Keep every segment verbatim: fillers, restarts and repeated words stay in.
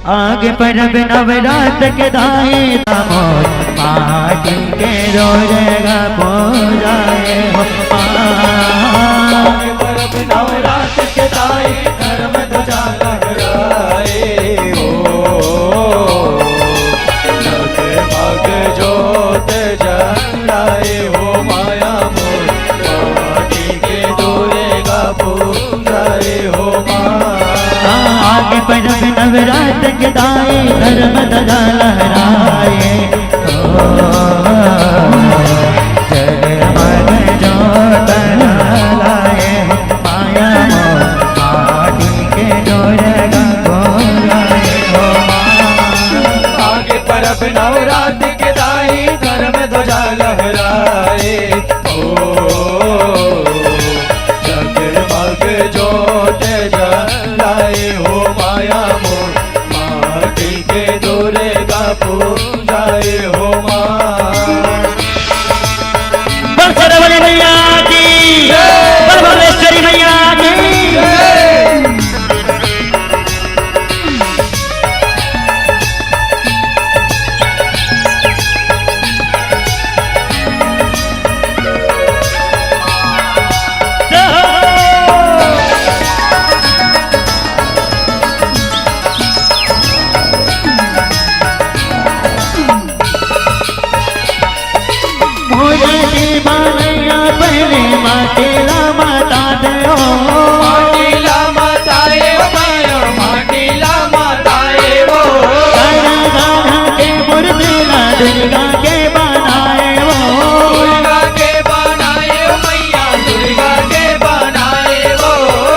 आगे परब नवरात के दाई, मोर माटी के दुर्गा पूजा ए हो। आगे परब नवरात के दाई, धर्म ध्वजा लहराए हो। जगमग जोत जलाए हो माया मोर, माटी के दुर्गा पूजा ए हो माँ। आगे परब नवरात के दाई, धर्म ध्वजा लहराए हो। जगमग जोत जलाए हो माया मोर, माटी के दुर्गा पूजा ए हो माँ। आगे परब नवरात के दाई, धर्म ध्वजा लहराए हो। जगमग जोत जलाए हो माया मोर, माटी के दुर्गा पूजा ए हो माँ। बोल शेरावाली मैया की, बोल भुवनेश्वरी मैया की। मोर देवालया पहले माटी ला मता दे हो। माटी ला मता ए हो माया, माटी ला मता ए हो। गाढ़ा गाढ़ा के मूर्ति ला दुर्गा के बनाए हो। दुर्गा के बनाए हो मैया, दुर्गा के बनाए हो।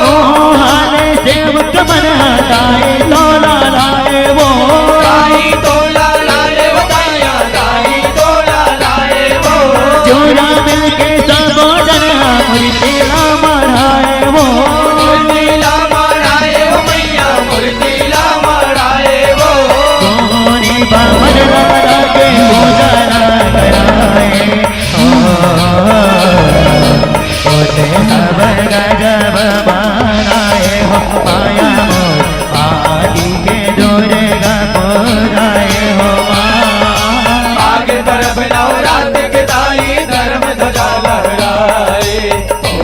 ओहो हाले सेवक मन हटाए तोला लाए हो। ताई तोला लाए हो ताया, ताई तोला लाए हो। जोड़ा मिलके सबो जन हा मूर्ति ला मढ़ाए हो। मूर्ति ला मढ़ाए हो मैया, मूर्ति ला मढ़ाए हो। सोनी बाबर लगा के पूजा ला कराए हो। ओते सब गजब बनाए हो माया मोर, आदि के दुर्गा पूजाए हो माँ। आगे परब नवरात के दाई, धर्म ध्वजा लहराए हो।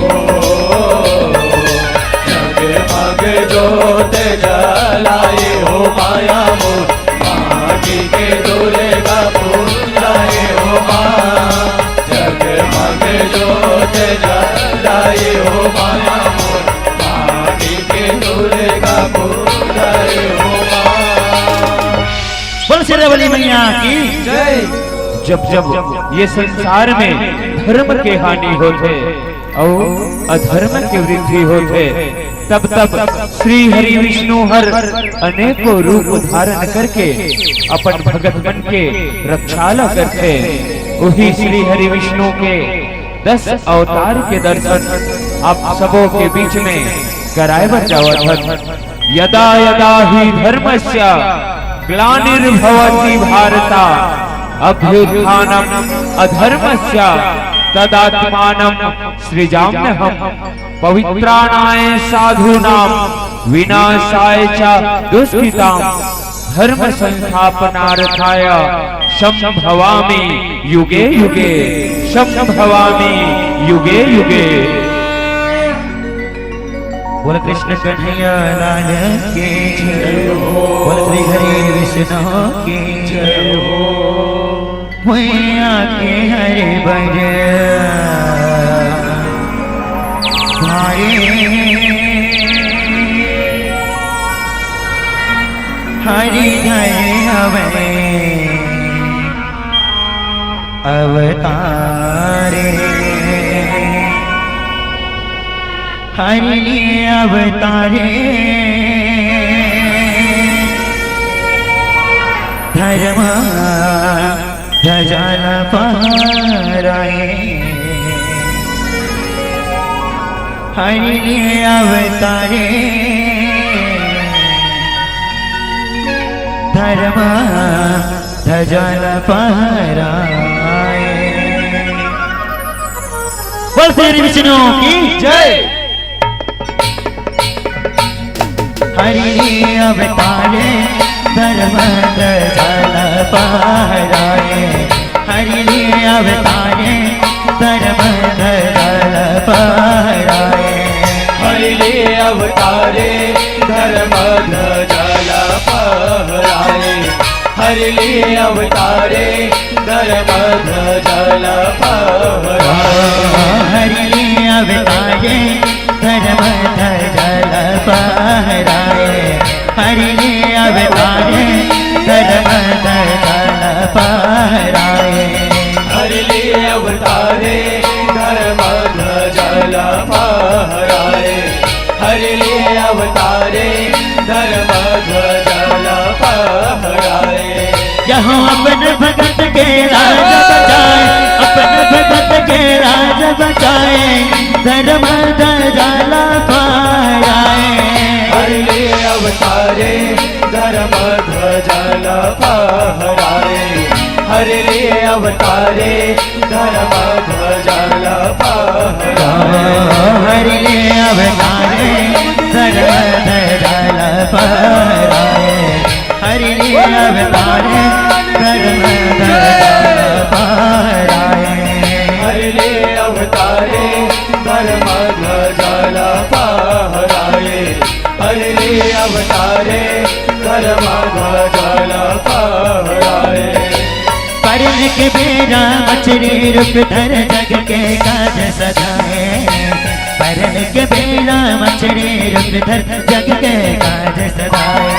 जगमग जोत जलाए हो माया मोर, माटी के दुर्गा पूजाए हो माँ। जगमग जोत जलाए हो माया मोर, माटी के दुर्गा पूजाए हो माँ। बोल शेरावाली मैया की जय। जब जब ये संसार में धर्म के हानि होथे अउ अधर्म के वृद्धि होथे, तब तब श्री हरि विष्णु हर अनेकों रूप धारण करके अपन भगत मन के रक्षा ला करथे। उही श्री हरि विष्णु के दस अवतार के दर्शन आप सबो के बीच में कराए बर जावत हन। यदा यदा हि धर्मस्य ग्लानिर्भवति भारत, अभ्युत्थानम् अधर्मस्य तदात्मानं सृजाम्यहम्। पवित्राणाय साधूनां विनाशाय च दुष्कृताम्। धर्म संस्थापनार्थाय संभवामि युगे युगे, संभवामि युगे युगे। बोल कृष्ण कन्हैया लाल की जय हो। बोल श्री हरि विष्णु की जय हो। मैया के हरि बर भाई हरि धरे हवे अवतारे। हरि लिए अवतारे धर्म ध्वजा ला फहराए। हरि लिए अवतारे धर्म ध्वजा ला फहराए। बोल श्री विष्णु की जय। हरि लिए अवतारे फहराए, हरि ले अवतारे, धर्म ध्वजा ला फहराए। हरि ले अवतारे, धर्म ध्वजा ला फहराए। हरि ले अवतारे, धर्म ध्वजा ला फहराए। हरि ले अवतारे, धर्म ध्वजा ला फहराए। हरि ले अवतारे, धर्म ध्वजा ला फहराए। हरि ले अवतारे, धर्म ध्वजा ला फहराए। हरि ले अवतारे, धर्म ध्वजा ला फहराए। यहों अपन भगत के लाज बचाए, अपन भगत के लाज बचाए, धर्म ध्वजा ला फहराए। हरि ले अवतारे, धर्म ध्वजा ला फहराए। हरि ले अवतारे, धर्म ध्वजा ला फहराए। हरि ले अवतारे, धर्म ध्वजा ला फहराए। हरि ले अवतारे, धर्म ध्वजा ला फहराए। हरि ले अवतारे, धर्म ध्वजा ला फहराए। हरि ले अवतारे, धर्म ध्वजा ला फहराए। परन के बेरा मछरी रूप धर जग के काज सधाए। परन के बेरा मछरी रूप धर जग के काज सधाए।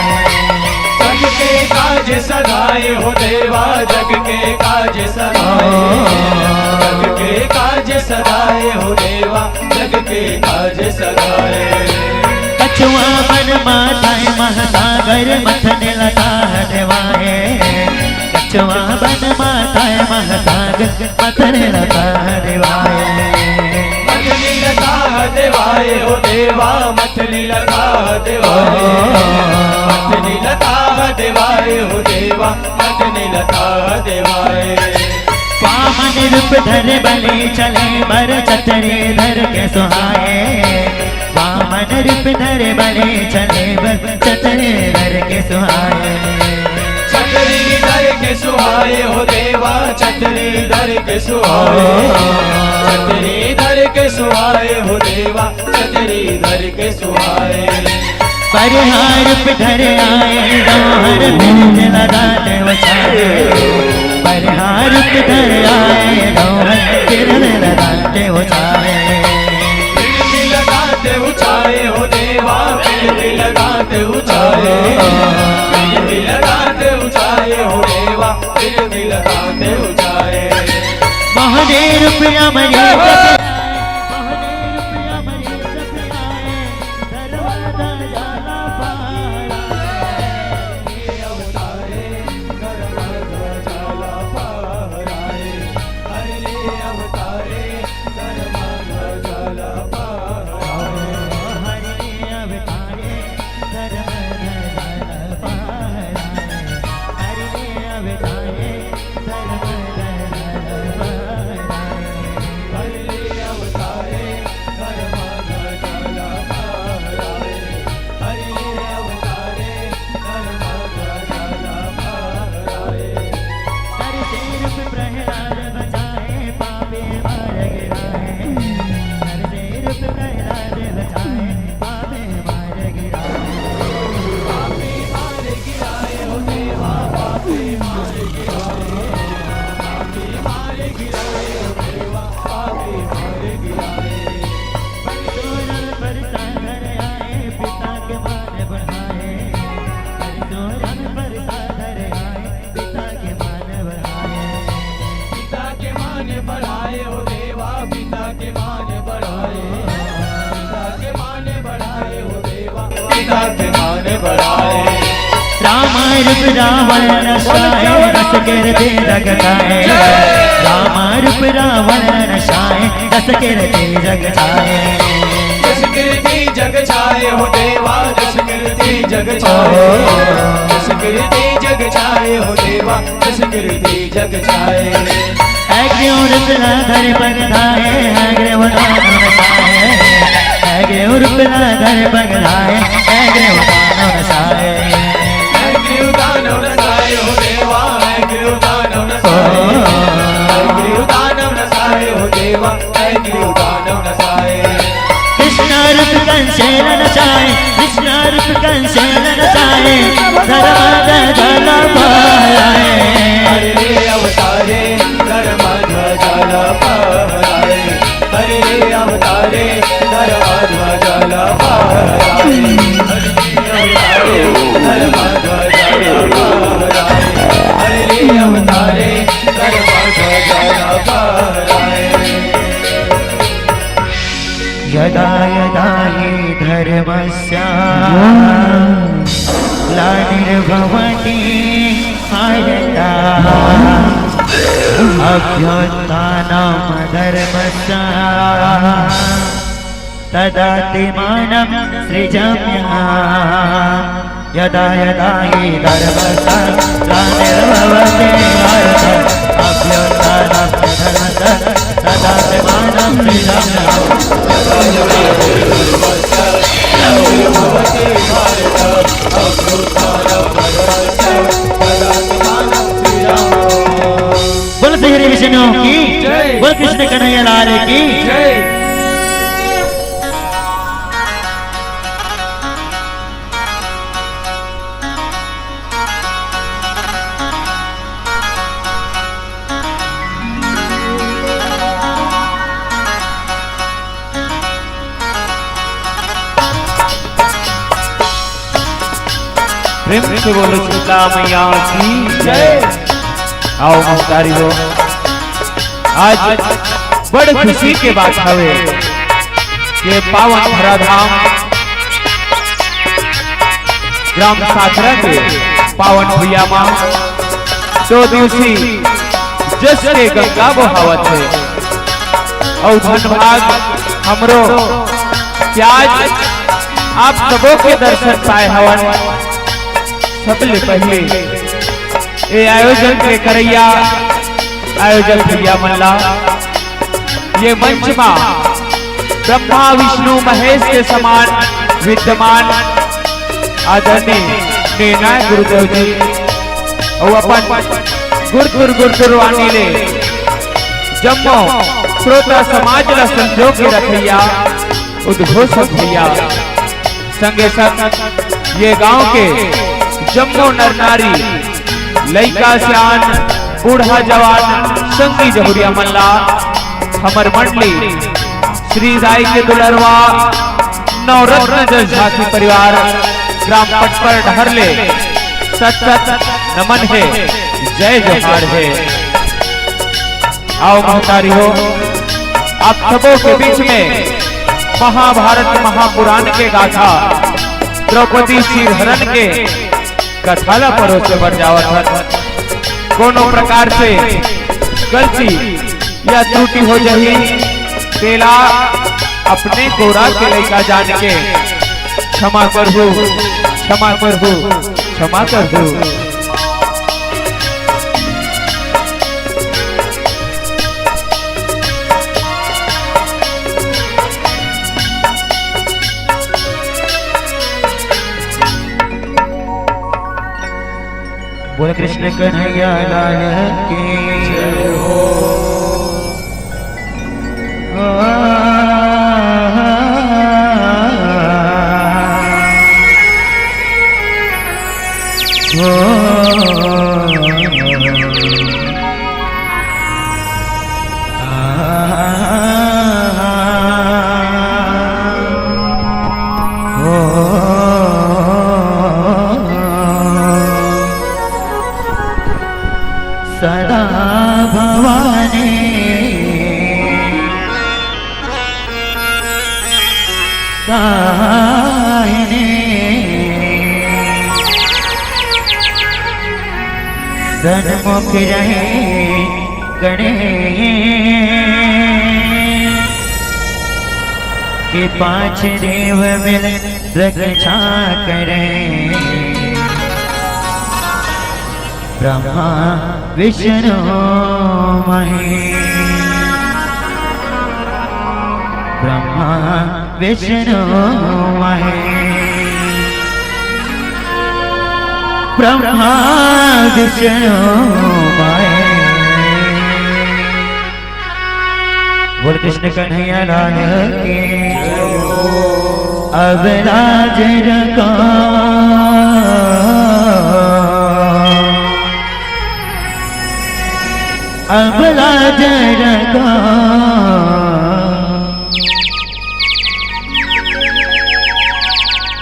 जग के काज सधाए हो देवा, जग के काज सधाए। जग के काज सधाए हो देवा, जग के काज सधाए। कछुआ बन माथाए महासागर, मथन लता देवाए। कछुआ बन माथाए महासागर, मथन लता देवाए। मथन लता देवाए हो देवा, मथन लता देवाए। मथन लता देवाए हो देवा, मथन लता देवाए। वामन रूप धर बले चले बर, छतरी धर के सुहाए। वामन रूप धर बले चले बर, छतरी धर के सुहाए। छतरी धर के सुहाए हो देवा, छतरी धर के सुहाए। छतरी धर के सुहाए हो देवा, छतरी धर के सुहाए। परिहार रूप धर आए, डोहर बिरज लगा दे उचाए। परिहार रूप धर आए, डोहर बिरज लगा दे उचाए। बिरज लगा दे उचाए हो देवा, बिरज लगा दे उचाए। बिरज लगा दे उचाए हो देवा, बिरज लगा दे उचाए। महादेव रूप अमर राम रूप रावण रसाए, रस कीर्ति जग छाए। राम रूप रावण रसाए, रस कीर्ति जग छाए। रस कीर्ति जग छाए हो देवा, रस कीर्ति जग छाए। रस कीर्ति जग छाए हो देवा, रस कीर्ति जग छाए। है क्यों रूप ला धर पग धाए, है ग्रीव दानव रसाए। है क्यों रूप ला धर पग धाए, है ग्रीव दानव रसाए। है ग्रीव दानव रसाए हो देवा, है ग्रीव कृष्ण रूप कंस वदन जाए, धर्म ध्वजा फहराए। हरि अवतारे, धर्म ध्वजा फहराए। हरि अवतारे, धर्म ध्वजा फहराए। हरि अवतारे, धर्म ध्वजा फहराए। हरि अवतारे, धर्म ध्वजा फहराए। यदा यदा हि धर्मस्य ग्लानिर्भवति भारत, अभ्युत्थानं धर्मस्य, तदात्मानं सृजाम्यहम्। यदा यदा हि धर्मस्य ग्लानिर्भवति भारत, अभ्युत्थानं धर्मस्य, तदात्मानं सृजाम्यहम्। बोल श्री हरि विष्णु की जय। बोल कृष्ण कन्हैया लाल की जय। प्रेम से बोलो शीतला मैया की जय। आओ महतारी हो, आज बड़ खुशी के बात हवे के पावन धराधाम ग्राम साखरा के पावन भुइया मा दो दिवसी जस के गंगा बोहावत हे। अउ धन भाग हमरो के आज आप सबो के दर्शन पाए हवन। सबले पहले ए आयोजन के करैया आयोजक भैया मन ला, ये मंच मा ब्रह्मा विष्णु महेश के समान विद्यमान आदरणीय निर्णायक गुरुदेव जी अउ अपन गुरतुर गुरतुर वाणी ले जम्मो श्रोता समाज ला संजोग के रखैया उद्घोषक भैया, संगे संग ये गांव के जम्मो नर नारी, लइका सियान, बूढ़ा जवान, संगी जहुरिया मन ला हमर मंडली श्री राय के दुलरवा नवरत्न जस झांकी परिवार ग्राम पटपर डहर ले सत सत नमन हे, जय जोहार हे। आओ महतारी हो, आप सबों के बीच में महाभारत महापुराण के गाथा द्रौपदी चीरहरण के कथा ला परोसे बर जावत हन। कोनो प्रकार से गलती या त्रुटि हो जाही, तेला अपने कोरा के लइका जान के क्षमा करहू, क्षमा करहू, क्षमा करहू। बोल कृष्ण कन्हैया लाल की जय हो। सदा भवानी दाहिने सन्मुख रहे गणेश, के पांच देव मिल रक्षा करें। ब्रह्मा विष्णु महेश, ब्रह्मा विष्णु महेश, ब्रह्मा विष्णु महेश। बोल कृष्ण कन्हैया लाल की जय हो। अब लाज रखो, अब लाज रखो,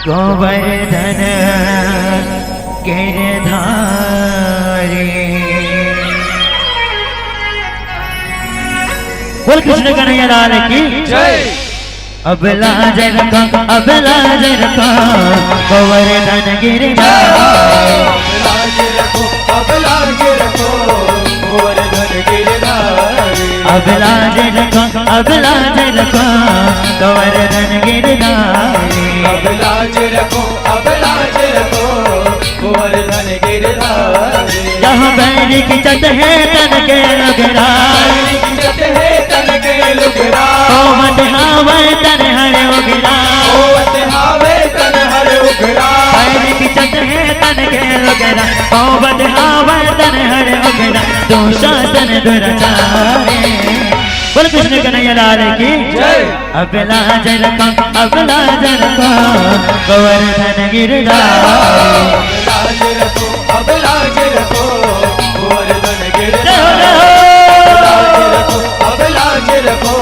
गोवर्धन गिरधारी। बोल कृष्ण कन्हैया लाल की जय। अब लाज रखो, अब लाज रखो, गोवर्धन गिरधारी। अब लाज रखो, अब लाज रखो, गोवर्धन गिरधारी। अब लाज रखो, अब लाज रखो, गोवर्धन गिरधारी। अब लाज रखो, अब लाज रखो, गोवर्धन गिरधारी। जहाँ बैरी की चट है तन के लुगरा, बैरी की चट है तन के लुगरा। होवत हावै तन हर उगरा, होवत हावै तन हर उगरा। बैरी की चट है तन के लुगरा, होवत हावै तन हर उगरा। दुशासन दुराचारी। बोल कृष्ण कन्हैया लाल की जय। अब लाज रखो, अब लाज रखो, गोवर्धन गिरधारी। अब लाज रखो, अब लाज रखो, गोवर्धन गिरधारी। जय हो, जय हो। अब लाज रखो, अब लाज रखो,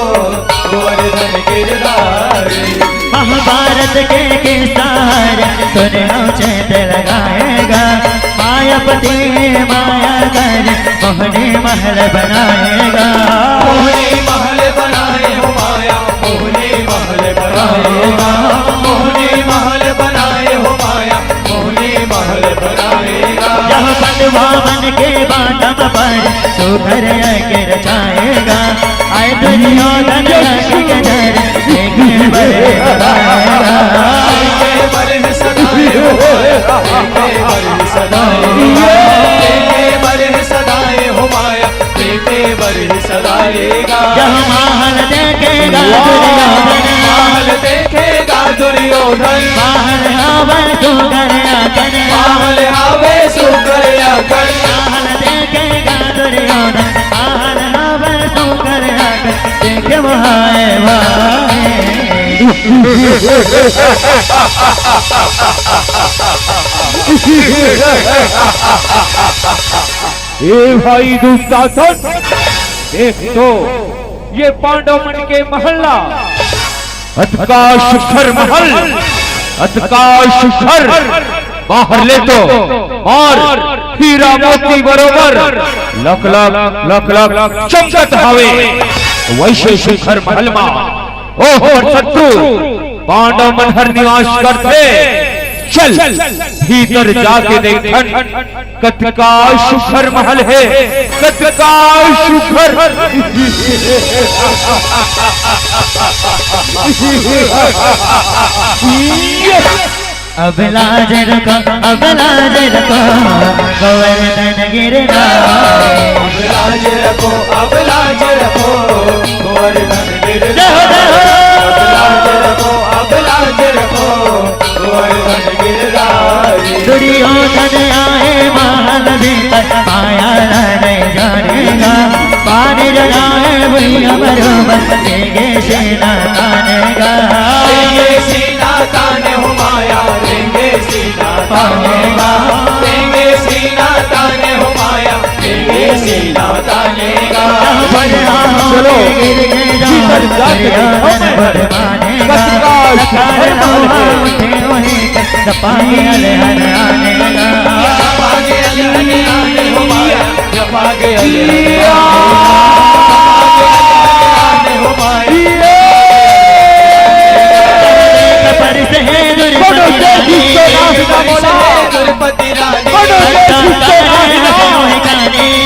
गोवर्धन गिरधारी। महाभारत के किरदार सुन लो चैत लगाएगा। मायापति माया कर मोहनी महल बनाएगा। मोहनी महल बनाए हो माया, मोहनी महल बनाएगा। मोहनी महल बनाए हो माया, मोहनी महल बनाएगा। यह बंटवा बन के बाटम पर सुघर के रचाएगा। आए दुर्योधन रंग के डर देखे बड़े सदाएगा। देखे बड़े सदाए हो माया, देखे बड़े सदाए हो माया, देखे बड़े सदाएगा। यह महल देखेगा दुर्योधन, महल देखेगा दुर्योधन। महल आवे सुघर आंगन, महल आवे सुघर आंगन। महल देखेगा दुर्योधन, महल आवे सुघर आंगन। देखे वहाए वहाए। ए भाई दुशासन, देख तो ये पांडव मन के महल ला, अतका सुघर महल, अतका सुघर, बाहर ले तो अउ हीरा मोती बरोबर लक लक, लक लक चमकत हावे। वइसे सुघर महल मा ओ हमर शत्रु पांडव मन हर निवास करथे। चल, भीतर जाके देखन, कतका सुघर महल हे, कतका सुघर। अब लाज रखो, अब लाज रखो, गोवर्धन गिरधारी। अब लाज रखो, अब लाज रखो, गोवर्धन गिरधारी। जय हो, जय हो। अब लाज रखो, अब लाज रखो, गोवर्धन गिरधारी। दुर्योधन आए महल भीतर, माया नहीं जानेगा। पानी लगाए भुइयां बरोबर, देंगे सीना तानेगा। देंगे सीना ताने हो माया, देंगे सीना तानेगा। देंगे सीना ताने हो माया, देंगे सीना तानेगा। चलो, भीतर जाके देखो, कतका सुघर महल हे।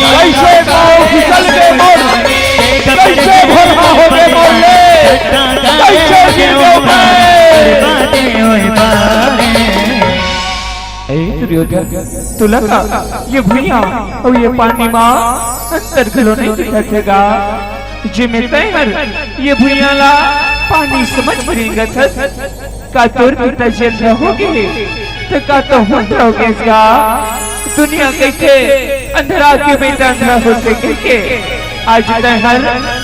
कैसे पाँव फिसल के मोर, कैसे भोरहा हो गे मोर ले, कैसे गिर गे मैं। ए दुर्योधन, तोला का ये भुइयां अउ ये पानी मा अंतर घलो नइ दिखत हे गा? जेमे तैं हर ये भुइयां ला पानी समझ के रेंगत हस, का तोर पिता जेल रहोगे, त का तहूं रहोगे गा? दुनिया कहिथे अंधरा के बेटा अंधरा होथे कहिके। आज तैं हर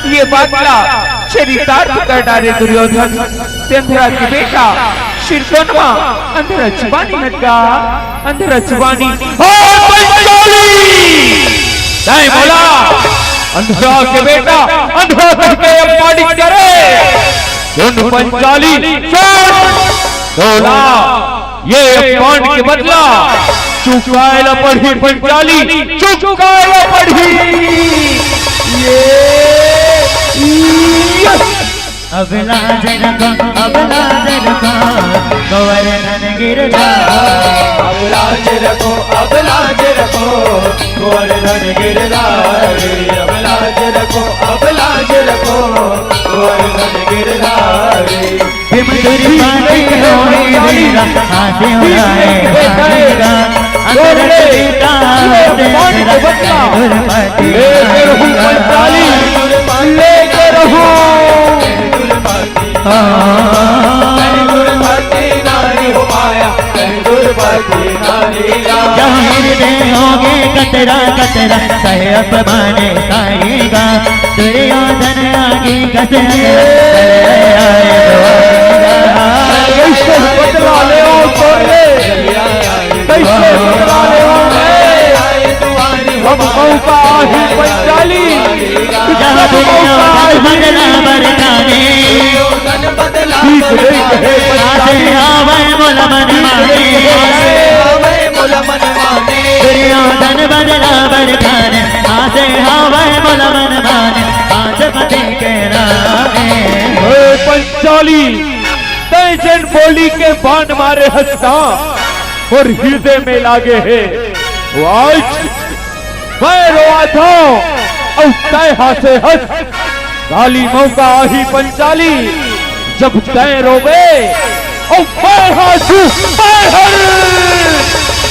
ये बात ला चरितार्थ कर डारे दुर्योधन। ते अंधरा के बेटा सिरतोन मा अंधरा जुबानी हटका, अंधरा जुबानी। ओ पंचाली! तैं मोला अंधरा के बेटा अंधरा कहिके अपमानित करे। सुन पंचाली, सुन! तोला ये अपमान के बदला चुकाए ला पड़ही पंचाली, चुकाए ला पड़ही। ये, ये। अब लाज रखो, अब लाज रखो, गोवर्धन गिरधारी। अब लाज रखो, अब लाज रखो, गोवर्धन गिरधारी। अब लाज रखो, अब लाज रखो, गोवर्धन गिरधारी। भीम दुर्पति होए वीरा, हाथे उड़ाए हाथी गा। अंदर कविता होते अंदर दुर्पति ए, ए, रहू पंचाली, लेके रहू। हाँ। दुर्पति नारी हो माया, दुर्पति नारी गा। जहाँ हृदय होगे कतरा कतरा, सहे अपमाने सारी गा। दुर्योधन आगे कसे कैसे बदला ले ओ तोरे, कैसे बदला ले ओ मैं? हम मौका ही पंचाली, जब मौका ही बदला बरसाने। ठीक नहीं कहे पंचाली। आवे मोला मन माने। दुर्योधन बदला बरसाने। आसे हावै मोला मन माने, आज पति के राहे। ओए पंचाली, तैं जेन बोली के बाण मारे हस ना, मोर हृदय में लागे हे। वो आज मैं रोवाथों, अउ तैं हासे हस। काली मौका आही पंचाली, जब तैं रोबे, अउ मैं हासू, मैं हर।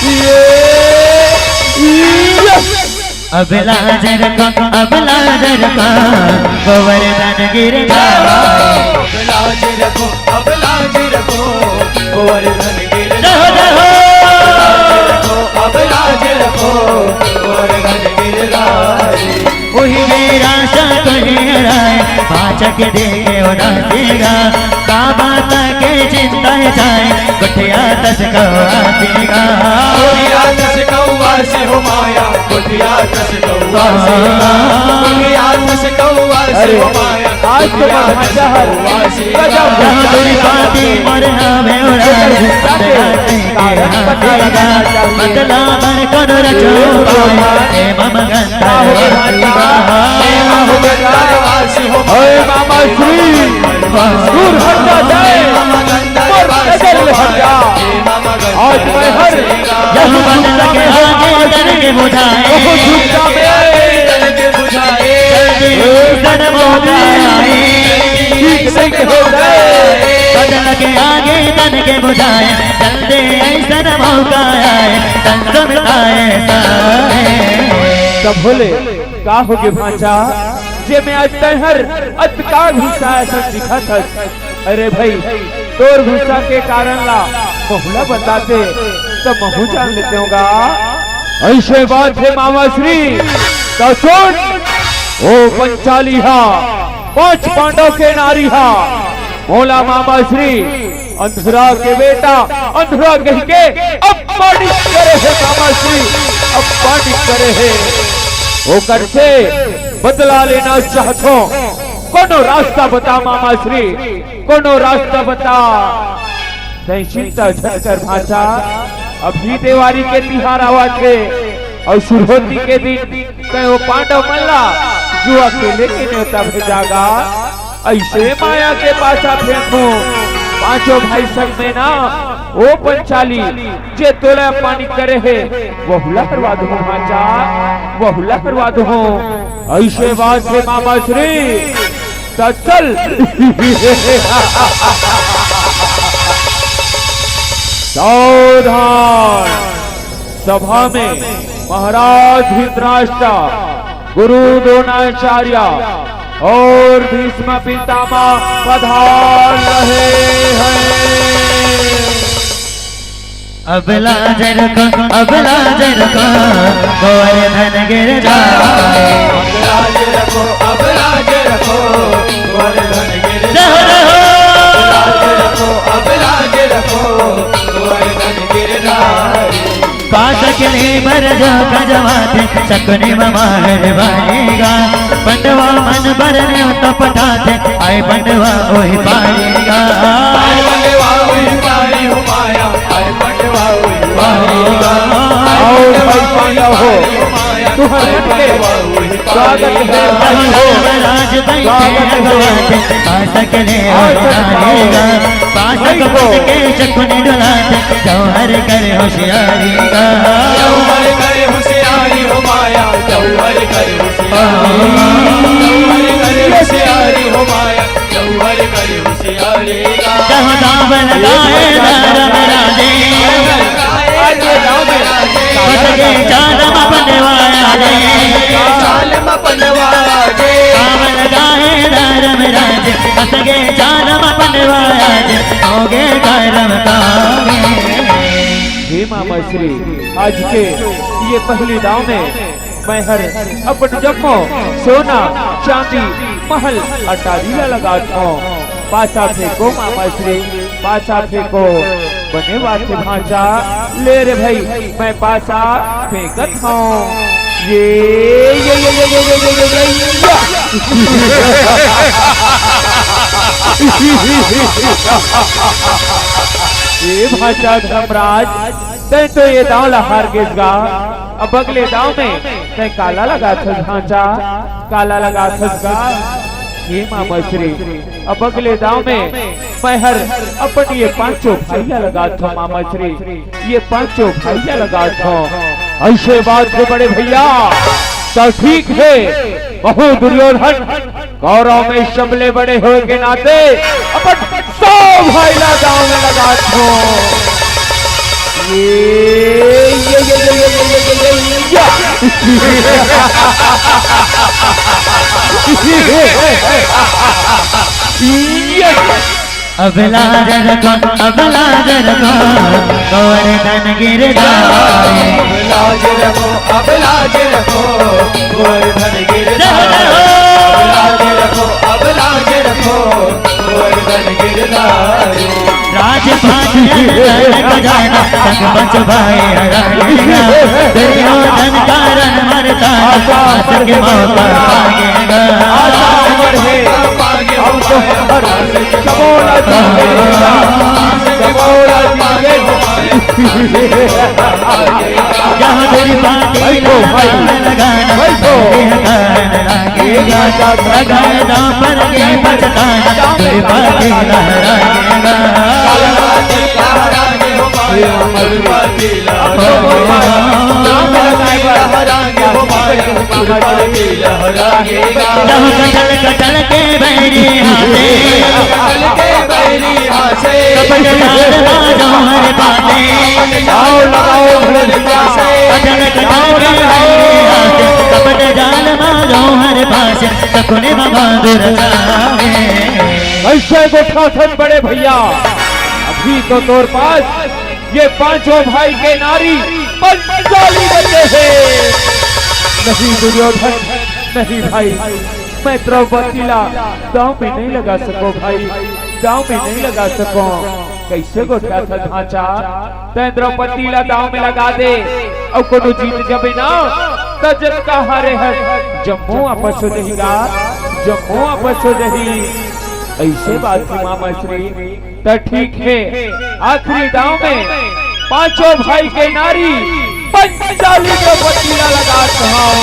ये, ये। अब लाज रखो, अब लाज रखो, गोवर्धन गिरधारी। अब लाज रखो, अब लाज रखो, गोवर्धन गिरधारी। जय हो, जय हो। अब लाज रखो, अब लाज रखो, गोवर्धन गिरधारी। उही बेरा सा तुझे राय, पाचक देखे उदासी गा। का बात के चिंता है जाए, गुठिया तस कौआ सीगा। गुठिया तस कौआ से हो माया, गुठिया तस कौआ से। गुठिया तस कौआ से अरे, हो माया, आज तो गुठिया तस बधाया है। कौआ से। गजब। जहाँ तेरी पाती मोर हवे उड़ाए, गुठिया तस कौआ से। बदला मन करो रचो पाए, हे मम गंधर्व। हे मामा श्री, दूर हट जा जाए। पर नजर में हट जा। आज मैं हर यह बदल के आगे तन के बुझाए। बहुत झुकता में। जल्दी ऐसन मौका आए। ठीक नहीं हो गए। बदल के आगे तन के बुझाए। जल्दी ऐसन मौका आए। तन सुमिताए साए। तब बोले, का होगे भांचा, जे में आज तैं हर अतका गुस्सा असन दिखत हस। अरे भाई, तोर गुस्सा के कारण ला महू ला बताते, त महू जान लेते होगा। ऐसे बात हे मामा श्री, त सुन, ओ पंचाली हा, पांच पांडव के नारी हा, मोला मामा श्री, अंधरा के बेटा, अंधरा कहिके अपमानित करे हे मामा श्री, अपमानित करे हे। ओकर से बदला लेना चाहत हों। कोनो रास्ता बता मामा श्री, कोनो रास्ता बता। तैं चिंता झन कर भांचा, अभी देवारी के तिहार आवत हे अउ सुरहोती के दिन तैं ओ पांडव मन ला जुआ खेले के नेवता भेजा गा। अइसे माया के पासा फेंकहूं पांचों भाई संग में ना। ओ पंचाली, जे तोला अपमानित करे हे, वहू ला हरवा दूं भांचा, वहू ला हरवा दूं। अइसे बात हे मामा श्री, त चल। सावधान। सभा में महाराज धृतराष्ट्र, गुरु द्रोणाचार्य और भीष्म पितामह पधार रहे हैं। अब लाज रखो, अब लाज रखो, गोवर्धन गिरधारी। अब लाज रखो, अब लाज रखो, गोवर्धन गिरधारी। जय हो, जय हो। अब लाज रखो, अब लाज रखो, गोवर्धन गिरधारी। पास के ले बर जो खजवाते, शकुनि म माहर बाजेगा। पंडवा मन बर ने तो पठाते, आय पंडवा ओही पाएगा। आय पंडवा ओही पाई हो माया, आय पंडवा ओही पाएगा। आओ भाई पांडव हो, तुम्हारे स्वागत है भाई हो। धर्मराज बैठे स्वागत है। रघुवंश, पासक ले आओ, आओ, आओ। पासक भाई हो। बन के शकुनि डुलाते, जौहर करे होशियारी गा। जौहर करे होशियारी हो माया, जौहर करे होशियारी। जौहर करे होशियारी हो माया, जौहर करे होशियारी गा। जहाँ दाव लगाए धर्मराजे। आज ये दाव में फंस गए जाल म पंडवा रे। जाल म पंडवा रे। दाव लगाए धर्मराजे, फंस गए जाल म पंडवा रे। हो गए कर्म कागे। हे मामा श्री, आज के ये पहली दाव में मैं हर अपन जम्मो सोना, चांदी, महल, अटारी ला लगात हौं। पासा फेंको मामा श्री, पासा फेंको। बने बात हे भांचा, ले रे भाई, मैं पासा फेंकत हौं। ये, ये, ये, या। ए भांचा धर्मराज, तैं तो ये दाव ला हार गेस गा। अब अगले दाव में तैं काला लगाथस भांचा, काला लगाथस गा। हे मामा श्री, अब अगले दाव में मैं हर अपन ये पांचों भाई ला लगात हौं मामा श्री, ये पांचों भाई ला लगात हौं। ऐसे बात हे बड़े भैया, तो ठीक हे, कहूं दुर्योधन कौरव में सबले बड़े होय के नाते अपन सौ भाई ला दाव में लगात हौं। ये, ये, या। ये। अब लाज रखो, अब लाज रखो, गोवर्धन गिरधारी। अब लाज रखो, अब लाज रखो, गोवर्धन गिरधारी। जय हो, जय हो। अब लाज रखो, अब लाज रखो, गोवर्धन गिरधारी। राजपाट खजाना, संग पंच भाई हराएगा। दुर्योधन कारण मरता, आस के मौका पाएगा। जहाँ तेरी पार्टी बैठो, लगाना, बैठो। लगाना, लगाना, पर ये पछताना, तेरी पार्टी लहराएगा। जहाँ कटल कटल के बैरी हाथे, कपट जाल मा जौहर पाते। आओ लगाओ भजन। कटल कटल के बैरी हाथे, कपट जाल मा जौहर पासे, शकुनि म बहादुर जावे। कैसे गोठा थन बड़े भैया, अभी तो तोर पास ये पांचों भाई के नारी पंचाली बचे हे। नहीं दुर्योधन, नहीं भाई, मैं द्रौपदी ला दांव में नहीं लगा सकों भाई, दांव में नहीं लगा सकों। कैसे गोठियाथस भांचा, तैं द्रौपदी ला दांव में लगा दे अउ कोनो जीत जबे ना, त जतका हारे हस जम्मो आपस हो जही गा, जम्मो आपस हो जही। ऐसे बात हे मामा श्री। त ठीक हे, आखिरी दांव में पांचों भाई के नारी पंचाली के पतीला लगात हौं।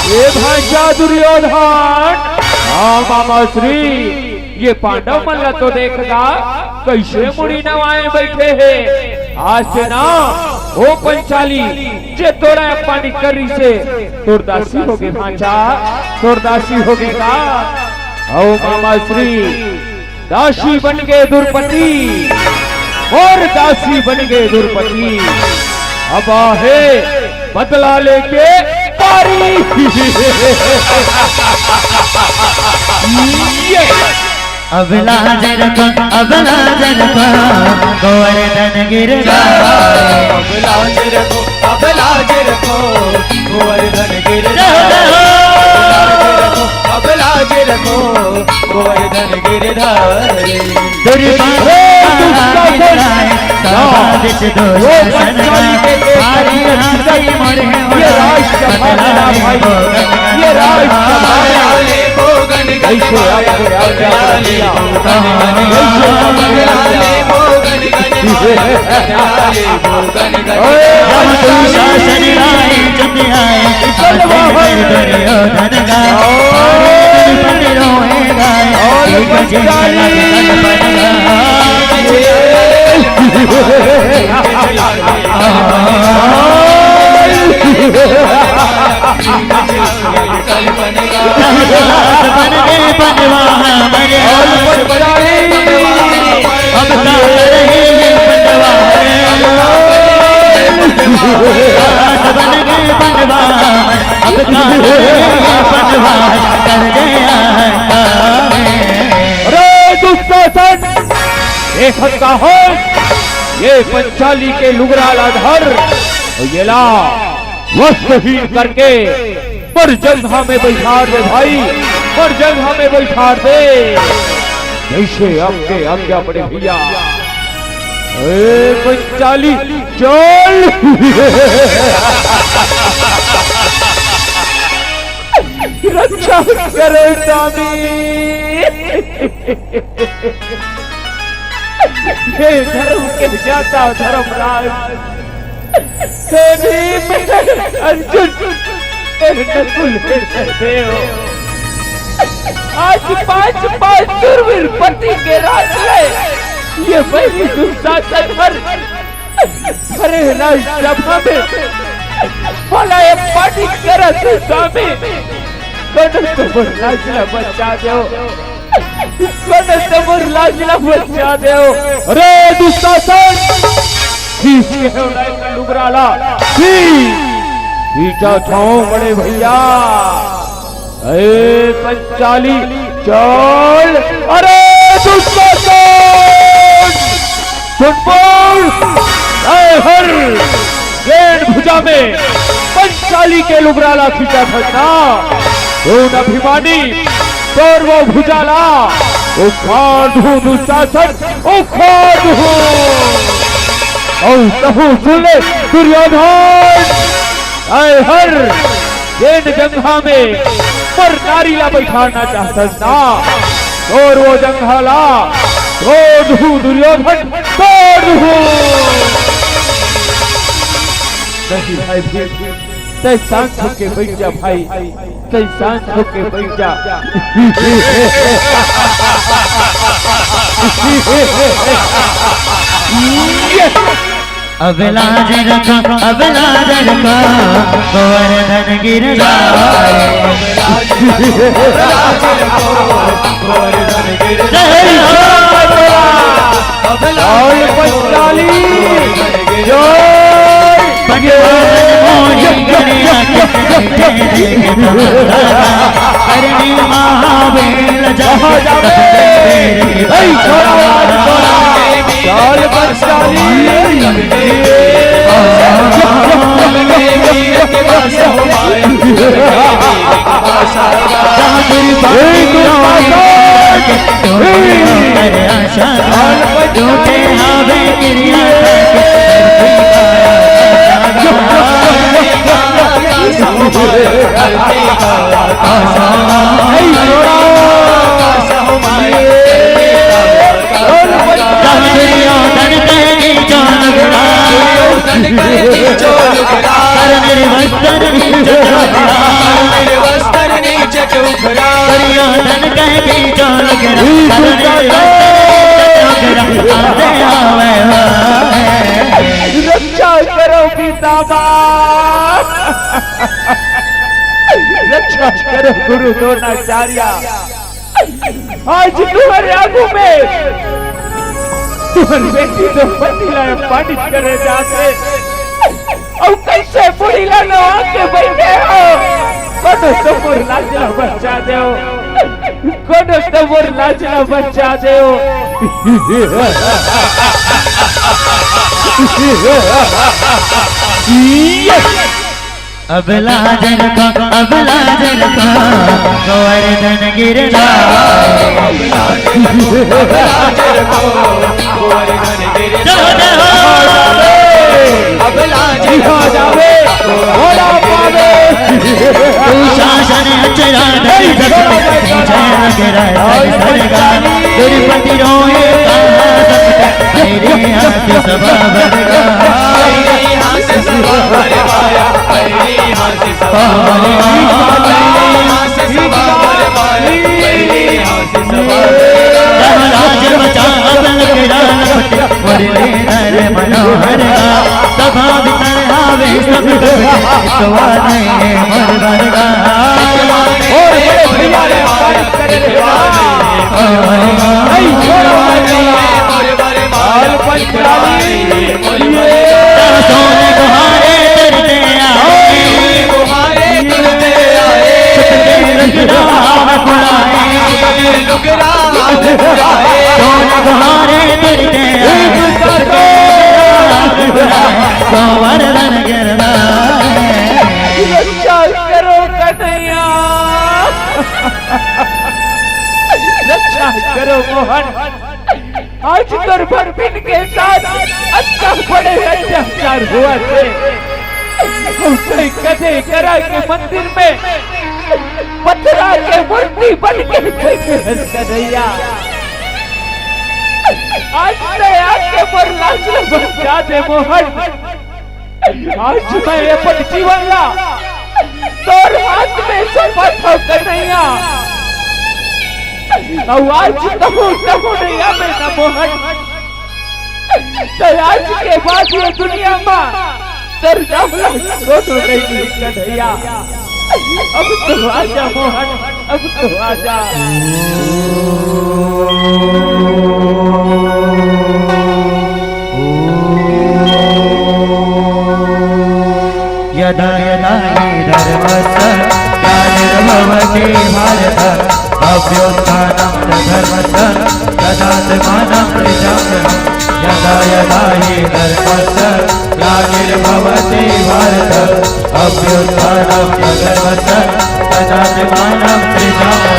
ए भांचा दुर्योधन, हाँ मामा श्री, ये पांडव मन ला तो देख गा, कैसे मुड़ी नवाए बैठे हे। आज से ना, ओ पंचाली, जे तोर पानी करी से, तोर दासी होगे भांचा, तोर दासी होगे गा। अउ मामा श्री, दासी बन गे दुरपति, मोर दासी बन गे दुरपति। अब आहे बदला लेके पारी। ये अब लाज रखो, अब लाज रखो, गोवर्धन गिरधारी। अब लाज रखो, अब लाज रखो, गोवर्धन गिरधारी। जय हो, जय हो। अब लाज रखो, अब लाज रखो, गोवर्धन गिरधारी। दुर्बल अरे, दुष्ट शासन। समाज दोष वो शासन पंचाली के एक हारी एक हारी मोरे ये राजसभा में ना भाई, ये राजसभा में। ऐसे आपको राजा बना दिया। जब दुशासन आए, चुप आए, दुर्योधन गाए, और दुर्पति रोए गाए, और एक जिन पंचाली। अब का रहे ये बनवा, अब का रहे ये बनवा, कर गया है। अरे दुशासन, ये सबका हो, ये पंचाली के लुगरा ला धर, ये ला वस्त्रहीन करके मर जंघा में बैठार दे भाई, मर जंघा में बैठार दे। जैसे आपके आज्ञा बड़े भैया। ए पंचाली, चल। रक्षा करो स्वामी। हे धर्म के ज्ञाता धर्मराज, हे भीम, अर्जुन, हे नकुल, हे सहदेव, आज पांच पांच सुरवीर पति के राज में ये वही दुशासन हर अरे ना सभा में भला ये पानी करत स्वामी, कोनो तो मोर लाज ला बचा देव, कोनो तो मोर लाज ला बचा देव। अरे दुशासन, खींच के हे उड़ाई का लुगरा ला, खींच, खींचा छाओ बड़े भैया। ए पंचाली, चल। अरे दुशासन, सुन बोल। ए हर गेंद भुजा में पंचाली के लुगरा ला खींचा था ना। सुन अभिमानी, तोर वो भुजा ला उखाड़ दूं दुशासन, उखाड़ दूं। और तहु सुन ले दुर्योधन, आए हर जेन जंघा में पर नारी ला बैठाना चाहत ना, तोर वो जंघा ला तोड़ दूं दुर्योधन, तोड़ दूं। नहीं भाई भीम, तै शांत होके बैठ जा भाई, तै शांत होके बैठ जा। अब लाज रखो, अब लाज रखो, गोवर्धन गिरधारी। जय हो। लाल पंचाली जय। भगवान मोरी गणिया के करनी महावेल जहाँ जहाँ तेरे। लाल पंचाली। जहाँ तेरी बात झूठे हवे क्रिया खाके। जहाँ दुर्योधन कहे कि चल उठा, कर मेरे वस्त्र नीचे उठा। दुर्योधन कहे कि चल उठा, कर मेरे वस्त्र नीचे उठा। आवे, आवे। रक्षा करो पितामह, रक्षा करो गुरु द्रोणाचार्य। आज तुम्हारे आगू में तुम्हारी बेटी द्रौपदी ला अपमानित करे जात हे। अउ कइसे बुढ़ी ला नवा के बइठे हो? कोनो तो मोर लाज ला बचा देव, कोनो तो मोर लाज ला बचा देव। अब लाज रखो, अब लाज रखो, गोवर्धन गिरधारी। जय हो, जय हो। अब लाज रखो, भोला पावे। तू शासन अचरा धरी जगत में जय लग रहा है सरगा। दुर्पति रोए कहाँ सब मेरे यहाँ से सभा भर गया। प्रहलाद बचा अब लग राम पति, मुरलीधर मनोहर का। सभा भीतर आवे सब कपट, इतवा नहीं है मोर बरगा। और बड़े भैया ने तारीफ करे रे वाह। नहीं छोड़ो मैं लाल पंचाली। सोने गुहारे करते आए। रक्षा करो कन्हैया, रक्षा करो मोहन। आज तोर भगतिन के साथ अतना बड़े अत्याचार हुआ थे। उसे कदे करा के मंदिर में पथरा के मूर्ति बन के बैठे हस कन्हैया। आज ते आके मोर लाज बचा दे मोहन। आज मैं अपन जीवन ला तोर हाथ में समर्पित कन्हैया। अउ आज कहूँ कहूँ नहीं आवे ना मोहन। तो आज के बाद ये दुनिया में तेरे नाम ला छोड़ नहीं कन्हैया। अब तो आजा मोहन, अब तो आजा। यदा यदा हि धर्मस्य ग्लानिर्भवति भारत, अभ्युत्थानम् अधर्मस्य तदात्मानम् सृजाम्यहम्। यदा यदा हि धर्मस्य ग्लानिर्भवति भारत, अभ्युत्थानम् अधर्मस्य तदात्मानम् सृजाम्यहम्।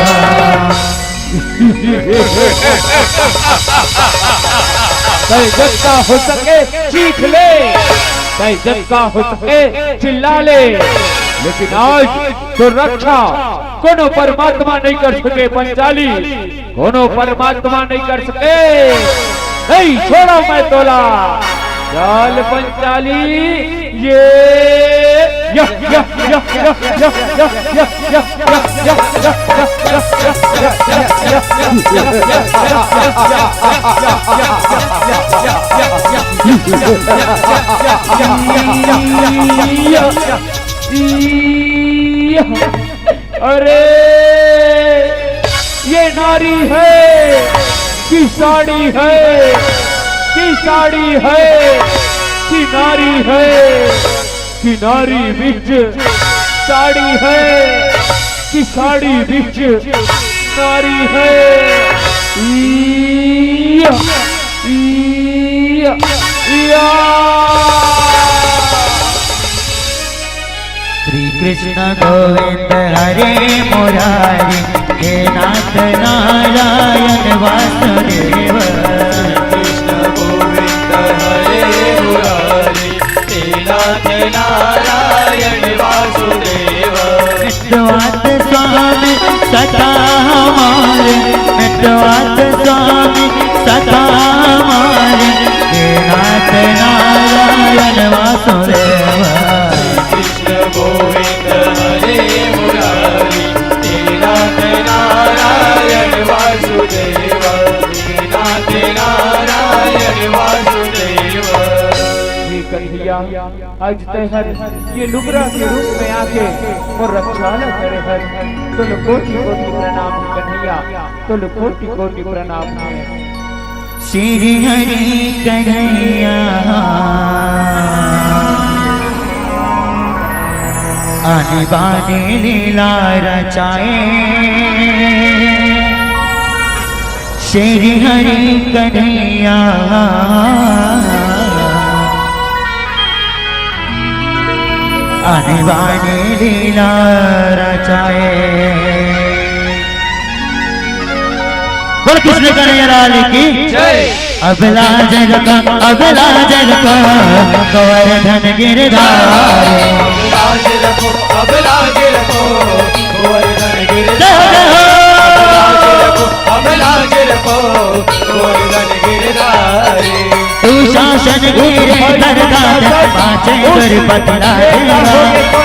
तय जब का हो सके चीख ले, तय जब का हो सके चिल्ला ले, लेकिन आज तो रक्षा कोनो परमात्मा नहीं कर सके पंचाली, कोनो परमात्मा नहीं कर सके। नहीं छोड़ा मैं तोला। चल पंचाली, ये, या, या, या। अरे, ये नारी है कि साड़ी है, कि साड़ी है, कि नारी है, कि नारी बीच साड़ी है, कि साड़ी बीच नारी है। या, या, या। श्री कृष्ण गोविंद हरे मुरारी, हे नाथ नारायण वासुदेव। श्री कृष्ण गोविंद हरे मुरारी, हे नाथ नारायण वासुदेव। मितवात स्वामी सदा हमारे, मितवात स्वामी सदा हमारे, हे नाथ नारायण वासुदेव। कृष्ण गोविंद हरे मुरारी, हे नाथ नारायण वासुदेव, हे नाथ नारायण वासुदेव। हे कन्हैया, आज तैं हर ये लुगरा के रूप में आके मोर रक्षा ल करे हस, तोला कोटि कोटि प्रणाम हे कन्हैया, तोला कोटि कोटि प्रणाम हे। श्री हरि कन्हैया। आने बाने लीला रचाए श्री हरि कन्हैया। आने बाने लीला रचाए। बोल कृष्ण कन्हैया लाल की। जय। अब लाज रखो, अब लाज रखो, गोवर्धन गिरधारी। लाज रखो, अब लाज रखो, गोवर्धन गिरधारी। जय हो, जय हो। अब लाज रखो, अब लाज रखो, गोवर्धन गिरधारी। तू शासन गिरे दरगाह, पाछे गुरपति लाजेगा।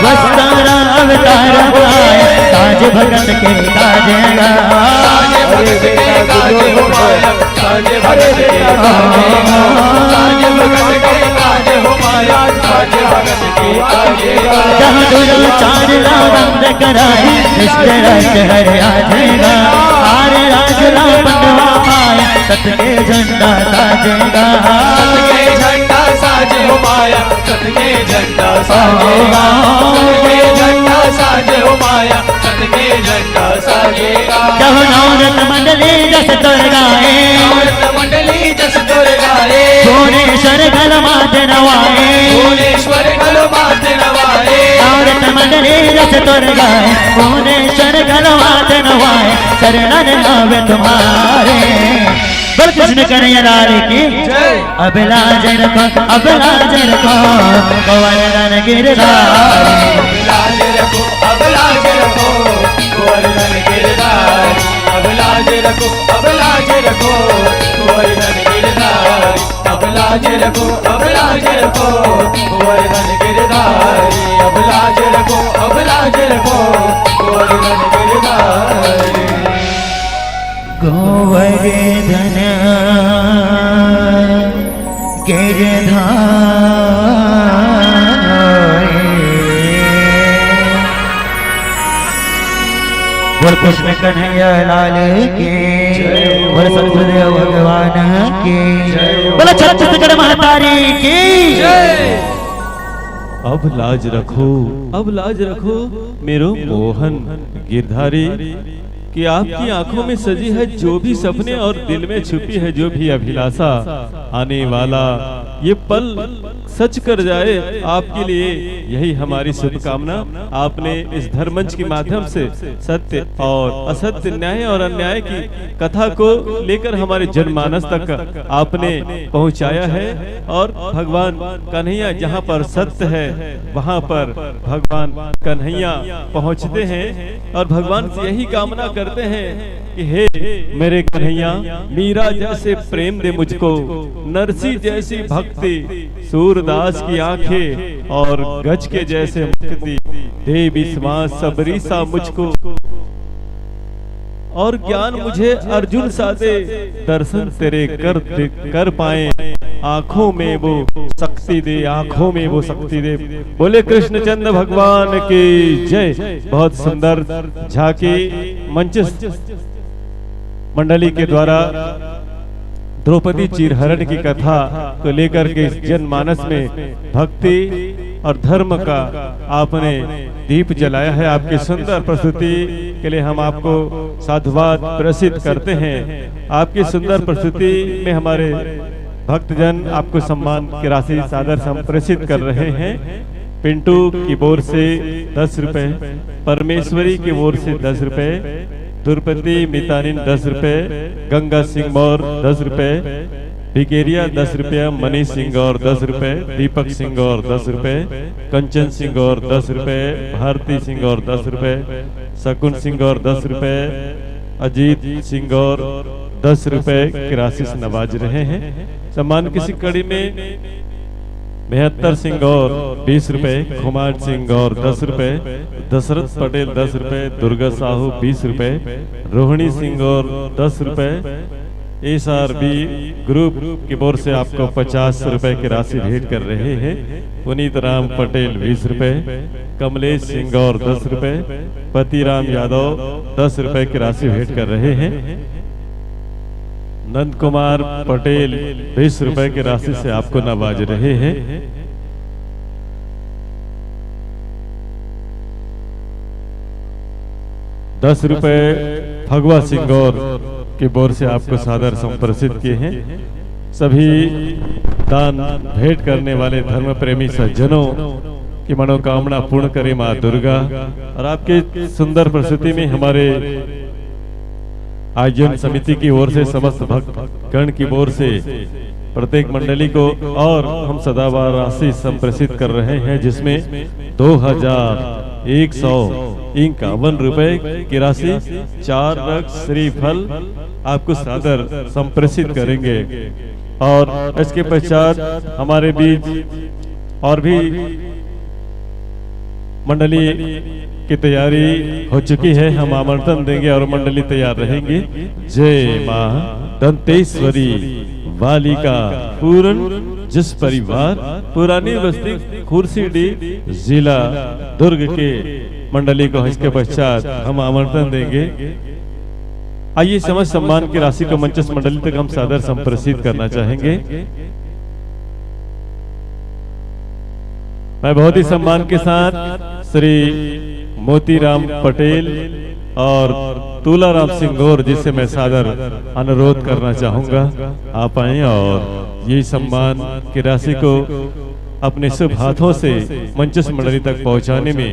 वस्तारा अवतार आए, साज भगत के गाजेगा। साज भगत के गाजे हो माया, साज भगत के गाजे हो माया, साज भगत के गाजे। जहाँ दुराचार ला बंद कराए, दुष्ट राज हर आजेगा। आर्य राज ला बनवा आए, सत के झंडा साजेगा। सत के झंडा साजे हो माया, सत के झंडा साजेगा। सत के झंडा साजे हो माया, सत के झंडा साजेगा। जब नवरत मंडली जस तोर गाए, नवरत मंडली जस तोर गाए। भुवनेश्वर घलो माथे नवाए, भुवनेश्वर घलो माथे नवाए। नवरत मंडली जस तोर गाए, भुवनेश्वर घलो माथे नवाए। चरणन आवे तुम्हारे। बोल कृष्ण कन्हैया लाल की। जय। अब लाज रखो, अब लाज रखो, गोवर्धन गिरधारी। अब लाज रखो, अब लाज रखो, गोवर्धन गिरधारी। अब लाज रखो, अब लाज रखो, गोवर्धन गिरधारी। अब लाज रखो, अब लाज रखो, गोवर्धन गिरधारी। अब लाज रखो, अब लाज रखो, गोवर्धन गिरधारी। गोवर्धन गिरधारी। बोल कृष्ण कन्हैया लाल की। जय हो। बोल सतगुरुदेव भगवान की। जय हो। बोल छत्तीसगढ़ महतारी की। जय। अब लाज रखो, अब लाज रखो मेरो मोहन गिरधारी, कि आपकी आंखों में सजी है जो भी सपने और दिल में छुपी है जो भी अभिलाषा, आने वाला ये पल सच कर जाए आपके लिए, यही हमारी शुभकामना। आपने इस धर्ममंच के माध्यम से सत्य और असत्य, न्याय और अन्याय की कथा को लेकर हमारे जनमानस तक आपने पहुंचाया है। और भगवान कन्हैया, जहां पर सत्य है, वहां पर भगवान कन्हैया पहुंचते हैं। और भगवान से यही कामना करते हैं कि हे मेरे कन्हैया, मीरा जैसे प्रेम दे मुझको, नरसी जैसी भक्ति, सूरदास की आंखें और गज के जैसे मुक्ति, दे विश्वास सबरी सा मुझको। और ज्ञान मुझे अर्जुन सा दे, दर्शन तेरे कर दे, कर पाए, आंखों में वो शक्ति दे, आंखों में वो शक्ति दे। बोले कृष्णचंद भगवान की जय। बहुत सुंदर झांकी मंच मंडली के द्वारा द्रौपदी चीरहरण की कथा को लेकर के इस जनमानस में भक्ति और धर्म का आपने दीप जलाया है। आपकी सुंदर प्रस्तुति के लिए हम आपको साधुवाद प्रेषित करते हैं। आपकी सुंदर प्रस्तुति में हमारे भक्तजन आपको सम्मान की राशि सादर से हम प्रेषित कर रहे हैं। पिंटू की ओर से दस रुपए, परमेश्वरी की ओर से दस रुपए, दुर्पति मितानिन दस रुपए, गंगा सिंह मौर दस रुपए, भिकेरिया दस रुपया, मनीष सिंह और दस रुपए, दीपक सिंह और दस रुपए, कंचन सिंह और दस रुपए, भारती सिंह और दस रुपए, शकुन सिंह और दस रुपए, अजीत सिंह और दस रुपए की राशि से नवाज रहे हैं। सम्मान की इसी कड़ी में मेहत्तर सिंह और बीस रुपए, खुमार सिंह और दस रुपए, दशरथ पटेल दस रुपए, दुर्गा साहू बीस रुपए, रोहिणी सिंह और दस रुपए, एस आर बी ग्रुप की ओर से आपको पचास रुपए की राशि भेंट कर रहे हैं। पुनीत राम पटेल बीस रुपए, कमलेश सिंह और दस रुपए, पतिराम यादव दस रुपए की राशि भेंट कर रहे हैं। नंद कुमार पटेल बीस रुपए की राशि से आपको नवाज रहे हैं। दस रुपए फगवा सिंगौर के बोर से आपको सादर संप्रेषित किए हैं। सभी दान भेंट करने वाले धर्म प्रेमी सज्जनों की मनोकामना पूर्ण करे माँ दुर्गा। और आपके सुंदर प्रस्तुति में हमारे आयोजन समिति की ओर से समस्त भक्त गण की ओर से प्रत्येक मंडली को और हम सदाबहार राशि संप्रेषित कर रहे हैं, जिसमें दो हजार एक सौ इक्यावन रुपए की राशि, चार रग श्रीफल आपको सादर संप्रेषित करेंगे। और इसके पश्चात हमारे बीच और भी मंडली की तैयारी हो चुकी है, हम आमंत्रण देंगे और मंडली तैयार रहेंगे। जय माँ दंतेश्वरी वालिका पूरन जिस परिवार, पुरानी बस्ती खुर्सीडी, जिला दुर्ग के मंडली को इसके पश्चात हम आमंत्रण देंगे। आइए, समस्त सम्मान की राशि को मंचस्थ मंडली तक हम सादर संप्रेषित करना चाहेंगे। मैं बहुत ही सम्मान के साथ श्री मोतीराम पटेल और तूलाराम सिंगोर जी से मैं सादर अनुरोध करना चाहूंगा, आप आए और ये सम्मान की राशि को अपने शुभ हाथों से मंचस्थ मंडली तक पहुंचाने में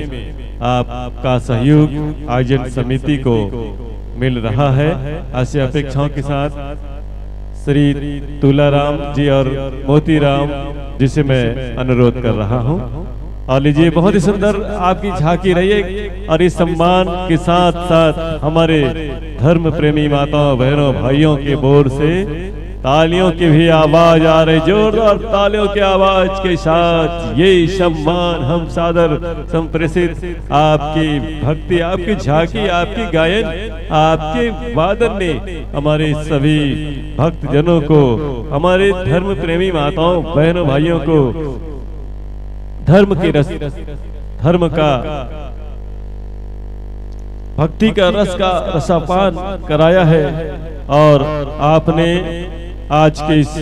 आपका सहयोग आयोजन समिति को मिल रहा है। ऐसी अपेक्षाओं के साथ श्री तुलाराम जी और मोतीराम जी से मैं अनुरोध कर रहा हूं। और लीजिए, बहुत ही सुंदर आपकी झांकी रही है और इस सम्मान के साथ साथ हमारे धर्म प्रेमी माताओं, बहनों, भाइयों के बोर से तालियों की भी आवाज आ रही, जोरदार तालियों की आवाज के साथ ये सम्मान हम सादर संप्रेषित, आपकी भक्ति, आपकी झांकी, आपकी गायन, आपके वादन ने हमारे सभी भक्तजनों को, हमारे धर्म प्रेमी माताओं, बहनों, भाइयों को धर्म के रस, धर्म का, भक्ति का रस का रसापान कराया है। और आपने आज के इस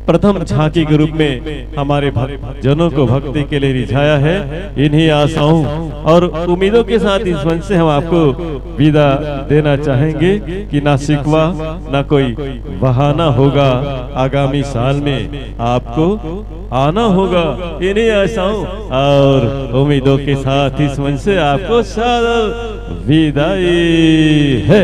प्रथम झांकी के रूप में हमारे भक्तजनों को भक्ति के लिए रिझाया है। इन्हीं आशाओं और उम्मीदों के साथ इस मंच से हम आपको विदा देना चाहेंगे कि ना शिकवा, ना कोई बहाना होगा। आगामी साल में आपको आना होगा। इन्हीं आशाओं और उम्मीदों के साथ इस मंच से आपको सादर विदाई है।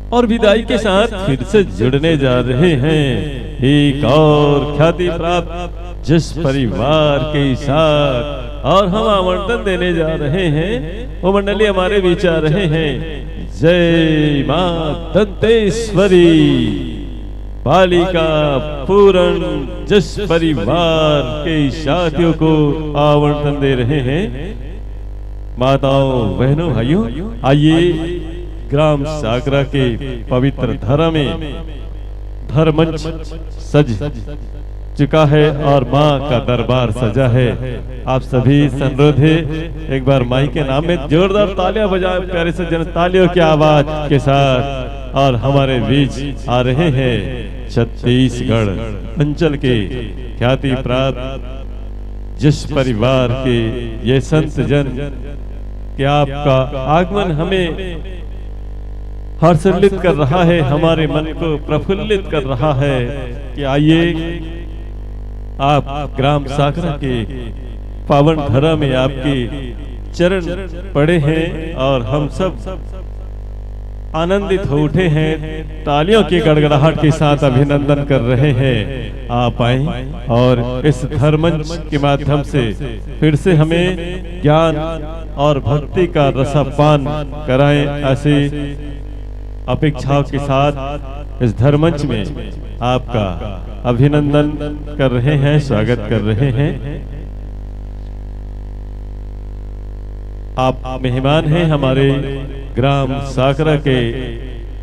और विदाई के साथ फिर से जुड़ने जा रहे हैं एक और ख्याति प्राप्त जिस परिवार के साथ, और हम आमंत्रण देने जा रहे हैं, वो मंडली हमारे बीच आ रहे हैं। जय मां दंतेश्वरी, पालिका पूरण जिस परिवार के साथियों को आमंत्रण दे रहे हैं। माताओं, बहनों, भाइयों, आइए, ग्राम साकरा के पवित्र धरा में धर्मंच सज चुका है और माँ का दरबार सजा है। आप सभी से अनुरोध है, एक बार माई के नाम में जोरदार तालियां बजाएं, प्यारे सज्जन, तालियों की आवाज के साथ। और हमारे बीच आ रहे हैं छत्तीसगढ़ अंचल के ख्याति प्राप्त जिस परिवार के ये संत जन, कि आपका आगमन हमें हर्षोल्लित कर रहा है, हमारे मन को प्रफुल्लित कर रहा है कि आइए, आप ग्राम साकरा के पावन धरा में आपके चरण पड़े हैं और हम सब आनंदित हो उठे हैं, तालियों की गड़गड़ाहट के साथ अभिनंदन कर रहे हैं। आप आए और इस धर्मंच के माध्यम से फिर से हमें ज्ञान और भक्ति का रसापान कराएं, ऐसी अपेक्षाओं के साथ इस धर्मंच में आपका अभिनंदन कर रहे हैं, स्वागत कर रहे हैं। आप मेहमान हैं हमारे ग्राम साकरा के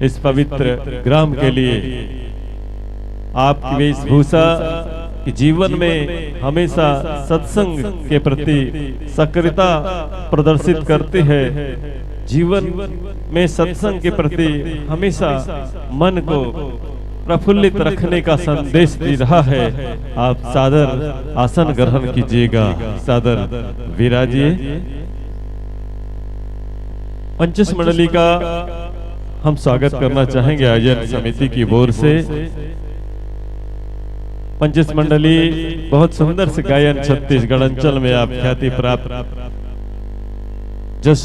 इस पवित्र ग्राम के लिए। आपकी वेशभूषा जीवन में हमेशा सत्संग के प्रति सक्रियता प्रदर्शित करती है। जीवन में सत्संग के प्रति हमेशा मन को प्रफुल्लित रखने का संदेश दे रहा है। आप सादर आसन ग्रहण कीजिएगा, सादर विराजिए। पंचस मंडली का हम स्वागत करना चाहेंगे आयोजन समिति की ओर से। पंचस मंडली बहुत सुंदर से गायन, छत्तीसगढ़ अंचल में आप ख्याति प्राप्त जस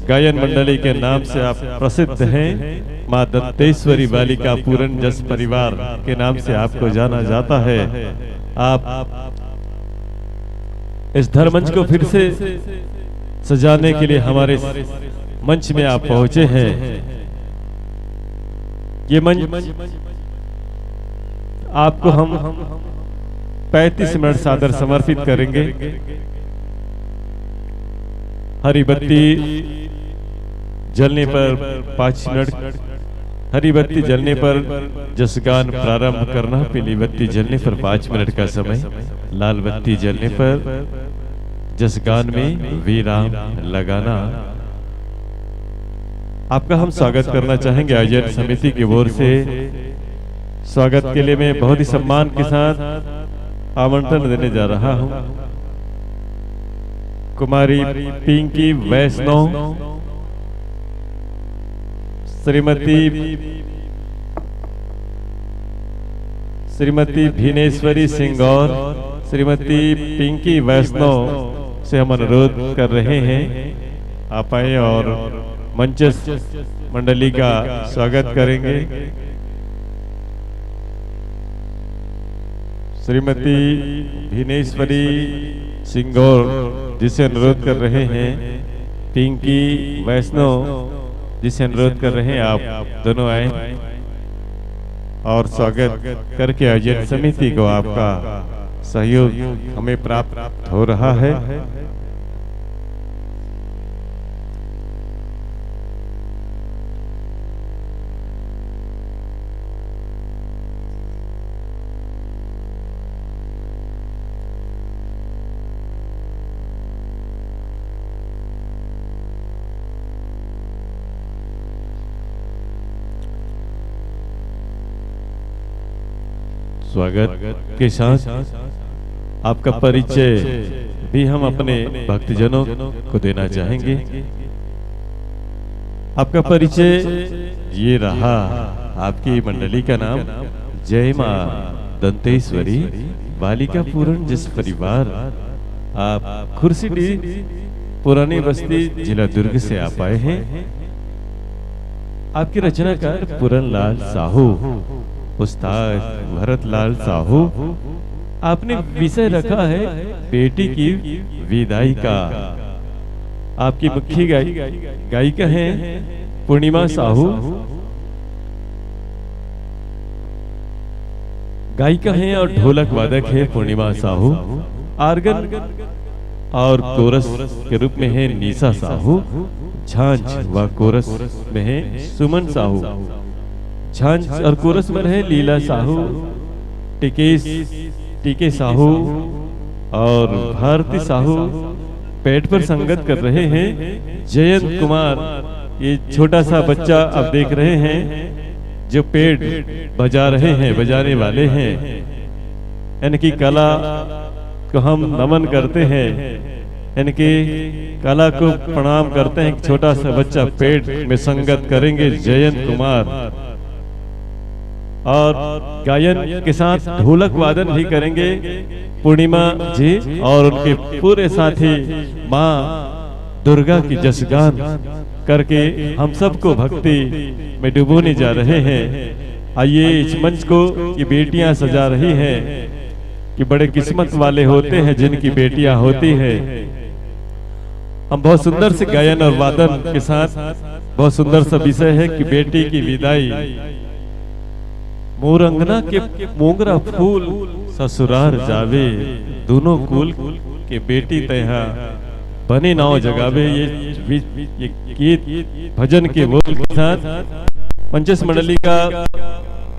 गायन मंडली के नाम से आप प्रसिद्ध हैं। माँ दंतेश्वरी बालिका पूरन जस परिवार के नाम से आपको जाना जाता है। आप इस धर्मंच को फिर से सजाने के लिए हमारे मंच में आप पहुंचे हैं। ये मंच आपको हम पैंतीस मिनट सादर समर्पित करेंगे। हरी बत्ती जलने पर पाँच मिनट, हरी बत्ती जलने पर जसगान प्रारंभ करना, पीली बत्ती जलने पर पाँच मिनट का समय, लाल बत्ती जलने पर जसगान में विराम लगाना। आपका हम स्वागत करना चाहेंगे आयोजन समिति की ओर से। स्वागत के लिए मैं बहुत ही सम्मान के साथ आमंत्रण देने जा रहा हूं कुमारी पिंकी वैष्णव, श्रीमती श्रीमती भिनेश्वरी सिंह और श्रीमती पिंकी वैष्णव से हम अनुरोध कर रहे हैं, आप आए और मंचस्थ मंडली का स्वागत करेंगे। श्रीमती भिनेश्वरी सिंगौर जी से अनुरोध कर रहे हैं, पिंकी वैष्णव जी से अनुरोध कर रहे हैं, आप दोनों आए और स्वागत करके आयोजन समिति को आपका सहयोग हमें प्राप्त हो रहा है। स्वागत के साथ आपका परिचय भी हम अपने भक्तजनों को देना चाहेंगे। आपका परिचय ये रहा, आपकी मंडली का नाम जय माँ दंतेश्वरी बालिका पूरण जस परिवार। आप खुर्सीडीह पुरानी बस्ती, जिला दुर्ग से आप आए हैं। आपके रचनाकार पूरनलाल साहू, उस्ताद भरतलाल साहू। आपने विषय रखा है बेटी की विदाई का। आपकी मुख्य गाय-, गायिका हैं पूर्णिमा साहू, गायिका हैं और ढोलक वादक हैं पूर्णिमा साहू। आर्गन और कोरस के रूप में है निशा साहू। झांझ व कोरस में है सुमन साहू। झांझ और कोरस में है लीला साहू, टिकेश, टीके साहू और भारती साहू। पैड पर संगत कर रहे हैं जयंत कुमार। ये छोटा सा बच्चा आप देख रहे हैं जो पैड बजा रहे हैं, बजाने वाले हैं। इनकी कला को हम नमन करते हैं, इनकी कला को प्रणाम करते हैं। एक छोटा सा बच्चा पैड में संगत करेंगे जयंत कुमार, और गायन के साथ ढोलक वादन भी करेंगे पूर्णिमा जी और उनके पूरे साथी। माँ दुर्गा की जसगान करके हम सबको भक्ति में डुबोने जा रहे हैं। आइए, इस मंच को ये बेटियां सजा रही हैं कि बड़े किस्मत वाले होते हैं जिनकी बेटियां होती हैं। हम बहुत सुंदर से गायन और वादन के साथ, बहुत सुंदर सा विषय है कि बेटी की विदाई। मोर अंगना के मोंगरा फूल ससुरार जावे, दोनों कुल के बेटी तैहा बने नाव जगावे। ये वि-, ये गीत भजन के बोल के साथ पंचस मंडली का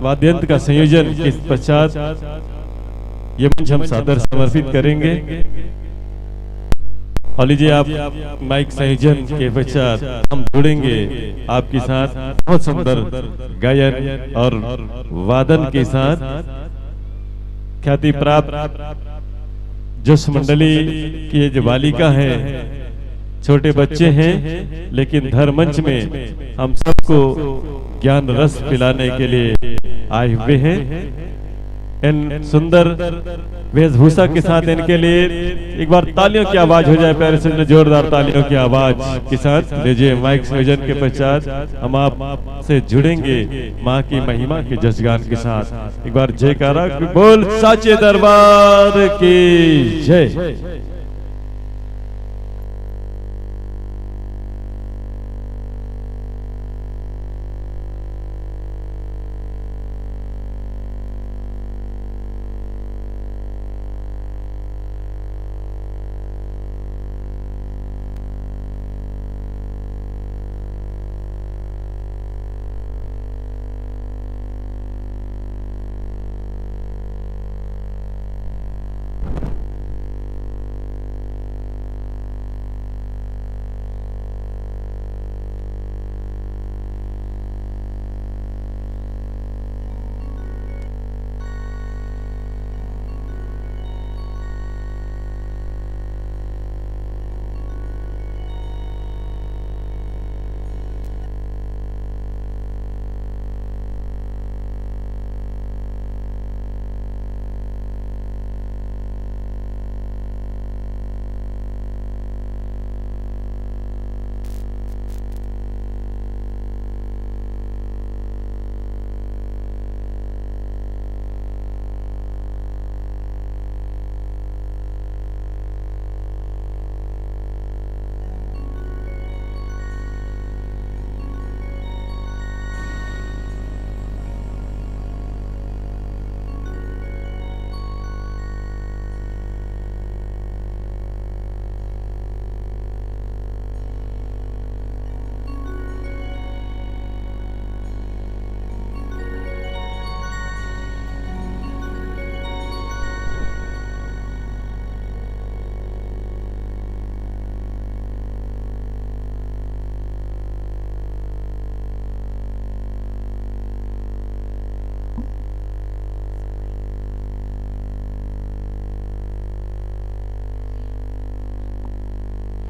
वाद्यंत का संयोजन के पश्चात ये मंच हम सादर समर्पित करेंगे। और लीजिए, आप माइक संयोजन के पश्चात हम जुड़ेंगे आपके साथ। बहुत सुंदर गायन और वादन के साथ ख्याति प्राप्त जस मंडली की ये जो बालिका है, छोटे बच्चे हैं, लेकिन धर्मंच में हम सबको ज्ञान रस पिलाने के लिए आए हुए हैं। इन सुंदर वेशभूषा के साथ इनके लिए एक बार तालियों की आवाज हो जाए, प्यारे से जोरदार तालियों की आवाज के साथ। लीजिए, माइक विजन के पश्चात हम आप से जुड़ेंगे माँ की महिमा के जसगान के साथ। एक बार जयकारा बोल, साचे दरबार की जय।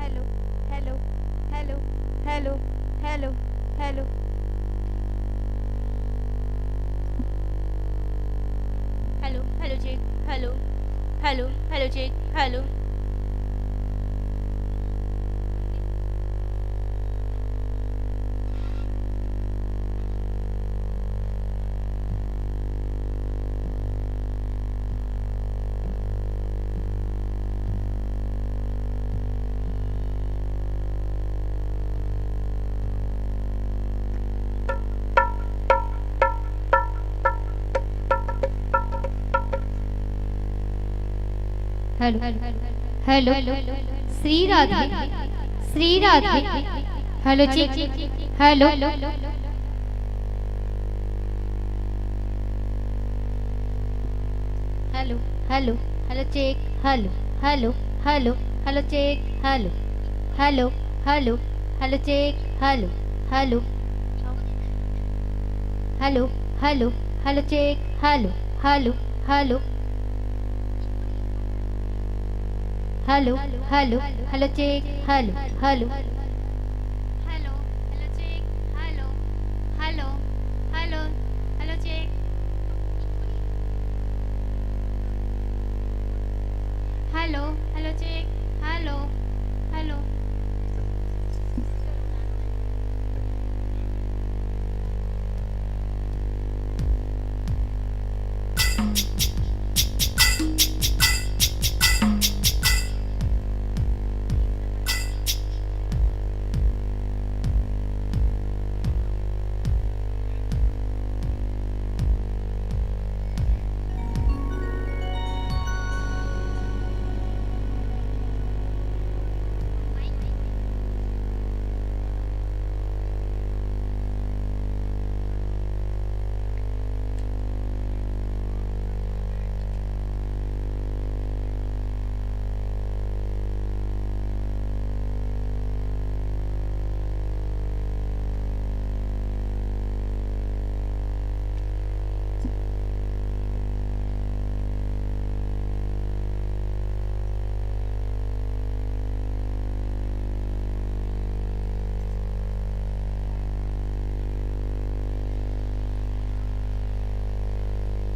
Hello, hello, hello, hello, hello, hello. Hello, hello, check. Hello, hello, hello, check. Hello. Hello, hello, Shri Radhe, Shri Radhe. Hello, check, hello। Hello, hello, hello, check, hello, hello, hello, hello, check, hello, hello, hello, hello, check, hello, hello, hello, hello, hello, check, hello, hello, hello, hello, hello, hello, check, hello, hello, hello, hello, check, hello, hello, hello, hello, check, hello, hello, check, hello, hello.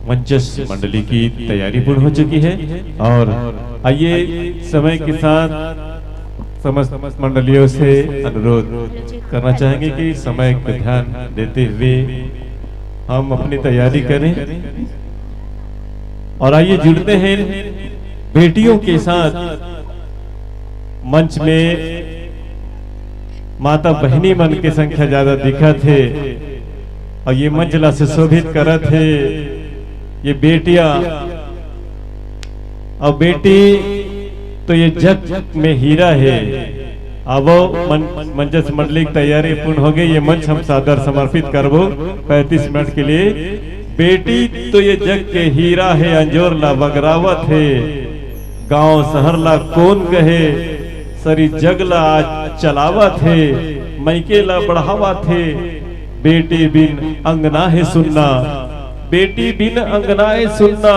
मंचस्थ मंडली की तैयारी पूर्ण हो चुकी है और आइए समय के साथ समस्त मंडलियों से अनुरोध करना चाहेंगे कि समय को ध्यान देते हुए हम अपनी तैयारी करें। और आइए जुड़ते हैं बेटियों के साथ मंच में। माता बहिनी मन के संख्या ज्यादा दिखत हे और ये मंच ला सुशोभित करत हे। ये बेटियां और बेटी तो ये जग में हीरा हे। अब वो मन, मंचस्थ मंडली की तैयारी पूर्ण हो गई। ये मंच हम सादर समर्पित करबो पैंतीस मिनट के लिए। बेटी तो ये जग के हीरा हे, अंजोर ला बगरावत हे, गांव शहर ला कोन कहे, सरी जग ला आज चलावत हे, मइके ला बढ़ावत हे। बेटी बिन अंगना हे सुन्ना, बेटी बिन अंगना हे सुन्ना,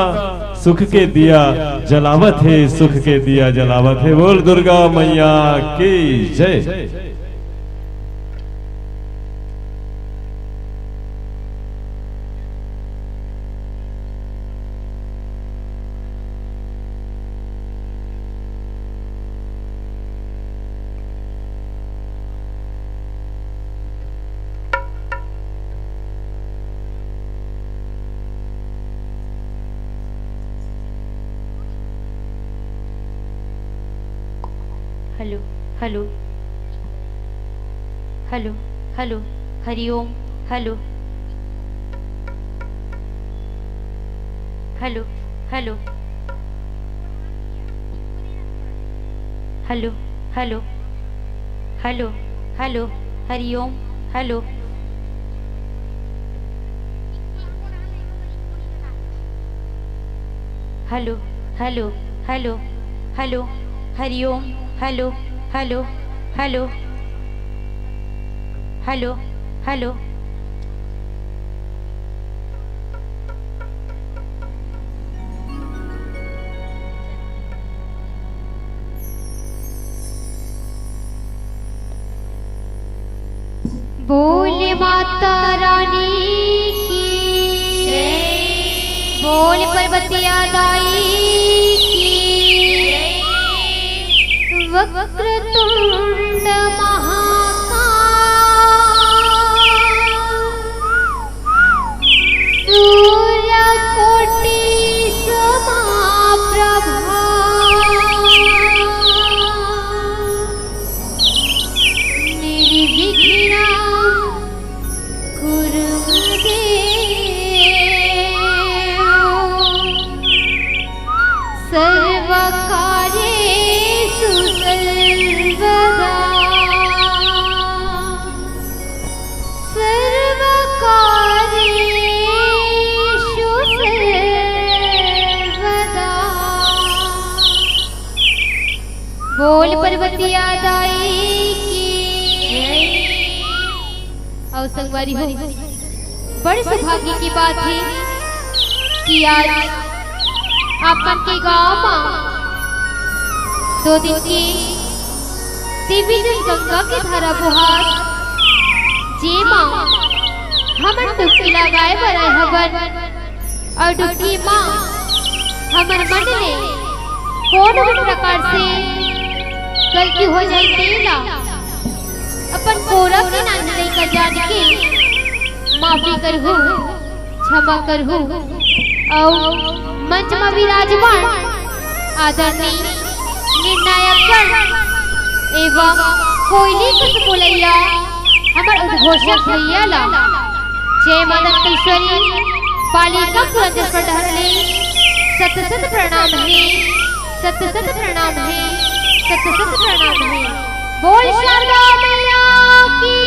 सुख के दिया जलावत हे, सुख के दिया जलावत हे। बोल दुर्गा मैया की जय। Hello, hello, hello, hello, Hariom, hello, hello, hello, hello, hello, hello, hello, Hariom, hello. Hello, hello, hello, hello, Hariom, hello, hello, hello, hello, hello. बोल माता रानी की, बोल पर्वतिया दाई की। वक्रतुंड महाकाय, सूर्यकोटि समाप्रभा। निर्विघ्नं कुरु मे देव। सर्वकार्येषु सर्वदा। सर्वकार्येषु सर्वदा। बोल पर्वतिया दाई की। अउ संगवारी हो, बड़े सौभाग्य की बात हे कि आज आप मन के गांव म दो दिन के दिव्य जल गंगा के धारा बोहात, जेमा हमन डुबकी लगाए बर आए हवन। अउ डुबकी म हमर मन ले कोनो भी प्रकार से गलती हो जाए तेला अपन कोरा के नानी लइका जान के माफी करहू, क्षमा करहू। अउ मंच म विराजमान आदरणीय निर्णायकगण एवं कोयली कस बोलैया हमर उद्घोषक भैया ला जय माता दंतेश्वरी पालिका पुरंदर प्रधान ले सत सत प्रणाम हे, सत सत प्रणाम हे, सत सत प्रणाम हे। बोल शारदा मैया की।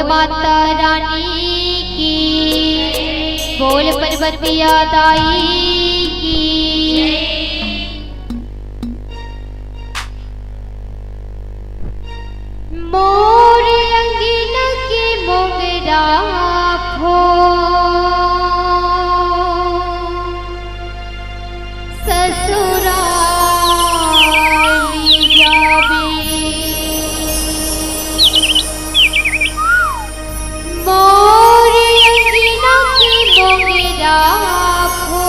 माता रानी की, बोल पर्वतिया दाई की। मोर अंगना के मोंगरा फो ससुराली जाबे। मोर अंगना के मोंगरा फो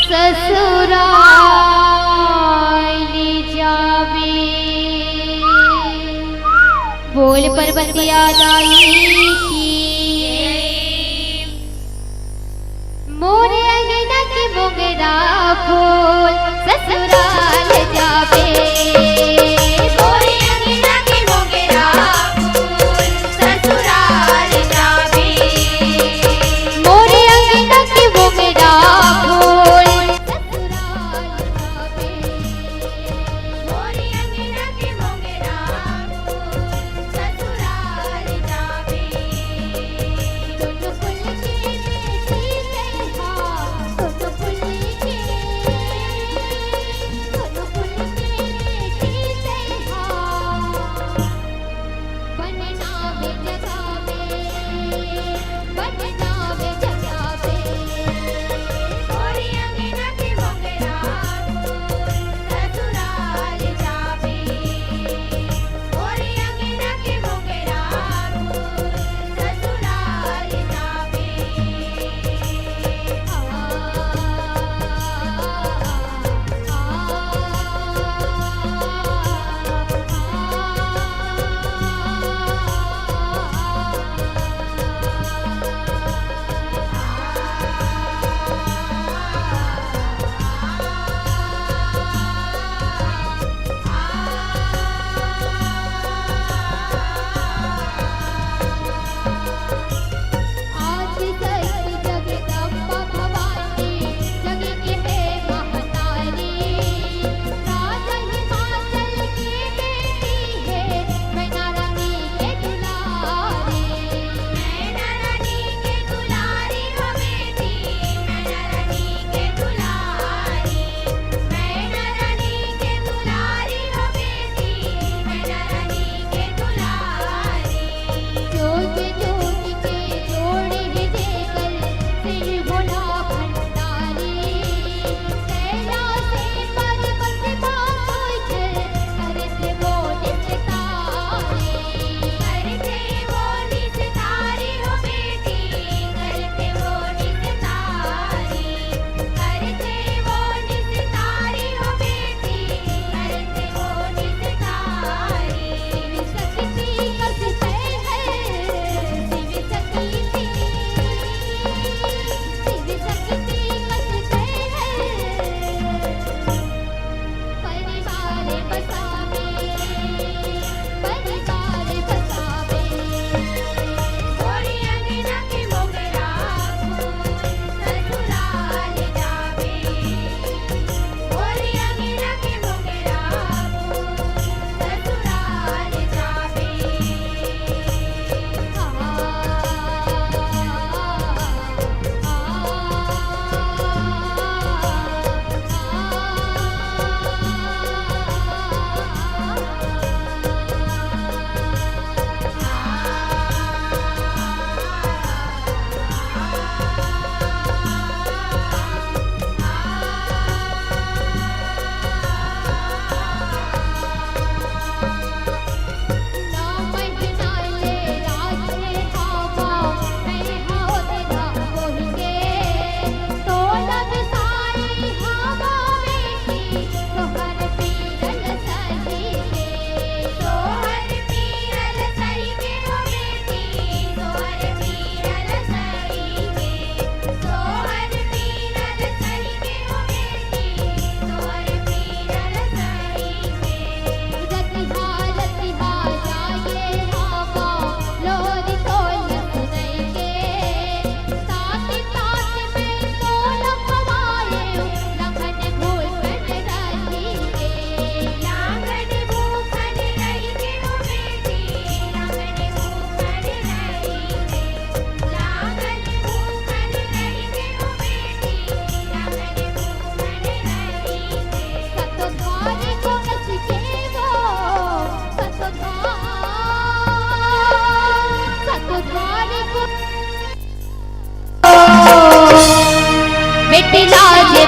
ससुराली जाबे।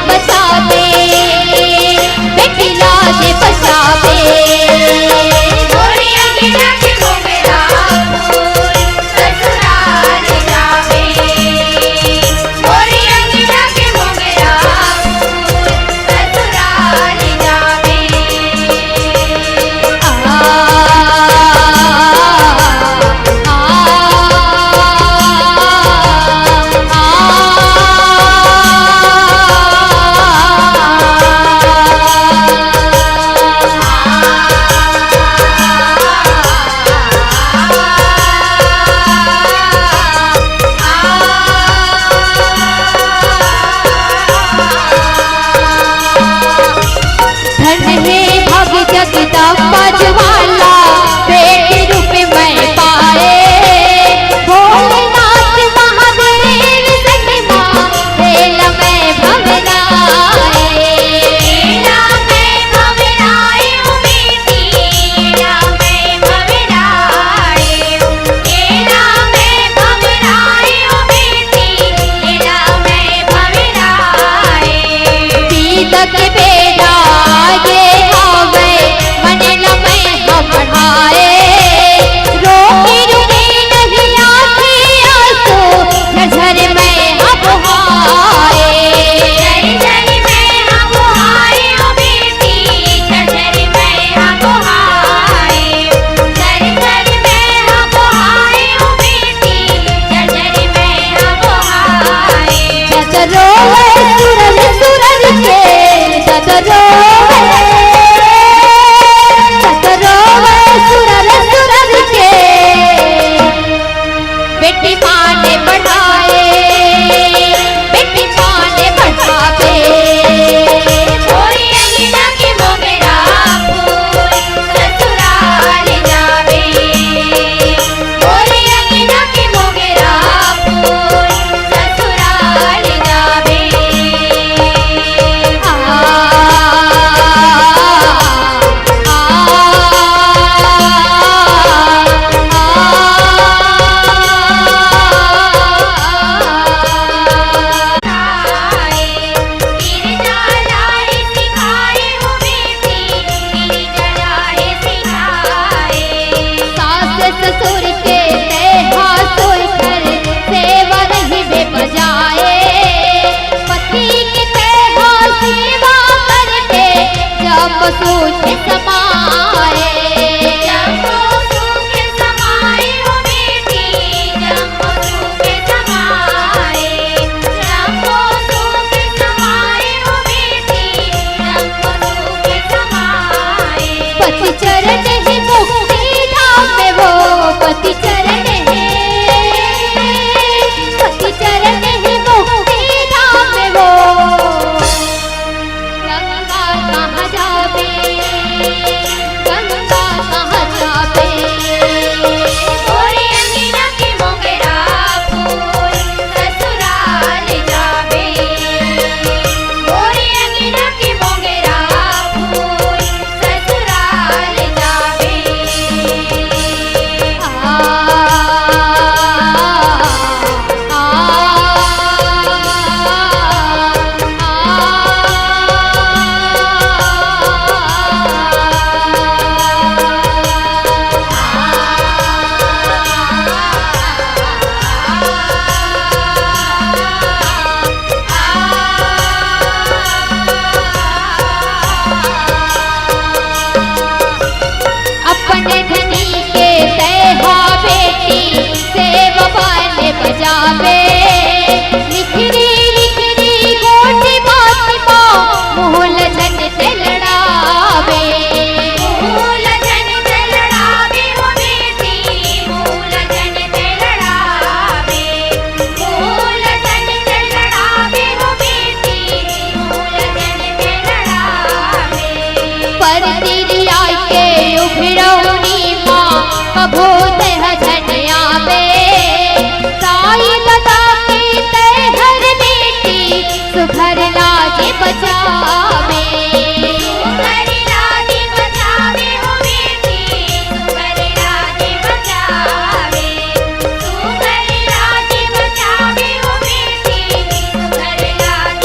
बचावे, बेटी लाज बचावे। मोरी अंगना के मोगरा फूल ससुराल जावे। मोरी अंगना के मोगरा फूल ससुराल जावे। आ, आ, आ, आ। धन्य हे भाग्य जगदम्बा ज्वाला, बेटी रूप मैं पाए। भोलेनाथ महादेव संग मा, बेला मैं भवनाए। बेला मैं भवनाए ओ बेटी, बेला मैं भवनाए। बेला मैं भवनाए ओ बेटी, बेला मैं भवनाए। पीतक बेरा आगे हवय, मन ल मैं ह बढ़ाए। रोके रुके नहीं आँखी आंसू, झरझर मैं ह बहाए। झरझर मैं ह बहाए ओ बेटी, झरझर मैं ह बहाए। झरझर मैं ह बहाए ओ बेटी, झरझर मैं ह बहाए। जत रोवे सुरर सुरर के, जत रोवे, जत रोवे सुरर सुरर के। बेटी माँ ने बढ़ाए, बेटी माँ ने बढ़ावे। मोरी अंगना के मोगरा फूल ससुराल जावे। मोरी अंगना के मोगरा फूल ससुराल जावे। आ, आ, आ, आ। सास ससुर के तेहा सोई कर सेवा रहिबे बजाए। पति के तेहा सेवा करबे जब सुख समाए। जब सुख समाए ओ बेटी, जब सुख समाए। जब सुख समाए ओ बेटी, जब सुख समाए। पति चरण हे मुक्ति धाम में वो, पति चरण हे, पति चरण हे मुक्ति धाम में वो। गंगा कहाँ जाबे, गंगा कहाँ जाबे। मोरे अंगना के मोगरा फूल ससुराल जाबे। मोरे अंगना के मोगरा फूल ससुराल जाबे। आ, आ, आ, आ। अपने धनी के तेहा बेटी, सेवा बन बजावे। लिखरी लिखरी गोटी बात मा, मुँह ल झन ते लड़ावे। मुँह ल झन ते लड़ावे ओ बेटी, मुँह ल झन ते लड़ावे। मुँह ल झन ते लड़ावे ओ बेटी, मुँह ल झन ते लड़ावे। परती रिया के उघरौनी मा, कभू तेहा झन आवे। दाई ददा के तेहर बेटी, सुघर लाज बचावे। सुघर लाज बचावे ओ बेटी, सुघर लाज बचावे। सुघर लाज बचावे ओ बेटी, सुघर लाज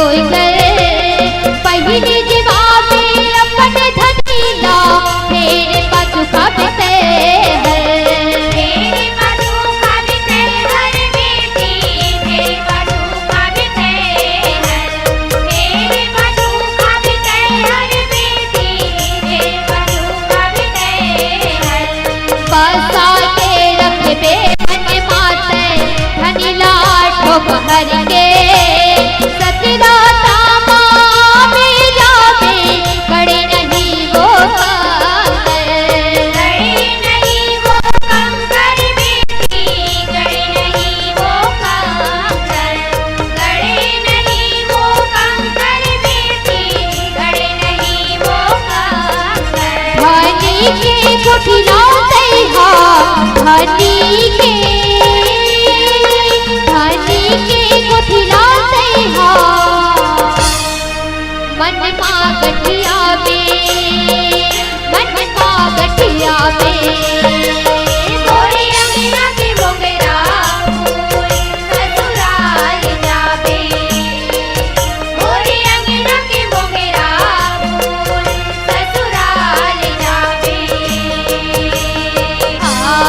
होय गए। पहिली जवाबे अपन धनी ला, फेर पाछू खाबे तैं हर। फेर पाछू खाबे तैं हर बेटी, फेर पाछू खाबे तैं हर। फेर पाछू खाबे तैं हर बेटी, फेर पाछू खाबे तैं हर। बसा के रखबे मन मा तैं, धनी ला ठोकहर के। सतरा तामा में जाबे, गड़े नहीं वो कंकर। गड़े नहीं वो कंकर बेटी, गड़े नहीं वो कंकर। गड़े नहीं वो कंकर बेटी, गड़े नहीं वो कंकर। धनी के गोठी ला तैं हा, धनी के, धनी के गोठी ला तैं हा। मन मा गठियाबे, मन मा गठियाबे। मोरे अंगना के मोगरा फूल ससुराल जाबे। मोरे अंगना के मोगरा फूल ससुराल जाबे। आ, आ,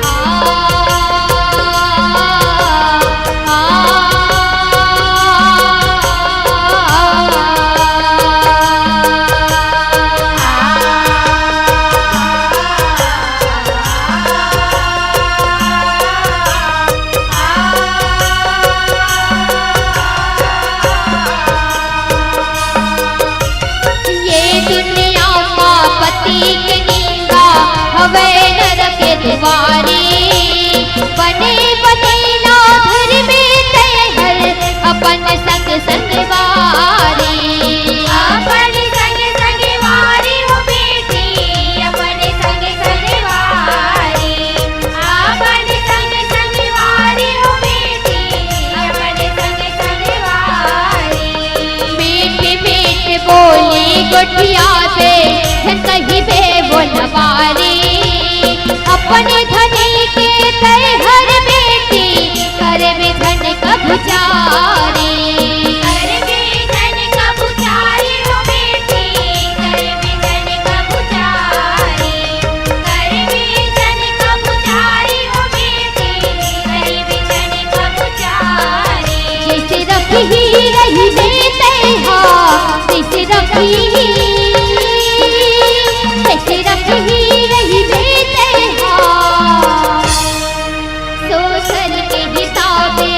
आ, आ। ये दुनिया मा पति के निंदा, हवय नरक के दुवारी। बने बने ला धरबे तैं हर, अपन संग संगवारी। अपन संग संगवारी हो बेटी, अपन संग संगवारी। अपन संग संगवारी हो बेटी, अपन संग संगवारी। मीठ मीठ बोली गोठियाबे, झन कहिबे बोलबारी। अपन धनी के तैं हर बेटी, करबे झन कभू चारी। करबे झन कभू चारी हो बेटी, करबे झन कभू चारी। करबे झन कभू चारी हो बेटी, करबे झन कभू चारी। जइसे रखही रहिबे तैं हा, जइसे रखही, जइसे रखही रहिबे तैं हा। सोचल के हिसाबे,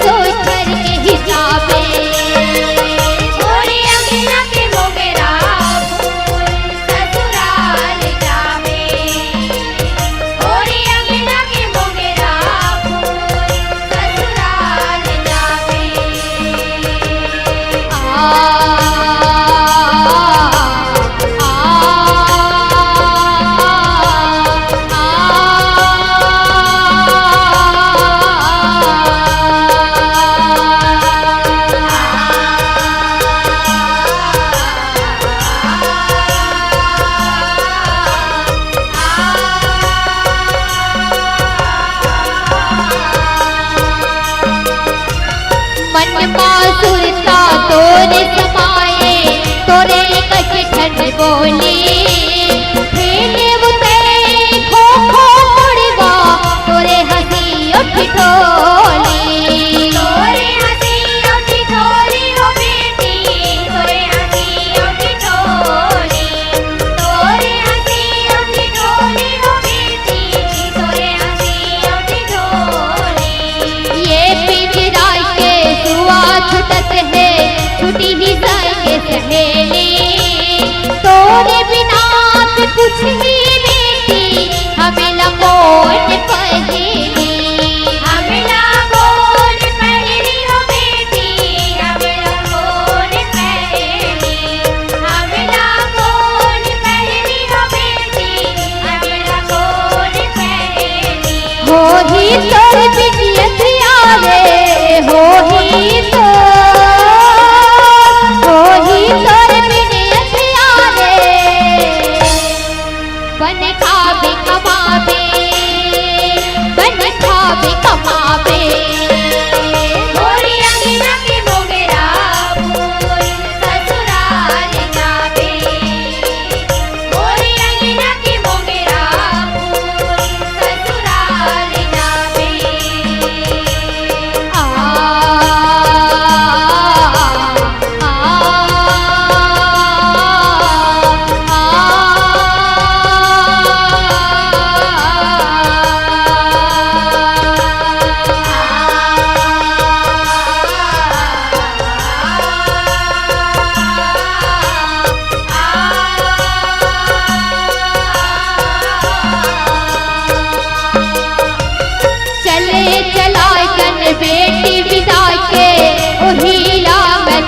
सोचल के हिसाबे। मोरे अंगना के मोगरा फूल ससुराल जाबे। मोरे अंगना के मोगरा फूल ससुराल जाबे। मन मा सुरता तोरे समाए, तोरे कस ठन बोली। खेले वो तैं खो खो मुड़वा, तोरे हंसी ओ ठिठोली। तोरे हंसी ओ ठिठोली हो बेटी, तोरे हंसी ओ ठिठोली। तोरे हंसी ओ ठिठोली हो बेटी, तोरे हंसी ओ ठिठोली। ये पिंजरा के सुआ छूटत हे, छूटही संग सहेली। तोरे बिना आप पूछही बेटी, हमला कोन पहेली। हमला कोन पहेली हो बेटी, हमला कोन पहेली। हमला कोन पहेली हो बेटी, हमला कोन पहेली। होही तोर बिटिया रे, होही तो, होही तो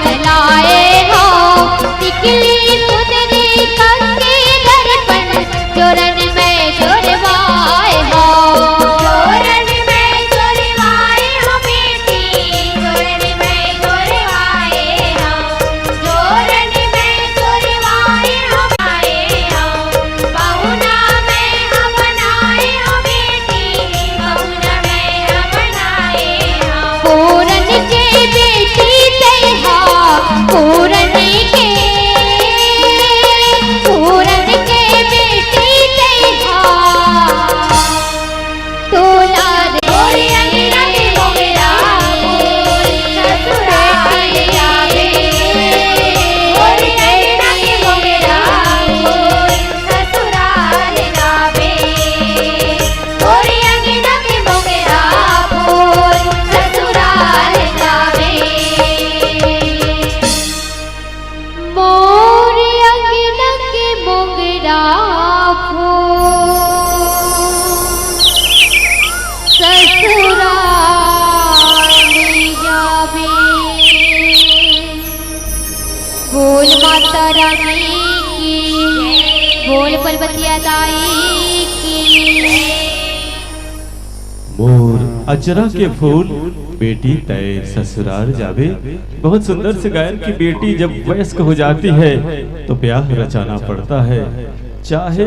चलाए हो, टिकली सुंदरी कंके दर्पण, जोरन में जोरवाए हो। जोरन में जोरवाए हो बेटी, जोरन में जोरवाए हो। जोरन में जोरवाए हो, आए हो। पहुना में अपनाए हो बेटी, पहुना में अपनाए हो। पूरन के बेटी तैहा, पूरन के, पूरन के बेटी तैहा। तोला रे। तोरी अंगना के मोंगरा फूल ससुराल जाबे। तोरी अंगना के मोंगरा फूल ससुराल जाबे। तोरी अंगना के मोंगरा फूल ससुराल जाबे। मोर अंगना के मोंगरा फूल ससुराल जाबे। बोल माता रानी की, बोल पर्वतिया दाई की। मोर अचरा के फूल, बेटी तय ससुराल जाबे। बहुत सुंदर से गायन कि बेटी जब वयस्क हो जाती है तो ब्याह रचाना पड़ता है, चाहे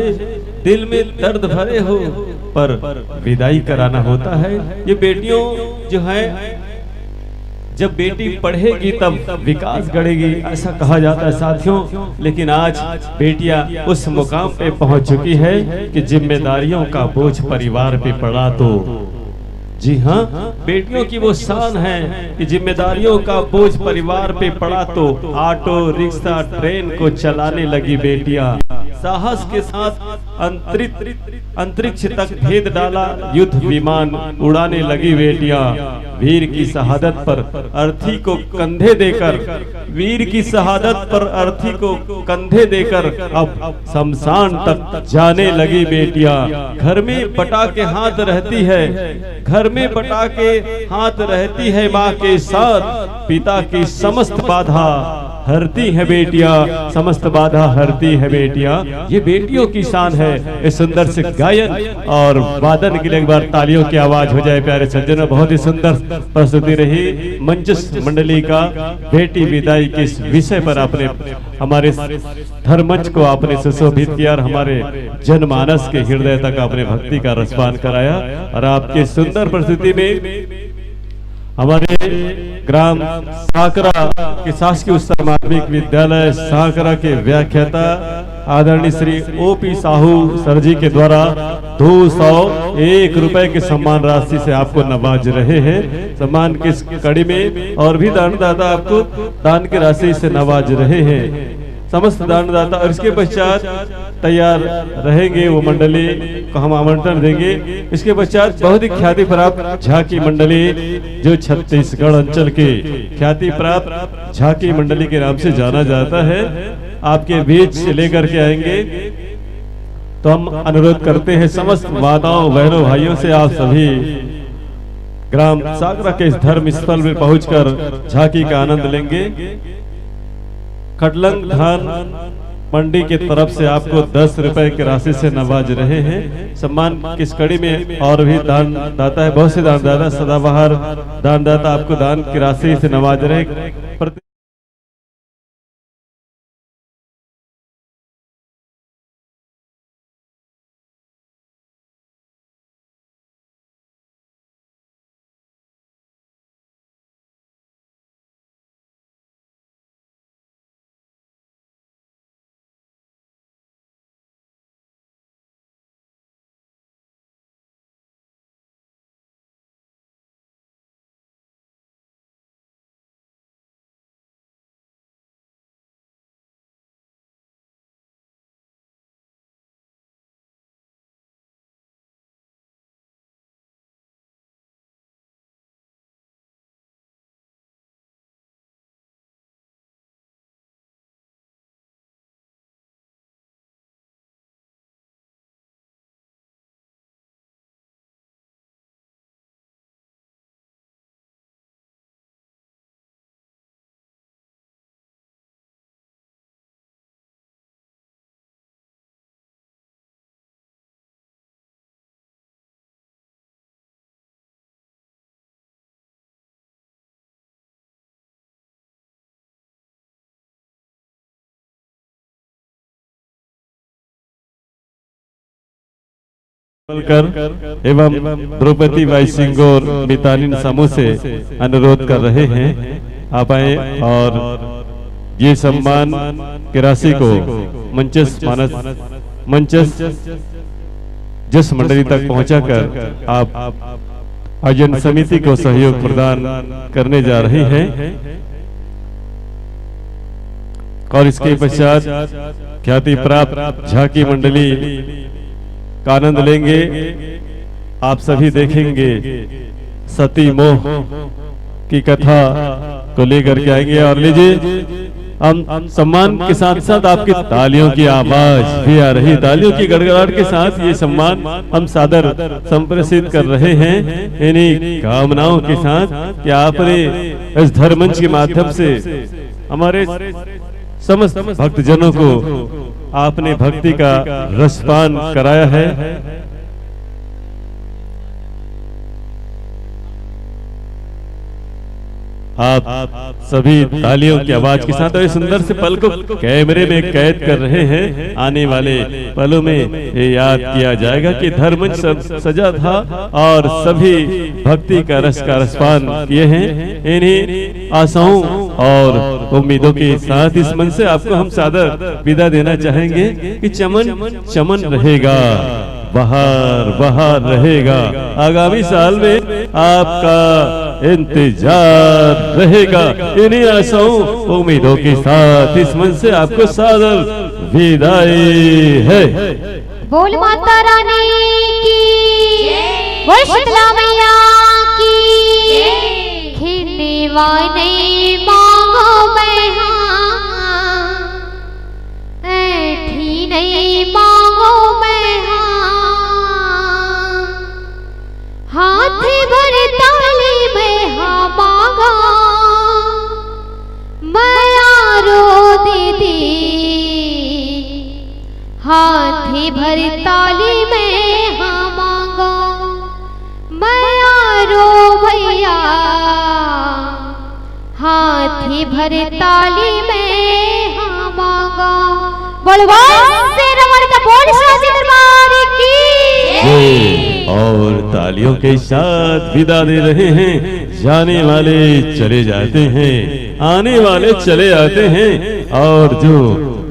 दिल में दर्द भरे हो, पर विदाई कराना होता है। ये बेटियों जो है, जब बेटी पढ़ेगी तब विकास गढ़ेगी, ऐसा कहा जाता है साथियों। लेकिन आज बेटियां उस मुकाम पे पहुंच चुकी है कि जिम्मेदारियों का बोझ परिवार पे पड़ा तो, जी हाँ, बेटियों की वो शान है कि जिम्मेदारियों का बोझ परिवार पे पड़ा तो ऑटो रिक्शा ट्रेन को चलाने लगी बेटियां। साहस के साथ अंतरिक्ष अंतरिक्ष तक भेद डाला, युद्ध विमान उड़ाने लगी बेटियां। वीर की शहादत पर अर्थी को कंधे देकर, वीर की शहादत पर अर्थी को कंधे देकर अब शमशान तक जाने लगी बेटियां। घर में बटा के हाथ रहती है, घर में बटा के हाथ रहती है माँ के साथ। पिता की समस्त बाधा हरती है बेटियां, समस्त बाधा हरती है बेटियां। ये बेटियों की शान है। इस सुंदर से गायन और वादन के लिए एक बार तालियों की आवाज हो जाए प्यारे सज्जनों। बहुत ही सुंदर प्रस्तुति रही मंजुष मंडली का। बेटी विदाई के इस विषय पर आपने हमारे धर्मंच को आपने सुशोभित किया और हमारे जनमानस के हृदय तक आपने भक्ति का रसपान कराया। और आपके सुंदर प्रस्तुति में हमारे ग्राम सांकरा के शासकीय उच्चतर माध्यमिक विद्यालय सांकरा के व्याख्याता आदरणीय Shri O P Sahu sir जी के द्वारा दो सौ एक रुपए के सम्मान राशि से आपको नवाज रहे हैं। सम्मान की इस कड़ी में और भी दानदाता आपको दान की राशि से नवाज रहे हैं। समस्त दानदाता और इसके पश्चात तैयार रहेंगे वो मंडली को हम आमंत्रण देंगे। इसके पश्चात बहुत ही ख्याति प्राप्त झांकी मंडली, जो छत्तीसगढ़ अंचल के ख्याति प्राप्त झांकी मंडली के नाम से जाना जाता है, आपके बीच लेकर के आएंगे। तो हम अनुरोध करते हैं समस्त माताओं, बहनों, भाइयों से, आप सभी ग्राम सांकरा के इस धर्म स्थल में पहुंचकर झांकी का आनंद लेंगे। खटलंग धान मंडी के तरफ से आपको दस रुपए की राशि से नवाज रहे हैं। सम्मान की इस कड़ी में और भी दानदाता है, बहुत से दानदाता, सदाबहार दानदाता आपको दान की राशि से नवाज रहे हैं। कर एवं द्रौपदी बाई सिंह और मितानिन समूह से अनुरोध कर रहे हैं, आप आए और ये सम्मान की राशि को मंचस्थ मानस मंचस्थ जस मंडली तक पहुंचाकर आप आयोजन समिति को सहयोग प्रदान करने जा रहे हैं। और इसके पश्चात ख्याति प्राप्त झांकी मंडली का आनंद लेंगे। आप सभी देखेंगे सती मोह की कथा को लेकर के आएंगे। और लीजिए, हम सम्मान के साथ साथ आपकी तालियों की आवाज भी आ रही, तालियों की गड़गड़ाहट के साथ ये सम्मान हम सादर संप्रेषित कर रहे हैं इन्हीं कामनाओं के साथ कि आपने इस धर्मंच के माध्यम से हमारे समस्त भक्तजनों को आपने भक्ति का रसपान कराया है। आप सभी तालियों की आवाज के साथ और इस सुंदर से पल को कैमरे में कैद कर रहे हैं। आने वाले पलों में ये याद किया जाएगा कि धर्मंच सब सजा था और सभी भक्ति का रस का रसपान किए हैं। इन्हीं आशाओं और उम्मीदों के साथ इस मंच से आपको हम सादर विदा देना चाहेंगे कि चमन चमन रहेगा, बहार बहार रहेगा। आगामी साल में आपका इंतजार रहेगा। इन्हीं आशाओं उम्मीदों के साथ इस मंच से आपको सादर विदाई है। बोल माता रानी की, बोल शीतला मैया की। खिन्नी वाई नहीं मांगो मैं हाँ, ऐठी नहीं मांगो मैं हाँ, हाथ भर ताली मैं हाँ मांगो। मया रो दीदी, हाथी भर ताली में हाँ मांगो। मया रो भैया, हाथी भर ताली में हाँ मांगो। बोलवा से रमन का बोल साची दरबार की। और तालियों के साथ विदा दे रहे हैं। जाने वाले चले जाते हैं, आने वाले चले आते हैं, और जो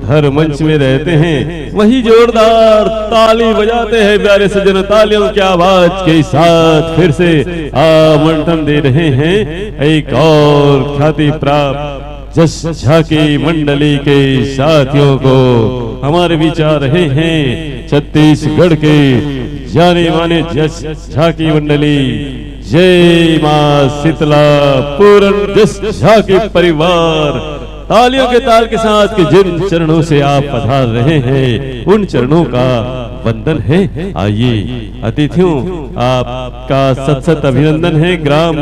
धर्मंच में रहते हैं वही जोरदार ताली बजाते हैं। प्यारे सज्जन, तालियों की आवाज के साथ फिर से आमंत्रण दे रहे हैं एक और ख्याति प्राप्त जस झांकी मंडली के साथियों को। हमारे बीच आ रहे हैं छत्तीसगढ़ के जाने माने जस झांकी मंडली, जय माँ शीतला, पूर्ण जस झांकी परिवार। तालियों के ताल के साथ कि जिन चरणों से आप पधार रहे हैं उन चरणों का वंदन है। आइए अतिथियों, आपका सत सत अभिनंदन है। ग्राम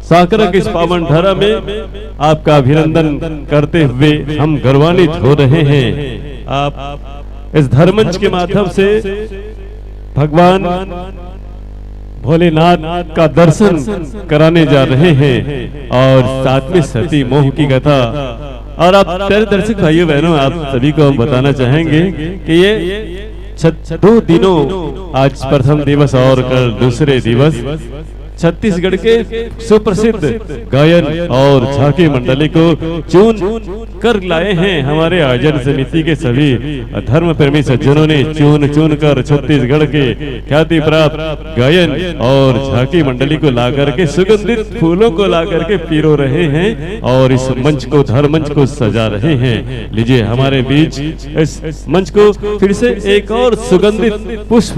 साकरा के इस पावन धरा में आपका अभिनंदन करते हुए हम गौरवान्वित हो रहे हैं। आप इस धर्मंच के माध्यम से भगवान भोलेनाथ का दर्शन कराने जा रहे हैं और साथ में सती मोह की कथा। और आप प्यारे दर्शक भाइयों बहनों, आप सभी को हम बताना चाहेंगे कि ये छत-, दो दिनों, आज प्रथम दिवस और कल दूसरे दिवस, छत्तीसगढ़ के सुप्रसिद्ध गायन और झांकी मंडली को चुन कर लाए हैं हमारे आयोजन समिति के सभी धर्म प्रेमी सज्जनों ने। चुन चुन कर छत्तीसगढ़ के ख्याति प्राप्त गायन और झांकी मंडली को ला करके, सुगंधित फूलों को ला करके पिरो रहे हैं और इस मंच को, धर्मंच को सजा रहे हैं। लीजिए, हमारे बीच इस मंच को फिर से एक और सुगंधित पुष्प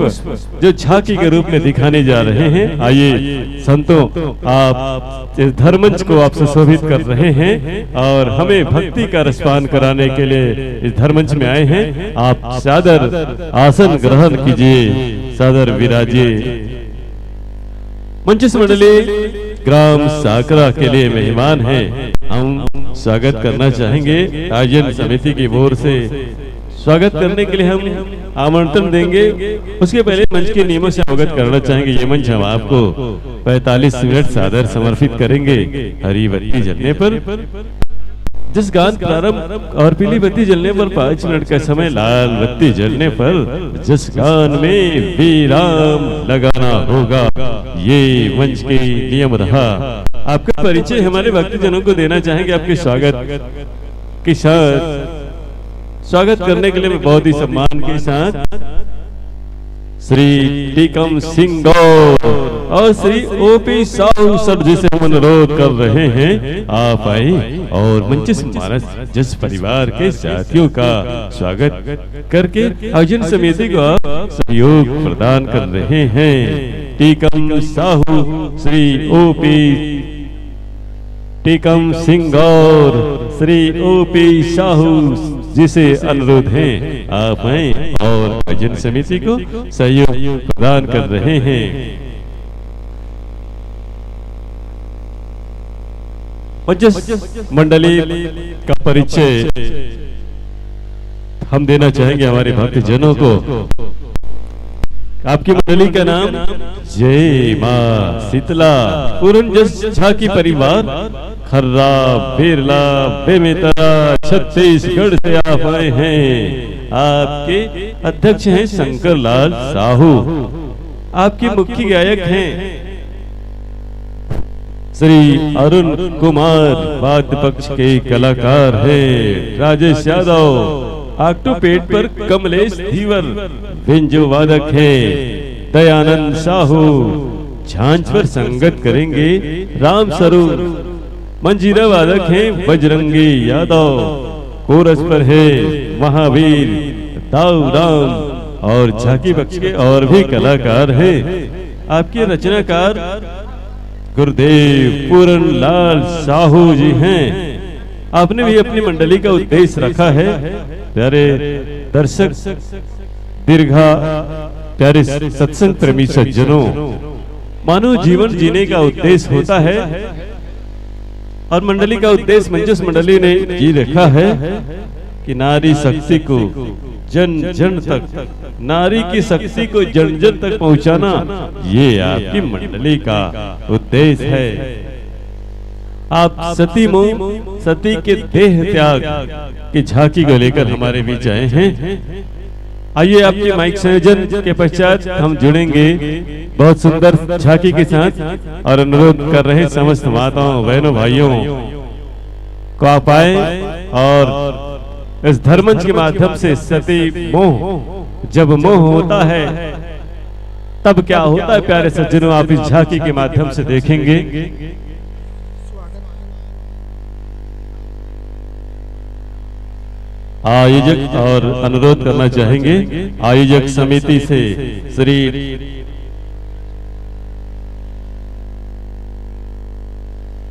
जो झांकी के रूप में दिखाने जा रहे हैं। आइए संतों, आप इस धर्मंच को आप सुशोभित कर रहे हैं और हमें भक्ति का रसपान कराने के लिए इस धर्मंच में आए हैं। आप सादर आसन ग्रहण कीजिए, सादर विराजिए। मंचस्थ मंडली ग्राम साकरा के लिए मेहमान है, हम स्वागत करना चाहेंगे आयोजन समिति की ओर से। स्वागत करने के लिए हम आमंत्रण देंगे। उसके पहले मंच के नियमों से अवगत करना चाहेंगे। ये मंच हम आपको पैंतालीस मिनट सादर समर्पित करेंगे। हरी बत्ती जलने पर जिस गान प्रारंभ और पीली बत्ती जलने पर पाँच मिनट का समय, लाल बत्ती जलने पर जिस गान में विराम लगाना होगा, ये मंच के नियम रहा। आपका परिचय हमारे भक्तजनों को देना चाहेंगे आपके स्वागत के साथ। स्वागत करने के लिए मैं बहुत ही सम्मान के साथ श्री टीकम सिंह गौर और श्री ओपी साहू सर जी से हम अनुरोध कर रहे हैं, आप आए और मंच से हमारा जस परिवार के साथियों का स्वागत करके आयोजन समिति को आप सहयोग प्रदान कर रहे हैं। टीकम साहू, श्री ओपी टीकम सिंह और श्री ओपी साहू जी से अनुरोध है, आप आए और आयोजन समिति को सहयोग प्रदान कर रहे हैं। और जिस मंडली का परिचय हम देना चाहेंगे हमारे भक्तजनों को, आपकी मंडली का नाम जय माँ शीतला पूरन जस झांकी परिवार खर्रा, बेरला, बेमेतरा, छत्तीसगढ़ से आप आए हैं। आपके अध्यक्ष हैं शंकर लाल साहू। आपके मुख्य गायक हैं श्री अरुण कुमार, वाद्य पक्ष के कलाकार हैं राजेश यादव, ऑक्टोपेड पर कमलेश धीवर, बेंजो वादक हैं दयानंद साहू, झांझ पर संगत करेंगे राम सरूप, मंजीरा वादक हैं बजरंगी यादव, कोरस पर है महावीर दाऊ राम और झांकी पक्ष के और भी कलाकार हैं। आपके रचनाकार गुरुदेव पूरन लाल साहू जी हैं। आपने भी अपनी मंडली का उद्देश्य रखा है। प्यारे दर्शक, दीर्घा, प्यारे सत्संग प्रेमी सज्जनों, मानव जीवन जीने का उद्देश्य होता है और मंडली का उद्देश्य मंजुस मंडली ने जी रखा है कि नारी शक्ति को जन जन तक, नारी की शक्ति को जन जन तक पहुंचाना, ये आपकी मंडली का उद्देश्य है। आप सती मोह, सती के देह त्याग की झांकी को लेकर हमारे बीच आए हैं। आइए, आपके माइक संयोजन के पश्चात हम जुड़ेंगे बहुत सुंदर झांकी के साथ और अनुरोध कर रहे हैं समस्त माताओं, बहनों, भाइयों को आप आए और इस धर्मंच के माध्यम से सती मोह, जब मोह होता है तब क्या होता है, प्यारे सज्जनों, आप इस झांकी के माध्यम से देखेंगे। आयोजक और अनुरोध करना चाहेंगे आयोजक समिति से श्री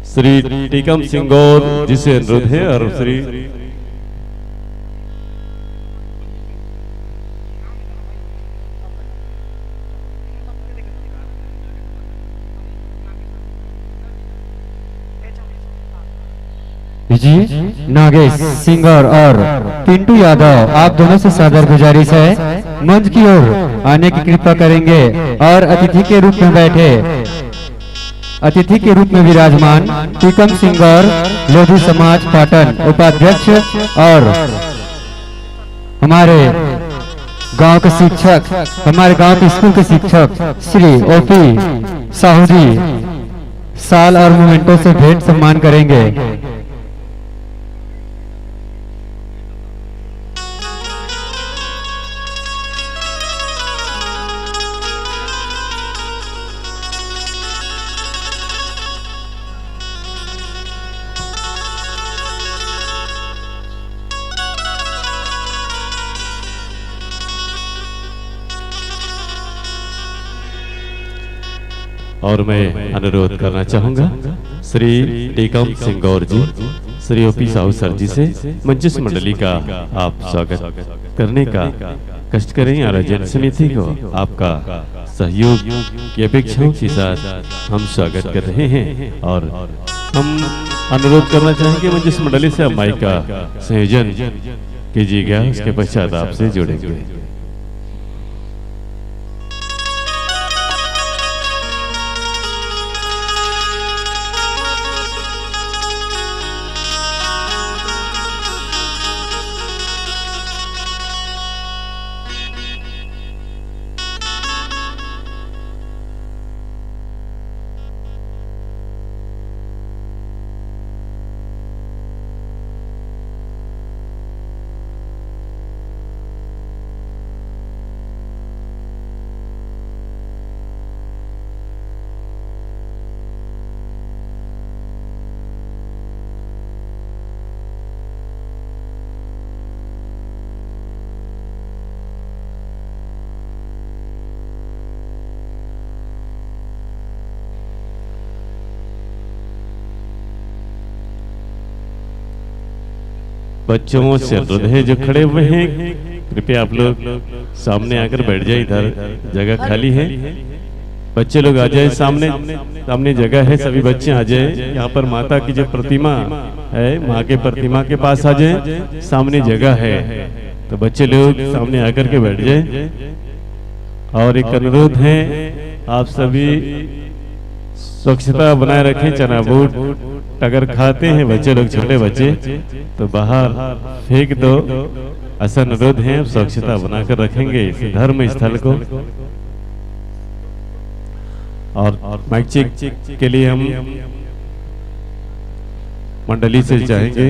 श्री टीकम सिंह गौर जी से अनुरोध है और श्री जी, नागेश सिंगर और पिंटू यादव, आप दोनों से सादर गुजारिश है, मंच की ओर आने की कृपा करेंगे और अतिथि के रूप में बैठे, अतिथि के रूप में विराजमान टीकम सिंगर, लोधी समाज पाटन उपाध्यक्ष और हमारे गांव के शिक्षक, हमारे गांव के स्कूल के शिक्षक श्री ओपी साहू जी शाल और मोमेंटो से भेंट सम्मान करेंगे। और मैं अनुरोध करना चाहूंगा श्री टीकम सिंह गौर जी, श्री ओपी साहू सर जी से मंजुस मंडली का आप स्वागत करने का कष्ट करें। आयोजन समिति को आपका सहयोग की अपेक्षाओं के साथ हम स्वागत कर रहे हैं और हम अनुरोध करना चाहेंगे मंजुस मंडली से माइक का संयोजन कीजिएगा, उसके पश्चात आपसे जुड़ेंगे। बच्चों से अनुरोध है, जो खड़े हुए हैं, कृपया आप लोग सामने आकर बैठ जाए। इधर जगह खाली है, बच्चे लोग आ जाए सामने। सामने जगह है, सभी बच्चे आ जाए। यहाँ पर माता की जो प्रतिमा है, माँ के प्रतिमा के पास आ जाए, सामने जगह है, तो बच्चे लोग सामने आकर के बैठ जाए। और एक अनुरोध है, आप सभी स्वच्छता बनाए रखें। चना बूट अगर खाते हैं बच्चे लोग, छोटे बच्चे, तो बाहर फेंक दो। ऐसा अनुरोध है, स्वच्छता बनाकर रखेंगे इस धर्म स्थल को। और माइक चेक के लिए हम मंडली से चाहेंगे।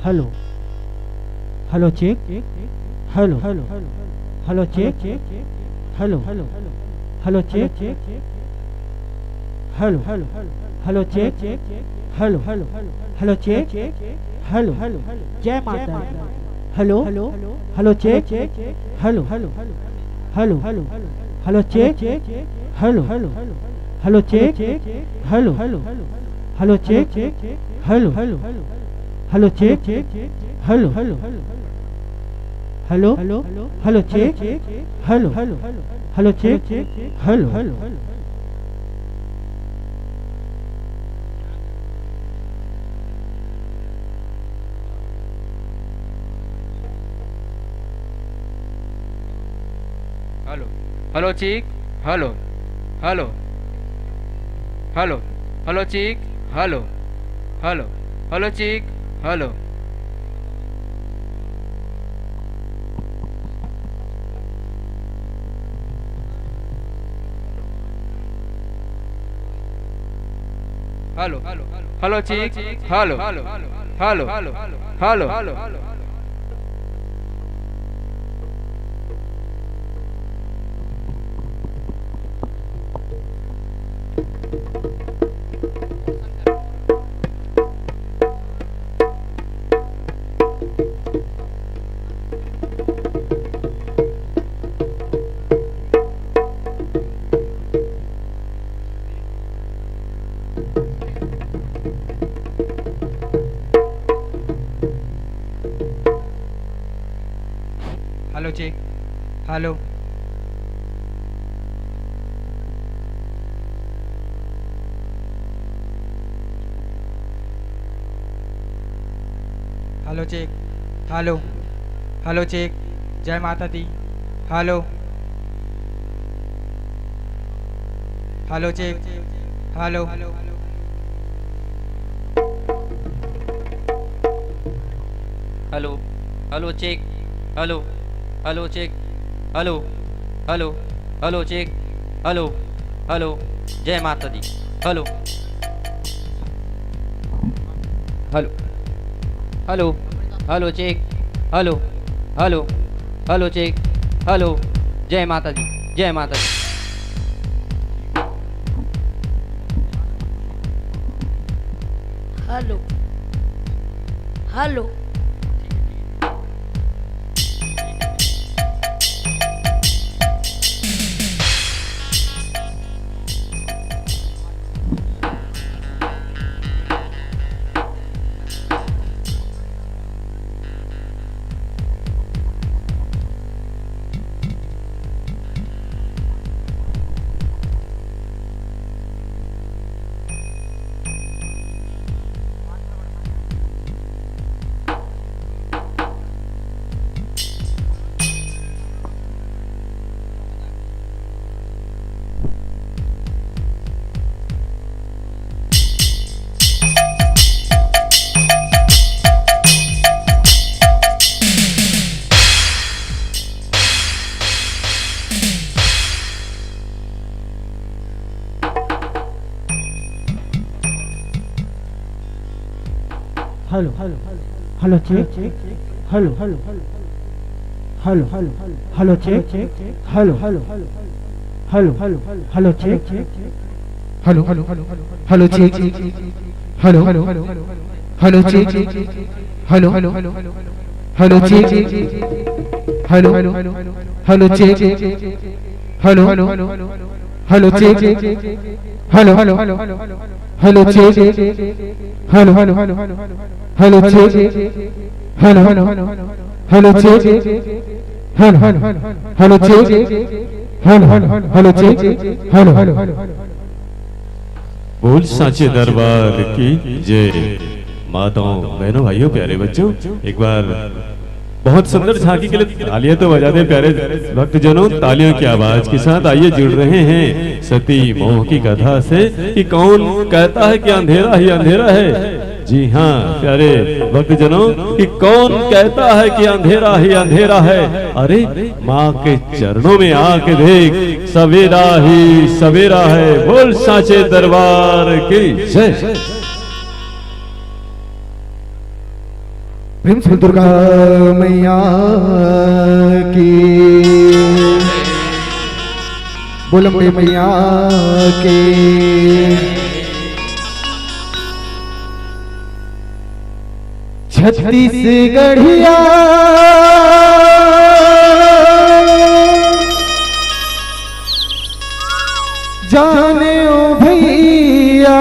Hello, hello, check. Hello, hello, check. Hello, hello, check. Hello, hello, check. Hello, hello, check. Hello, जय माता दी। Hello, hello, check. Hello, hello, check. Hello, hello, check. Hello, hello, check. Hello, hello, check. Hello, hello, check. Hello, hello, hello, check. Hello, hello, check. Hello, hello. Hello, hello, check. Hello, hello, hello, hello, check. Hello, hello, hello, check. Hello. Hello, hello, check. Hello, hello, hello. Hello, check. Hello. Hello, check. Hello, hello, check. जय माता दी। Hello, hello, check. Hello, hello, hello, check. Hello, hello, check. Hello, hello, hello, check. Hello, hello, जय माता दी। Hello, hello, hello, hello, check. Hello, hello, hello, check. Hello, जय माता दी, जय माता दी। Hello, hello. Hello, hello, hello, check. Hello, hello, hello, check. Hello, hello, hello, check. Hello, hello, hello, check. Hello, hello, hello, check. Hello, hello, hello, check. Hello, hello, hello, check. Hello, hello, hello, check. Hello, hello, hello, check. Hello, hello, hello, check. Hello, hello, hello, check. Hello, hello, hello, check. Hello, hello, hello, check. Hello, hello, hello, hello. बोल सांचे दरबार की जय। माताओं, बहनों, भाइयों, प्यारे बच्चों, एक बार बहुत सुंदर झांकी के लिए तालियां तो बजा दें प्यारे भक्तजनों। तालियों की आवाज के साथ आइए, जुड़ रहे हैं सती मोह की कथा से कि कौन कहता है कि अंधेरा ही अंधेरा है। जी हाँ प्यारे भक्तजनों, कि कौन कहता है कि अंधेरा ही अंधेरा है। अरे, माँ के चरणों में आके देख, सवेरा ही सवेरा है। बोल सांचे दरबार की जय। प्रेम से दुर्गा मैया की, बोल अम्बे मैया की। छत्तीसगढ़िया जाने ओ भैया,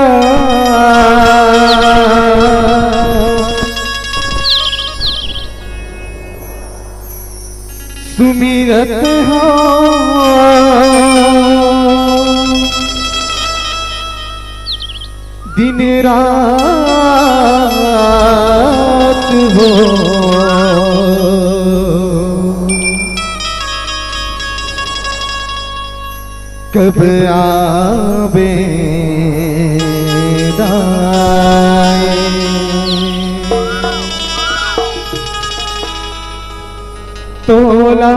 सुमिरत हो दिन रात हो, कब आबे दाए। तोला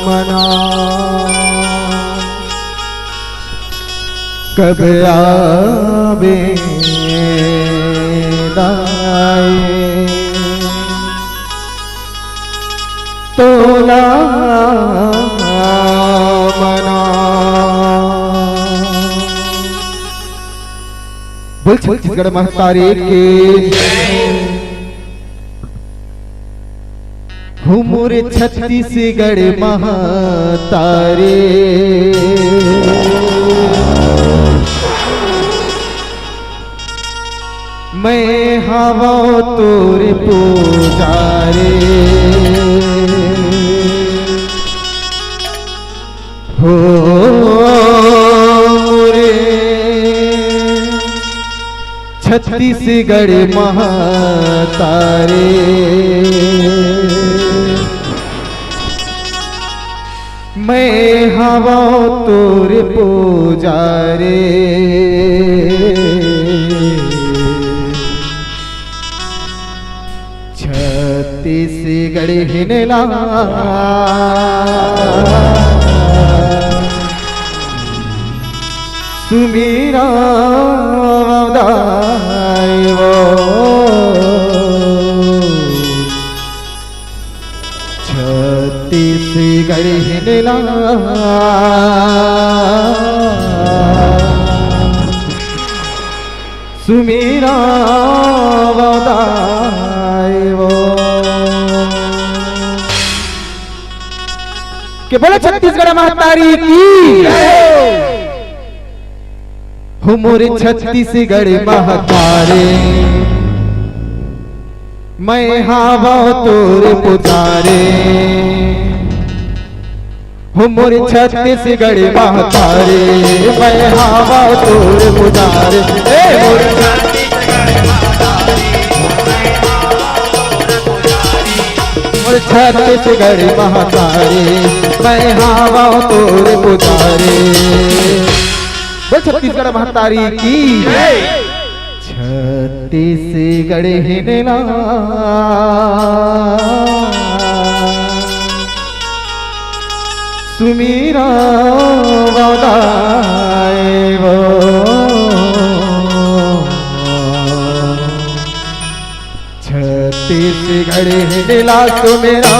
मना कब आबे दाए, तोला मना। बोल छत्तीसगढ़ महतारी की। हो मोर छत्तीसगढ़ महतारी, मैं हवं तोर पुजारी। हो रे छत्तीसगढ़ महतारी, मैं हवं तोर पुजारी। छत्तीसगढ़ हिनला सुमिरा दाई वो। छत्तीसगढ़ हिनला सुमिरा दाई वो। के बोले छत्तीसगढ़ महतारी की। हो मोर छत्तीसगढ़ महतारी, मैं हवं तोर पुजारी। हो मोर छत्तीसगढ़ महतारी, मैं हवं तोर पुजारी। ए मोर छत्तीसगढ़ महतारी, मोर छत्तीसगढ़ महतारी, मैं हवं तोर पुजारी। बोल छत्तीसगढ़ महतारी की। छत्तीसगढ़ हिनला सुमिरा दाई वो। छत्तीसगढ़ हिंडला सुमेरा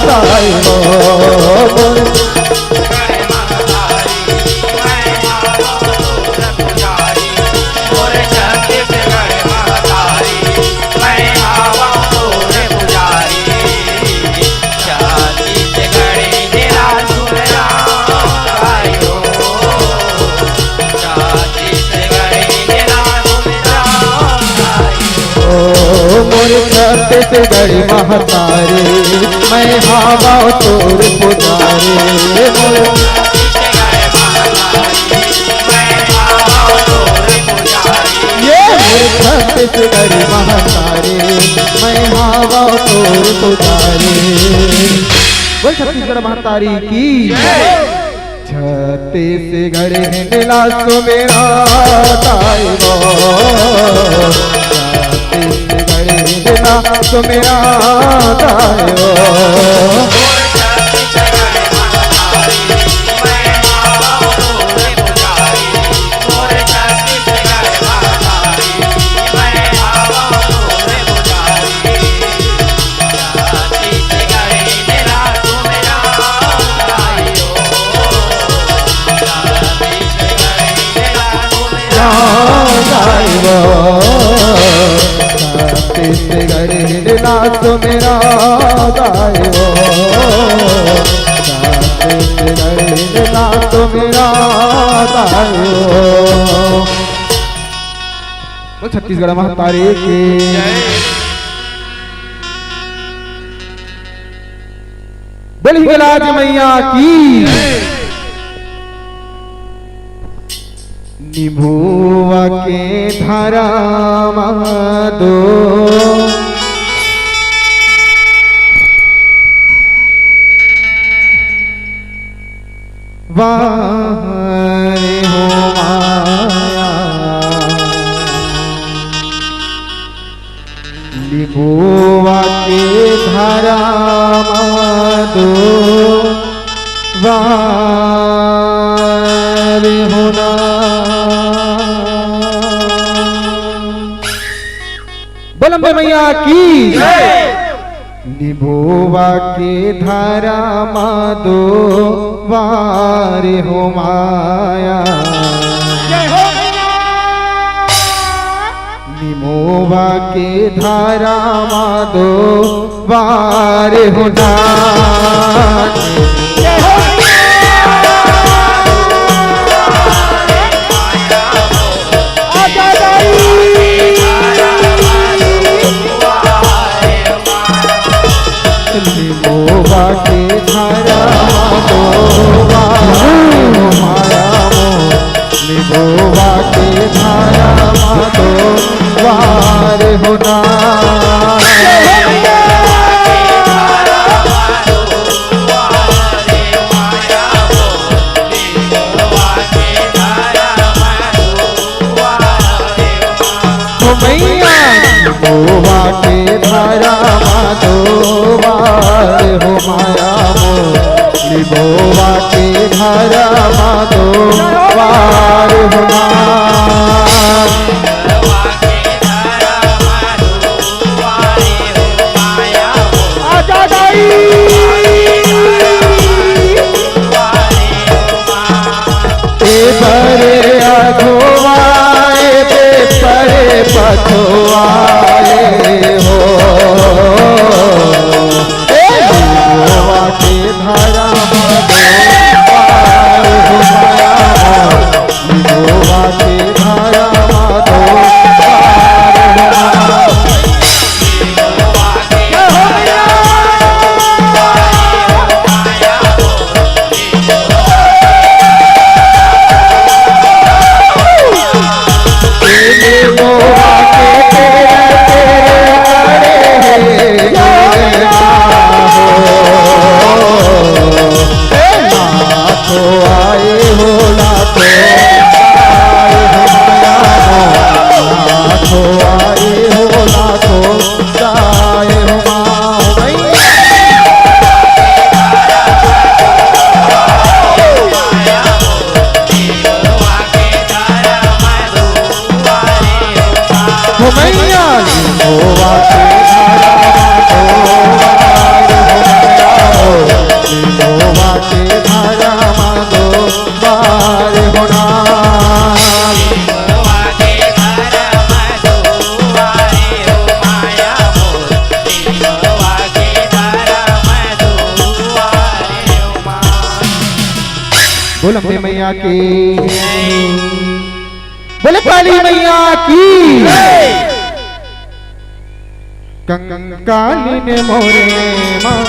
दाई हो। ओ मोर छत्तीसगढ़ी महतारी, मैं हावव तोर पुजारी। मोर ये मोर छत्तीसगढ़ी महतारी, मैं हावव तोर पुजारी। बोल छत्तीसगढ़ महतारी की। छत्तीसगढ़ हिंडला सुमेरा दाई हो। छत्तीसगढ़ हिंडला सुमेरा दाई हो। छत्तीसगढ़ हिंडला सुमेरा दाई हो। छत्तीसगढ़ हिंडला सुमेरा दाई हो। बोल छत्तीसगढ़ महतारी की। बोल हिंगलाज मैया की। निभुआ के धरा म दो वारे हो माया। निभुआ के धरा म दो वारे हो ना। बोल अम्बे मैया की। निभुआ के धरा म दो वारे हो माया। निभुआ के धरा म दो वारे हो ना। निभुआ के धरा म दो वारे हो माया मोर। निभुआ के धरा म दो वारे हो ना। ओ मैया। निभुआ के धरा म दो वारे हो माया मोर। निभुआ के धरा म दो वारे हो ना। आजा दाई। ए बरे अघुवाए, बे परे पछुआए हो। ए निभुआ के धरा म दो वारे हो माया मोर। निभुआ के लंबे मैया की, बोले काली मैया की। कंकालिन मोरे माँ,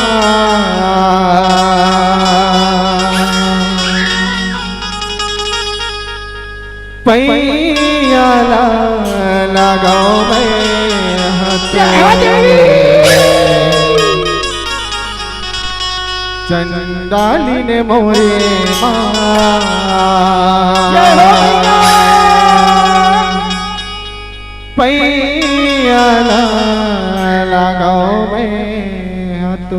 पैया ला लगाओ मैं हाथ। चंडालिन मोरे माँ, पैया ला लगाओ मैं हाथ।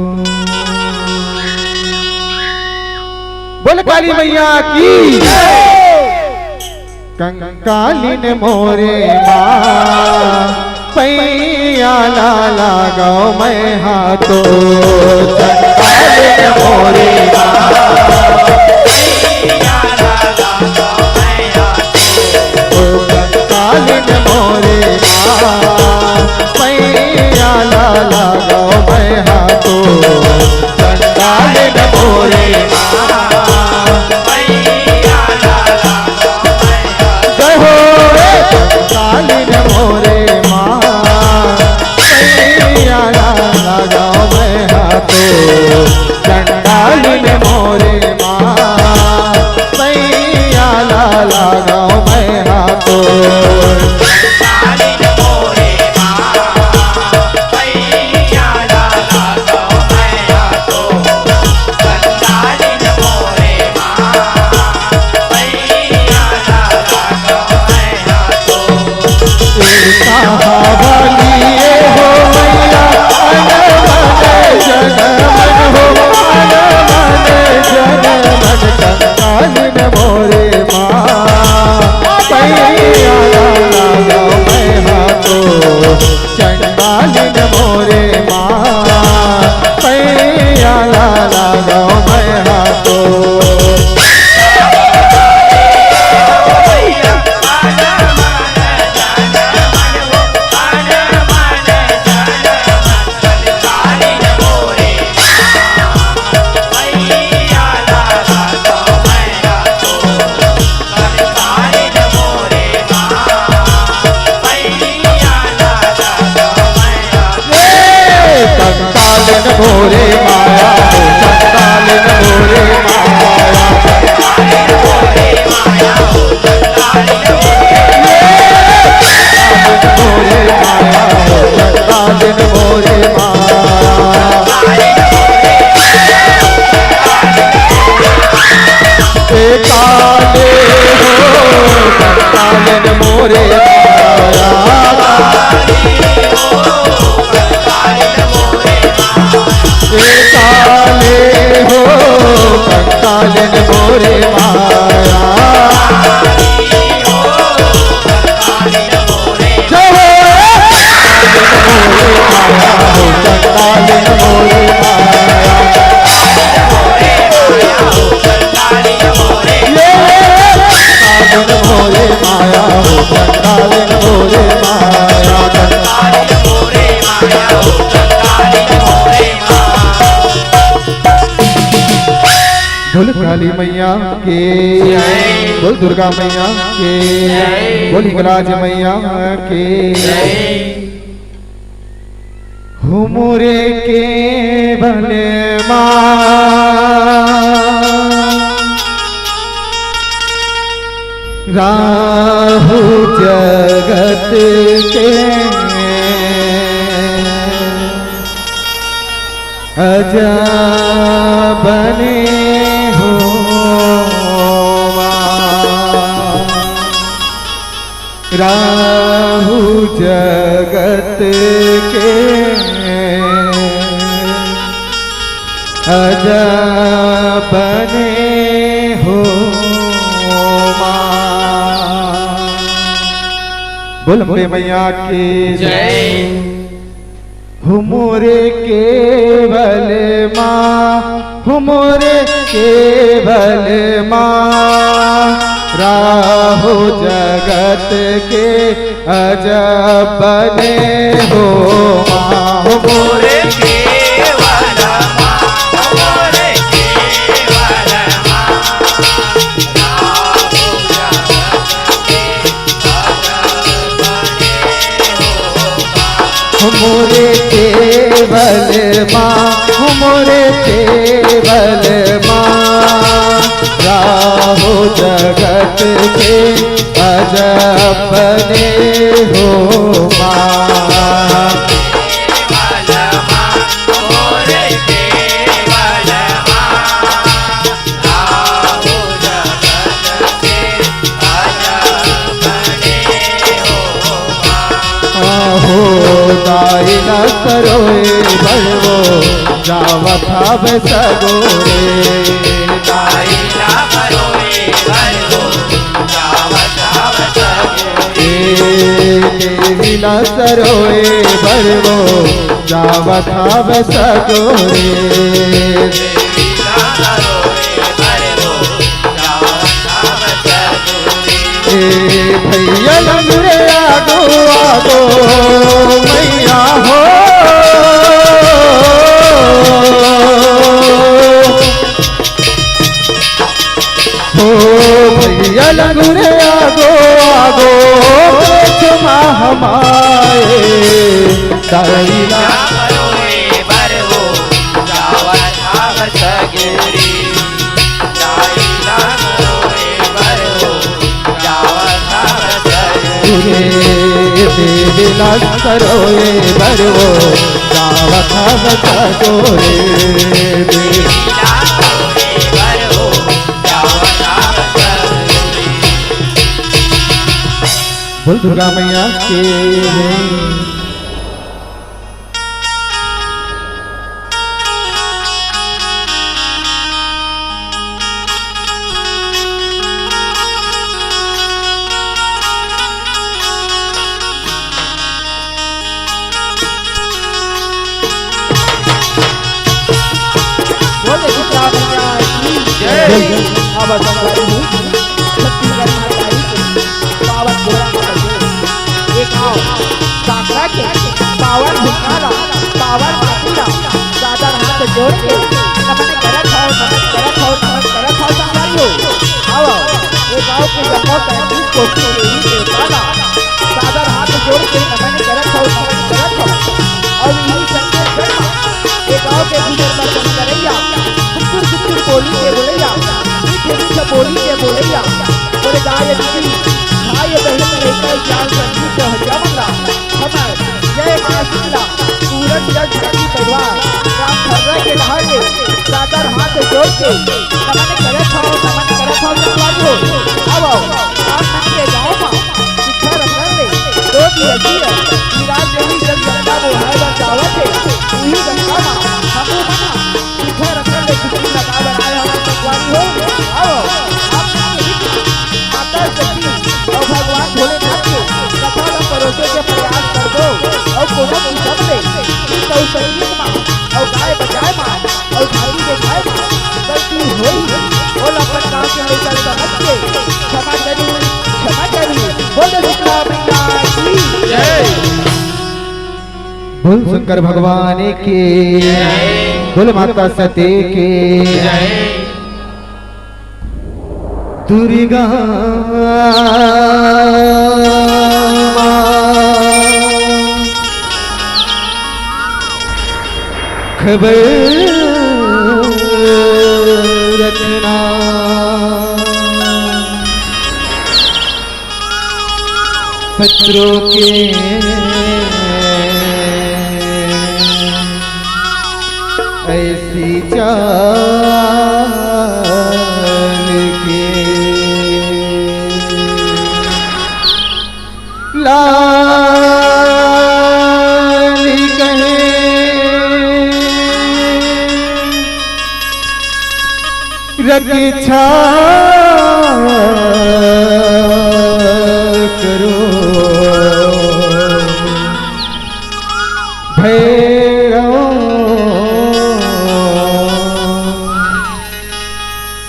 बोल काली मैया की। कंकालिन मोरे माँ, पैया ला लगाओ मैं हाथ। कंकालिन मोरे माँ, ओ कंकालिन मोरे माँ, पैया ला लगाओ मैं हाथ। कंकालिन मोरे माँ, जय हो रे। कंकालिन मोरे माँ, पैया ला लगाओ मैं हाथ। कंकालिन मोरे माँ, पैया ला लगाओ मैं हाथ। चंडालिन मोरे माँ, पैया ला लगाओ मैं हाथ। कंकालिन मोरे माया हो, कंकालिन मोरे माया। कंकालिन मोरे माया हो, कंकालिन मोरे माया। ए काले हो, कंकालिन मोरे माया। ए काले हो, कंकालिन मोरे माया। जय हो। कंकालिन मोरे माया। कंकालिन मोरे माया हो, कंकालिन मोरे माया। बोल काली मैया के, बोल दुर्गा मैया के, बोल हिंगलाज मैया के। हो मोरे केवल माँ, राहु जगत के अजब बने हो माँ। राहु जगत के अजब बने हो माँ। बोल अम्बे मैया की जय। हो मोरे केवल माँ, हो मोरे केवल माँ, राहु जगत के अजब बने हो माँ। हो मोरे केवल माँ, हो मोरे केवल माँ। मोरे केवल माँ, मोरे केवल माँ, राहो जगत के अजपने हो माँ। आहो दाई न सरोए बड़वो, जावत हव सगोरे। ए देवी न सरोए बड़वो, जावत हव सगोरे। ए भैया लंगुरे आगो आगो मैया हो। हो भैया लंगुरे आगो आगो, पेट मा हमाए दाई ना। रे देवी ना सरोए बड़वो, जावत हव सगोरे। बोल दुर्गा मैया की जय। बोले दुर्गा मैया की जय। अब संगवारी हो, छत्तीसगढ़ महतारी के पावन गोरा में बसे एक गाँव काकरा के पावन भूमि ला, पावन माटी ला, सादर हाथ जोड़ के नमन करत हव, नमन करत हव, नमन करत हव संगवारी हो। आओ, ये गाँव के जम्मो पैंतीस कोटि देवी देवता ला सादर हाथ जोड़ के नमन करत हव, नमन करत हव। अउ इही संगे संग ये गाँव के गुजर बसर करइया, सुंदर सुंदर बोली के बोलइया, मीठे मीठे बोली के बोलइया, मोरे दाई दीदी, भाई बहिन, लइका, सियान, संगी, सहजिया मन ला, हमर जय माँ शीतला, पूरन जग धरती परिवार, राम धर्रा के डहार ले, सादर हाथ जोड़ के, नमन करत हव, नमन करत हव, संगवारी हो। आवव, आप मन के गाँव मा, शिक्षा रतन ले, दो दिया जिया, विराट देवी जगदम्बा बोहाय बर जावत हे, उही गंगा मा, हमू मन, शिक्षा रतन ले, खुशी लगा बर आए हवन, संगवारी हो। आवव, आप मन के माता सती अउ भगवान भोलेनाथ के कथा ला परोसे के प्रयास करबो, अउ कोनो किसम ले, गीत अउ संगीत मा, अउ गाय बजाय मा, अउ झाड़ी देखाय मा गलती होई, ओला अपन गाँव के लइका समझ के क्षमा करी, क्षमा करी। बोल दे शीतला मैया की जय। बोल शंकर भगवान की जय। बोल माता सती की जय। दुर्गा माँ खबर रखना, शत्रु के ऐसी चाल के लाल कहे रक्षा करो भैरव।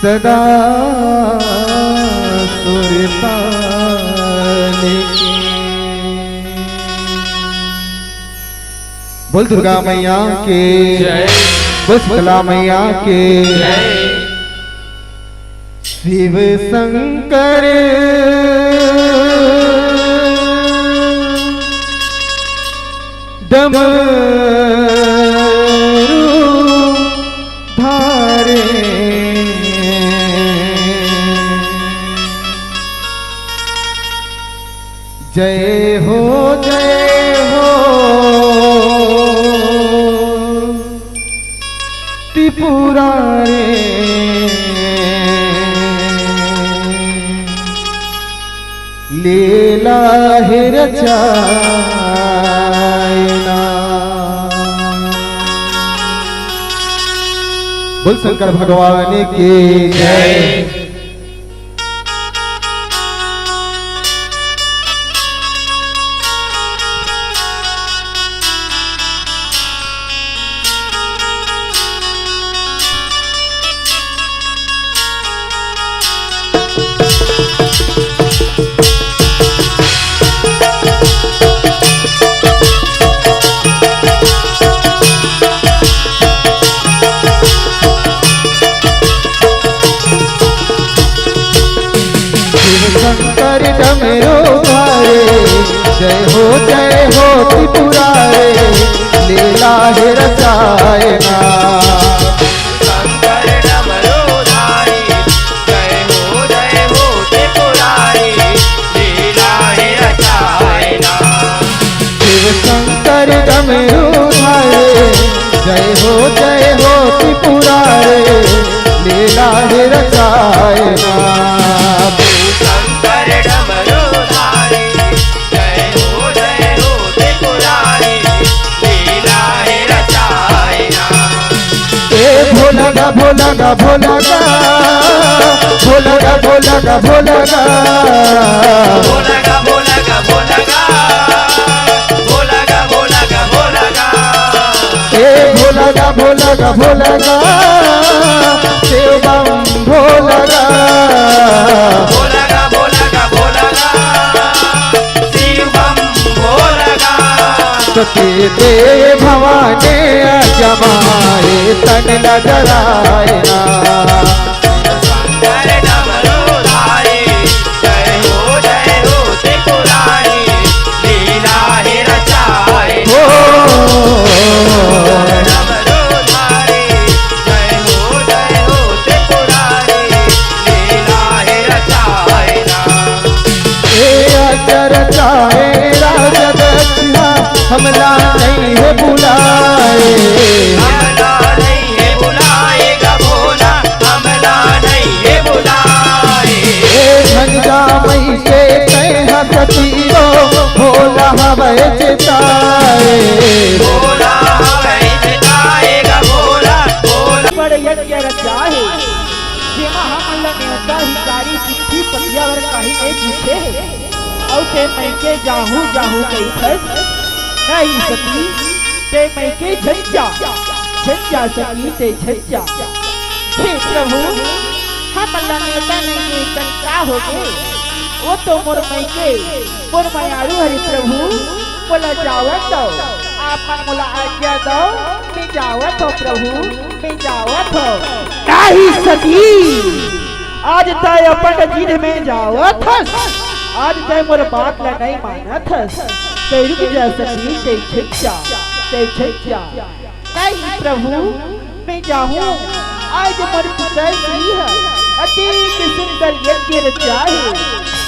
सदा सुरताल की। बोल दुर्गा मैया की जय। बोल शीतला मैया की जय। शिव शंकर डमरू धारे। जय हो, जय हो त्रिपुरा रे, लीला हे रचायना। बोल शंकर भगवान की जय। शिव शंकर डमरू धारे, जय हो जय हो त्रिपुरा रे, लीला हे रचायना। शंकर डमरू धारी, जय हो जय हो त्रिपुरारी, लीला हे रचायना। शिव शंकर डमरू धारे, जय हो जय हो त्रिपुरा रे, लीला हे रचायना। शंकर डमरू धारी, जय हो जय हो त्रिपुरारी, लीला हे रचायना। ए भोला गा भोला गा भोला गा, भोला गा भोला गा भोला गा। भोला गा भोला गा भोला गा, भोला गा भोला गा भोला गा। ए भोला गा भोला गा भोला गा, शिव बम भोला गा। भोला गा भोला गा भोला गा, शिव बम भोला गा। सती देव भवानी जमाए तन नजराए ना। शंकर डमरू धारी, जय हो जय हो त्रिपुरारी, लीला हे रचाए। हो। डमरू धारी, जय हो जय हो त्रिपुरारी, लीला हे रचाए ना। ए अचरज हे राज दक्षिणा, हमला नहीं है बुलाए। हमला नहीं है बुलाए गा भोला, हमला नहीं है बुलाए। ए झंझा मई के कहे सती हो, भोला हवे जिताए। भोला हवे जिताए गा भोला, भोला। बड़ यज्ञ रचा हे, जेमा हमन ल नेवता हिकारी चिट्ठी पतिया बर काहीं नइ पूछे हे। अउ ते मइके जाहूं जाहूं कहिथस, नहीं सती, ते मइके झन जा, झन जा सती, ते झन जा। हे प्रभु, हमन ला नेवता नइ दे, तन का होगे? वो तो मोर मइके, मोर मयारू हरे प्रभु, मोला जावत दव, आप मन मोला आज्ञा दव, मैं जावत हव प्रभु, मैं जावत हव। नहीं सती, आज तैं अपन जिद में जावत हस, आज तैं मोर बात ला नहीं मानत हस, तैं रुक जा सती, तैं झन जा, तैं झन जा। नहीं प्रभु, मैं जाहूं, आज मोर पिताजी ह अति सुंदर यज्ञ रचाए हे,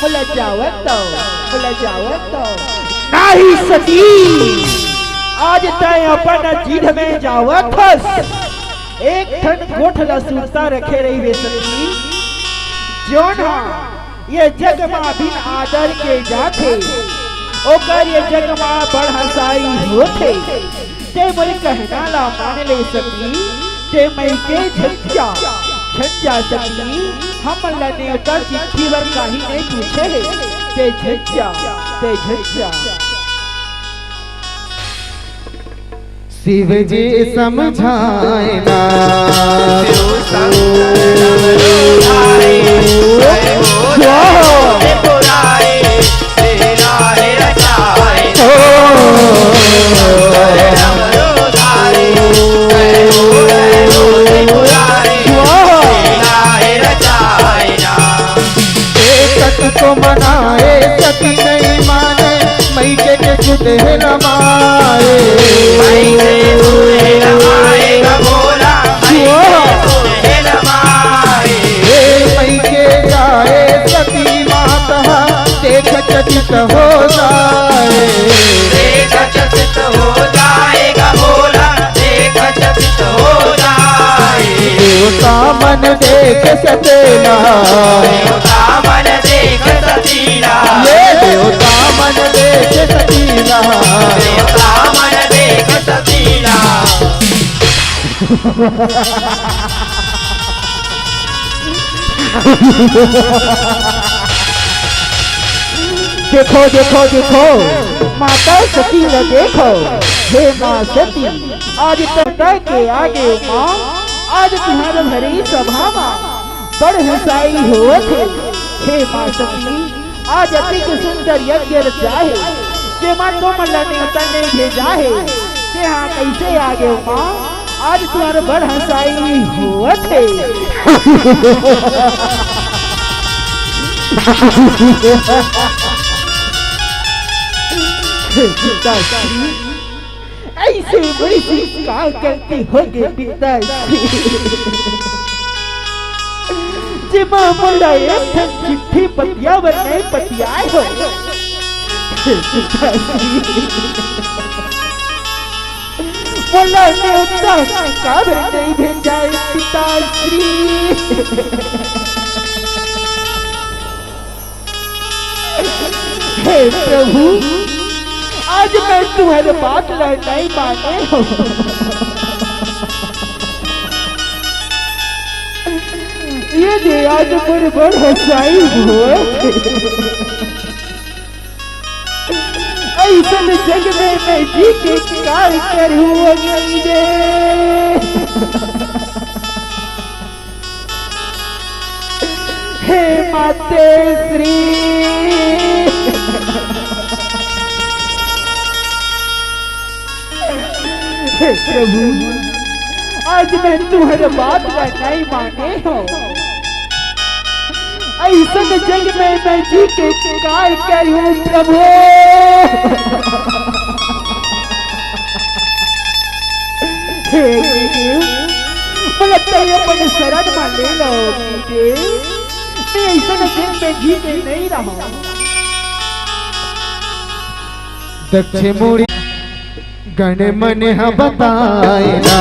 मोला जावत दव, मोला जावत दव। नहीं सती, आज तैं अपन जिद में जावत हस, एक ठन गोठ ला सुरता रखे रहिबे सती, जोन हा ये जग मा बिन आदर के जाथे, ओकर ये जग मा बड़ हंसाई होथे। तैं मोर कहना ला मान ले सती, तैं मइके झन जा, झन जा सती, हमन ला नेवता चिट्ठी बर काहीं नइ पूछे हे, तैं झन जा, तैं झन जा। शिव जी समझाए ना। शिव शंकर डमरू धारी, जय हो जय हो त्रिपुरारी, लीला हे रचाए। ओ। शंकर डमरू धारी, जय हो जय हो त्रिपुरारी, लीला हे रचाए ना। ए सत को मनाए, सती नहीं माने, मइके के तेह लमाए। माई के सुने लमाए गा भोला, माई के सुने लमाए। ए माई के जाए सती माता, देख चकित हो जाए। देख चकित हो जाए गा भोला, देख चकित हो जाए। देवता मन देख सतेला। देवता मन देख सतीला। ये देवता मन देख सतीला। देवता मन देख सतीला। देखो, देखो, देखो, माता सती ला देखो। हे माँ सती, आज तोर के आगे माँ, आज तुम्हारे भरी सभा मा बड़ हंसाई होवत हे। हे माँ सती, आज अतिक सुंदर यज्ञ रचा हे, जेमा तुमन ला नेवता नइ भेजा हे, तेहा कइसे आगे माँ? आज तुम्हारे बड़ हंसाई होवत हे। हे पिताश्री, अइसे वइसे का गलती होगे पिताश्री? जेमा मोला एक ठन चिट्ठी पतिया बर नइ पतियाए हो। हे पिताश्री, मोला नेवता काबर नइ भेजाए पिताश्री? हे प्रभु, आज मैं तुम्हारे बात ला नइ माने हो। ये दे आज मोर बड़ हंसाई हो। अइसन जग में मैं जी के काय करूँ अगली दे। हे माते श्री, हे प्रभु, आज मैं तुम्हारे बात ला नइ माने हो। अइसन जग में मैं जी के काय करूँ प्रभु। हे गुरुदेव, मोला तैं अपन शरण मा ले लो गुरुदेव। मैं अइसन जग में जी के नइ रहूँ। दक्ष मुड़ी गण मन ह बताए ना।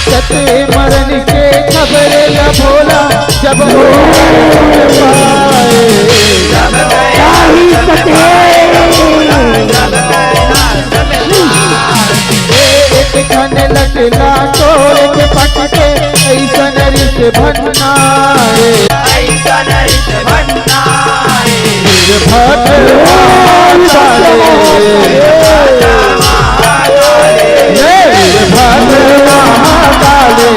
सते मरन के खबर ल भोला जब ओ पाए। एक खन लटला तोड़ के पट के अइसन रिस भन्ना हे। अइसन रिस भन्ना हे। वीरभद्र महाकाली। हे वीरभद्र महाकाली।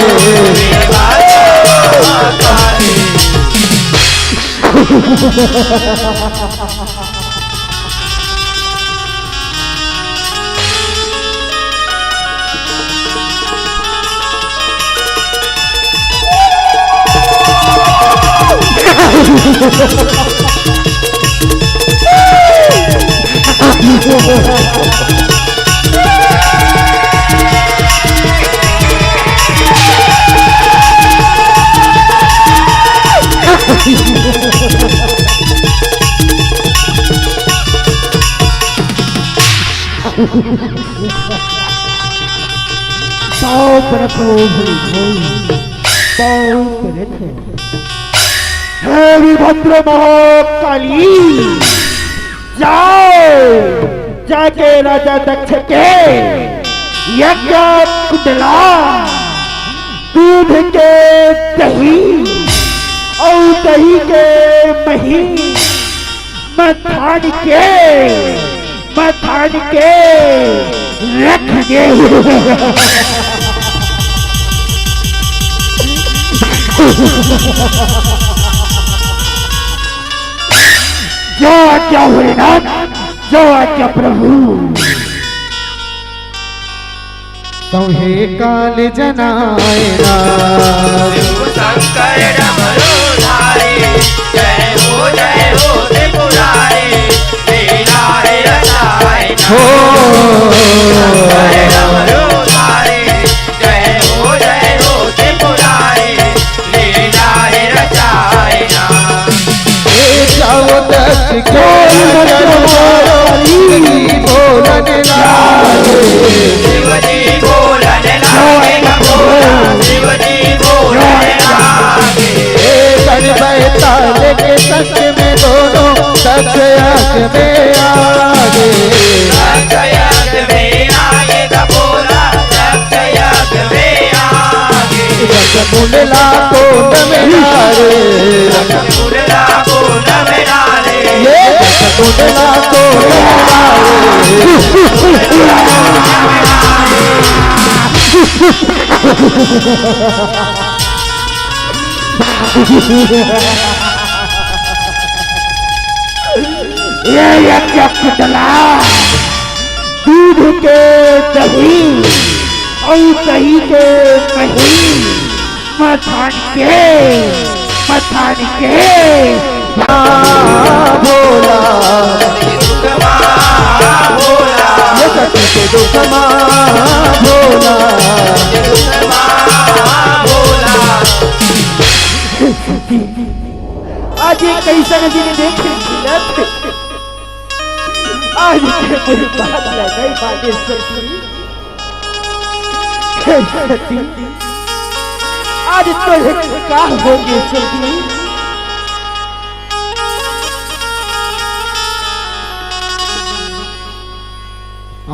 पाँव परत हो भोले भाई, पाँव परत हो। हे वीरभद्र महाकाली, जाओ, जाके राजा दक्ष के यज्ञ कुंडला, दूध के दही अउ दही के मही मथान के, मथान के रख दे। जय आज्ञा भोलेनाथ, जय आज्ञा प्रभु। तोहे काल जनाए ना। शिव शंकर डमरूधारी, जय हो जय हो त्रिपुरारी, लीला है रचाए ना। हो। शंकर डमरूधारी, जय हो जय हो त्रिपुरारी, लीला है रचाए ना। हे जाओ दक्ष के नगर मारो, शिवजी बोलन लागे। शिवजी बोलन लागे ना भोला, शिवजी बोलन लागे। हे गण बैताल के संग में दोनों, दक्ष यज्ञ में आगे। दक्ष यज्ञ में आगे ना भोला, दक्ष यज्ञ में आगे। दक्ष मुंडला कोन में डाले। दक्ष मुंडला कोन में डाले। ये दक्ष मुंडला कोन में डाले। ये यज्ञ कुंडला, दूध के दही अउ दही के मही, मथान के, मथान के। हाँ, भोला। ये सती के दुख मा भोला। आज ये कैसन दिन देखे मिलत। आज के मोर बात ल नहीं माने सती। हे सती, आज तोहे का होगे सती?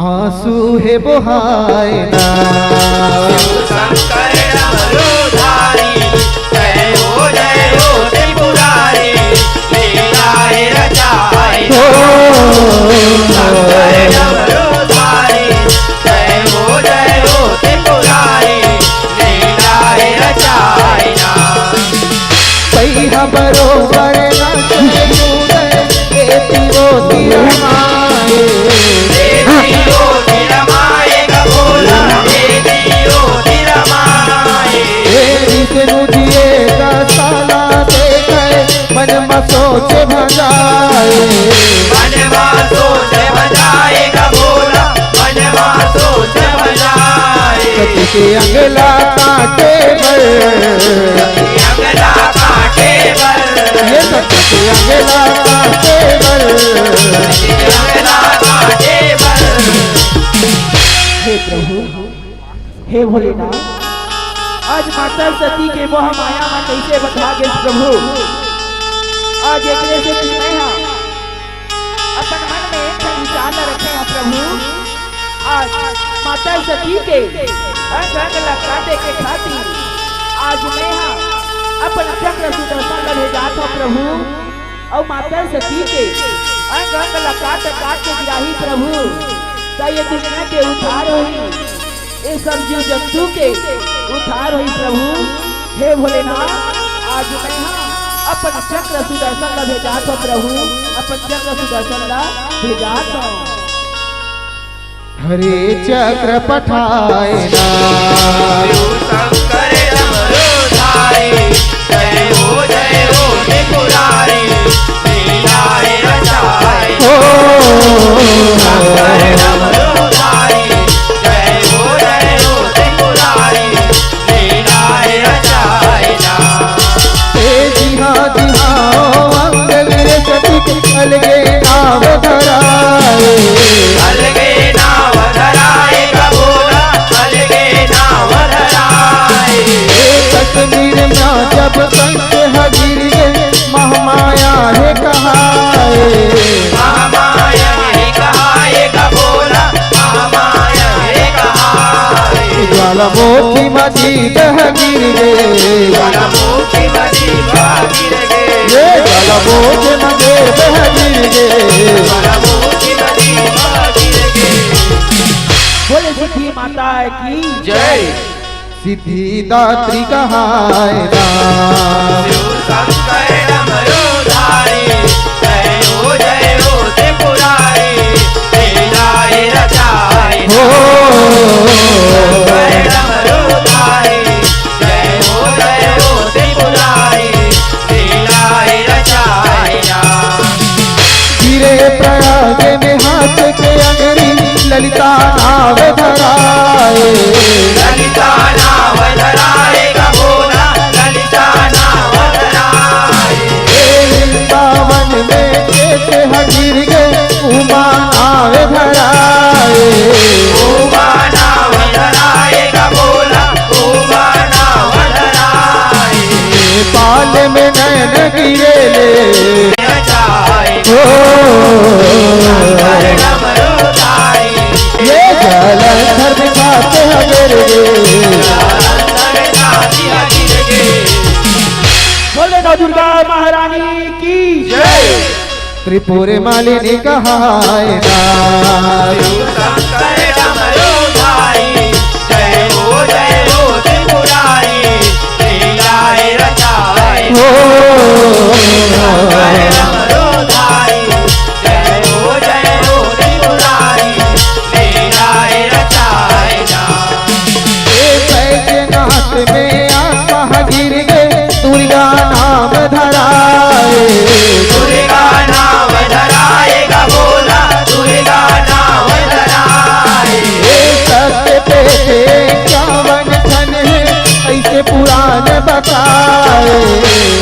आंसू हे बोहाय ना। शिव शंकर डमरूधारी, जय हो जय हो त्रिपुरारी, लीला है रचाए। ओ। शंकर डमरूधारी, जय हो जय हो त्रिपुरारी, लीला है रचाए ना। पइहा बरोबर नाचे कूदे, एती ओती रमाए। एती ओती रमाए गा भोला, एती ओती रमाए। ए विष्णु जी ए का साला देखे, मन म सोच भंजाए। मन म सोच भंजाए गा भोला, मन म सोच भंजाए। सती के अंगला काटे बर। सती अंगला काटे बर। ये सती के अंगला काटे बर। सती के अंगला काटे बर। हे प्रभु, हे भोलेनाथ, आज माता सती के मोह माया म कइसे बंधा गेस प्रभु। आज एकरे सेती मैं ह अपन मन में एक ठन विचार ल रखे हंव प्रभु। आज माता सती के अंग अंग ल काटे के खातिर आज मैं ह अपन चक्र सुदर्शन ल भेजात हंव प्रभु। अउ माता सती के अंग अंग ल काट काट के गिराही प्रभु, त ये दुनिया के उद्धार होही। ए सब जीव जंतु के उद्धार होही प्रभु। हे भोलेनाथ, आज मैं ह अपन चक्र सुदर्शन ल भेजात हंव प्रभु, अपन चक्र सुदर्शन ल भेजात हंव। हरे चक्र पठाए ना। शिव शंकर डमरूधारी, जय हो जय हो त्रिपुरारी, लीला है रचाए। ओ। शंकर डमरूधारी, जय हो जय हो त्रिपुरारी, लीला है रचाए ना। ए जिहा जिहा ओ अंग विरसती के अलगे नाव धराए। अलगे नाव धराए गा भोला, अलगे नाव धराए। ए कश्मीर में जब कंस ह गिर गे, महामाया हे कहाए। महामाया हे कहाए गा भोला, महामाया हे कहाए। ज्वालामुखी म जीव ह गिर गे। ज्वालामुखी म जीव ह गिर गे। ये ज्वालामुखी म जीव ह गिर गे। ज्वालामुखी म जीव ह गिर गे। बोले सिद्धि माता की जय। सिद्धिदात्री कहाए ना। शिव शंकर डमरूधारी, जय हो जय प्रयाग में हाथ के अंगरी ललिता नाव धराए। ललिता नाव धराए गा भोला, ललिता नाव धराए। ए वृंदावन में कैसे हगिर गए उमा नाव धराए। उमा नाव धराए गा भोला, उमा नाव धराए। पाल में नैन गिरे ले। ओ, ये जालंधर दिखाते हैं मेरे। बोले नौ दुर्गा महारानी की जय। त्रिपुर मालिनी कहाए ना। जय हो, जय हो त्रिपुरारी, लीलाए रचाए। हो। शंकर डमरूधारी, जय हो, जय हो त्रिपुरारी, लीलाए रचाए ना। ए बैजनाथ में आपा गिर गए, दुर्गा नाम धराए। दुर्गा नाम धराए गा भोला, दुर्गा नाम धराए। ए सत्य पे इक्यावन ठन है, ऐसे पुराण बताए।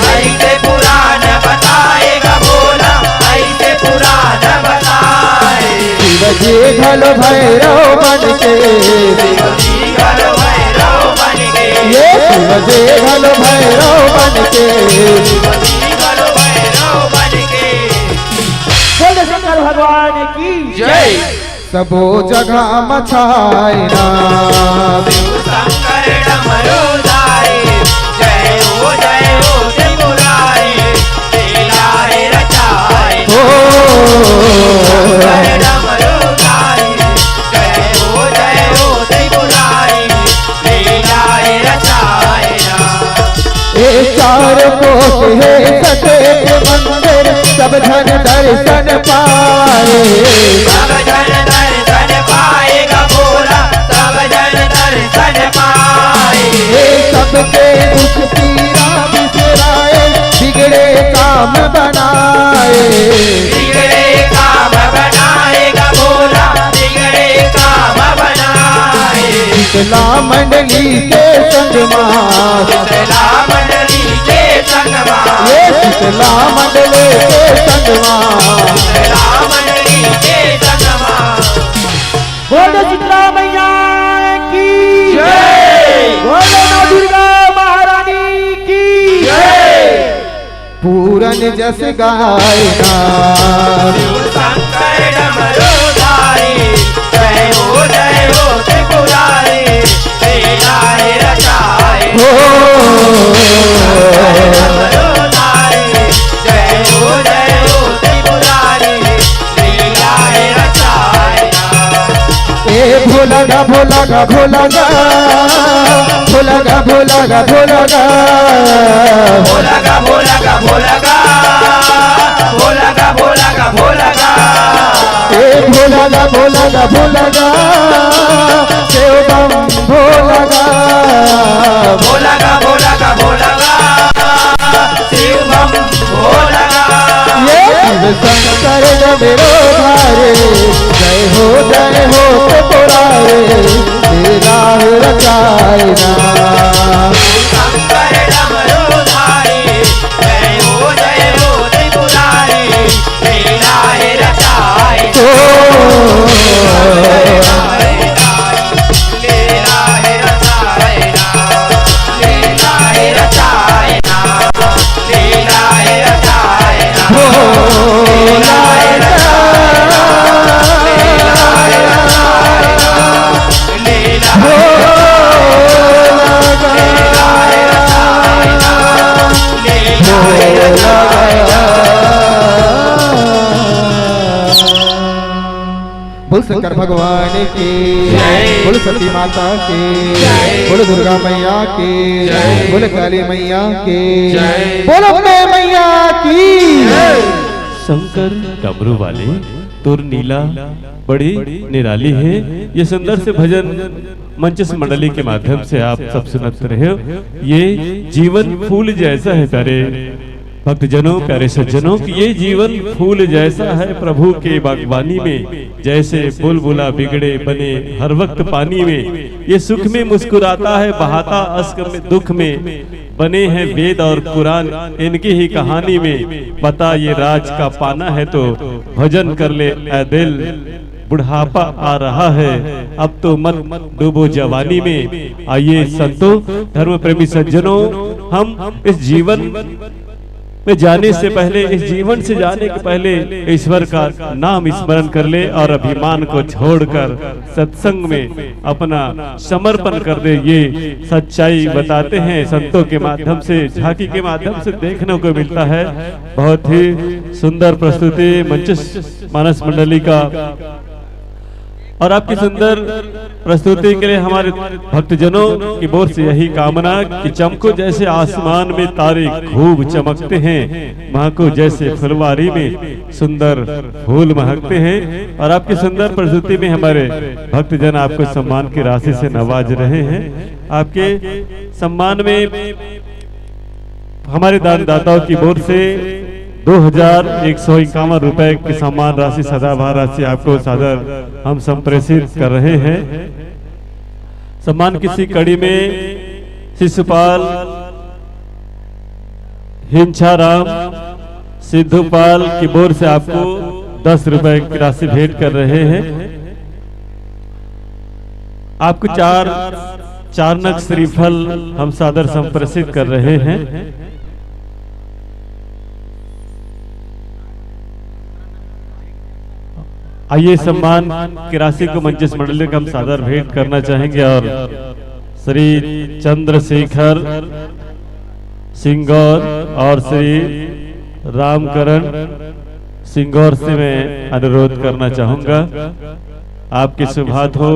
ऐसे पुराण बताए गा भोला, ऐसे पुराण बताए। शिव जी घलो भैरव बन के। शिव जी घलो भैरव बन के। ये शिव जी घलो भैरव बन के। शिव जी घलो भैरव बन के। बोल शंकर भगवान की जय। सबो जगह मचाए ना। शंकर डमरूधारी, जय हो, जय हो त्रिपुरारी, लीलाए रचाए। हो। शंकर डमरूधारी, जय हो, जय हो त्रिपुरारी, लीलाए रचाए ना। ए चार कोस हे सचेत मंदिर, सब झन दर्शन पाए। सब झन दर्शन पाए गा भोला, सब झन दर्शन पाए। ए सबके दुख पीरा बिसराए, बिगड़े काम बनाए। बिगड़े काम बनाए गा भोला, बिगड़े काम बनाए। शीतला मंडली के संग मा। शीतला मंडली के संग मा। ये शीतला मंडली के संग मा। शीतला मंडली के संग मा। बोलो शीतला मैया की जय। बोलो नौ दुर्गा महारानी की जय। पूरन जस गाए ना। शिव शंकर डमरूधारी, जय हो, जय हो त्रिपुरारी, लीलाए रचाए। हो। शंकर डमरूधारी, जय हो, जय हो त्रिपुरारी, लीलाए रचाए ना। ए भोला गा, भोला गा, भोला गा, भोला गा, भोला गा, भोला गा। भोला गा, भोला गा, भोला गा। भोला गा, भोला गा, भोला गा। ए भोला गा, भोला गा, भोला गा। शिव बम भोला गा। भोला गा, भोला गा, भोला गा। शिव बम भोला। ये शिव शंकर डमरूधारी, जय हो, जय हो त्रिपुरारी, लीलाए रचाए ना। शंकर डमरूधारी, जय हो, जय हो त्रिपुरारी, लीलाए रचाए। ओ। बोल शंकर भगवान की, जय। बोल सती माता की, जय। बोल दुर्गा मैया की, जय। बोल काली मैया की, जय। बोल अम्बे मैया की। शंकर डमरू वाले तोर लीला बड़ी निराली हे। ये सुंदर से भजन मंच से मंडली के माध्यम से आप सब सुनत रहे हो। ये जीवन फूल जैसा है तारे। भक्तजनों, प्यारे सज्जनों, कि ये जीवन फूल जैसा है प्रभु के बागवानी में, जैसे बुलबुला बिगड़े बने हर वक्त पानी में। ये सुख में मुस्कुराता है, बहाता अश्क में, दुख में बने हैं वेद और कुरान इनकी ही कहानी में। पता ये राज का पाना है तो भजन कर ले ऐ दिल, बुढ़ापा आ रहा है, अब तो मत डूबो जवानी में। आइए संतों, धर्म प्रेमी सज्जनों, हम इस जीवन में जाने से पहले, इस जीवन से जाने के पहले ईश्वर का नाम स्मरण कर ले और अभिमान को छोड़कर सत्संग में अपना समर्पण कर दे। ये सच्चाई बताते हैं संतों के माध्यम से, झांकी के माध्यम से देखने को मिलता है। बहुत ही सुंदर प्रस्तुति मंच मानस मंडली का। और आपकी सुंदर प्रस्तुति के लिए हमारे भक्तजनों की ओर से यही कामना कि चमको जैसे आसमान में तारे खूब चमकते हैं, महको जैसे फुलवारी में सुंदर फूल महकते हैं। और आपकी सुंदर प्रस्तुति में हमारे भक्तजन आपको सम्मान की राशि से नवाज रहे हैं। आपके सम्मान में हमारे दानदाताओं की ओर से दो हजार एक सौ इक्यावन रुपए की सम्मान राशि, सदाबहार राशि आपको सादर हम संप्रेषित कर रहे हैं। सम्मान की इसी कड़ी में शिशुपाल, हिंछाराम, सिद्धूपाल की ओर से आपको दस रुपए की राशि भेंट कर रहे हैं। आपको चार, चार नग श्रीफल हम सादर संप्रेषित कर रहे हैं। आइए, सम्मान की राशि को मंच मंडली को हम सादर भेंट करना चाहेंगे और श्री चंद्रशेखर सिंगौर और श्री रामकरण सिंगौर से मैं अनुरोध करना चाहूंगा, आपके शुभ हाथों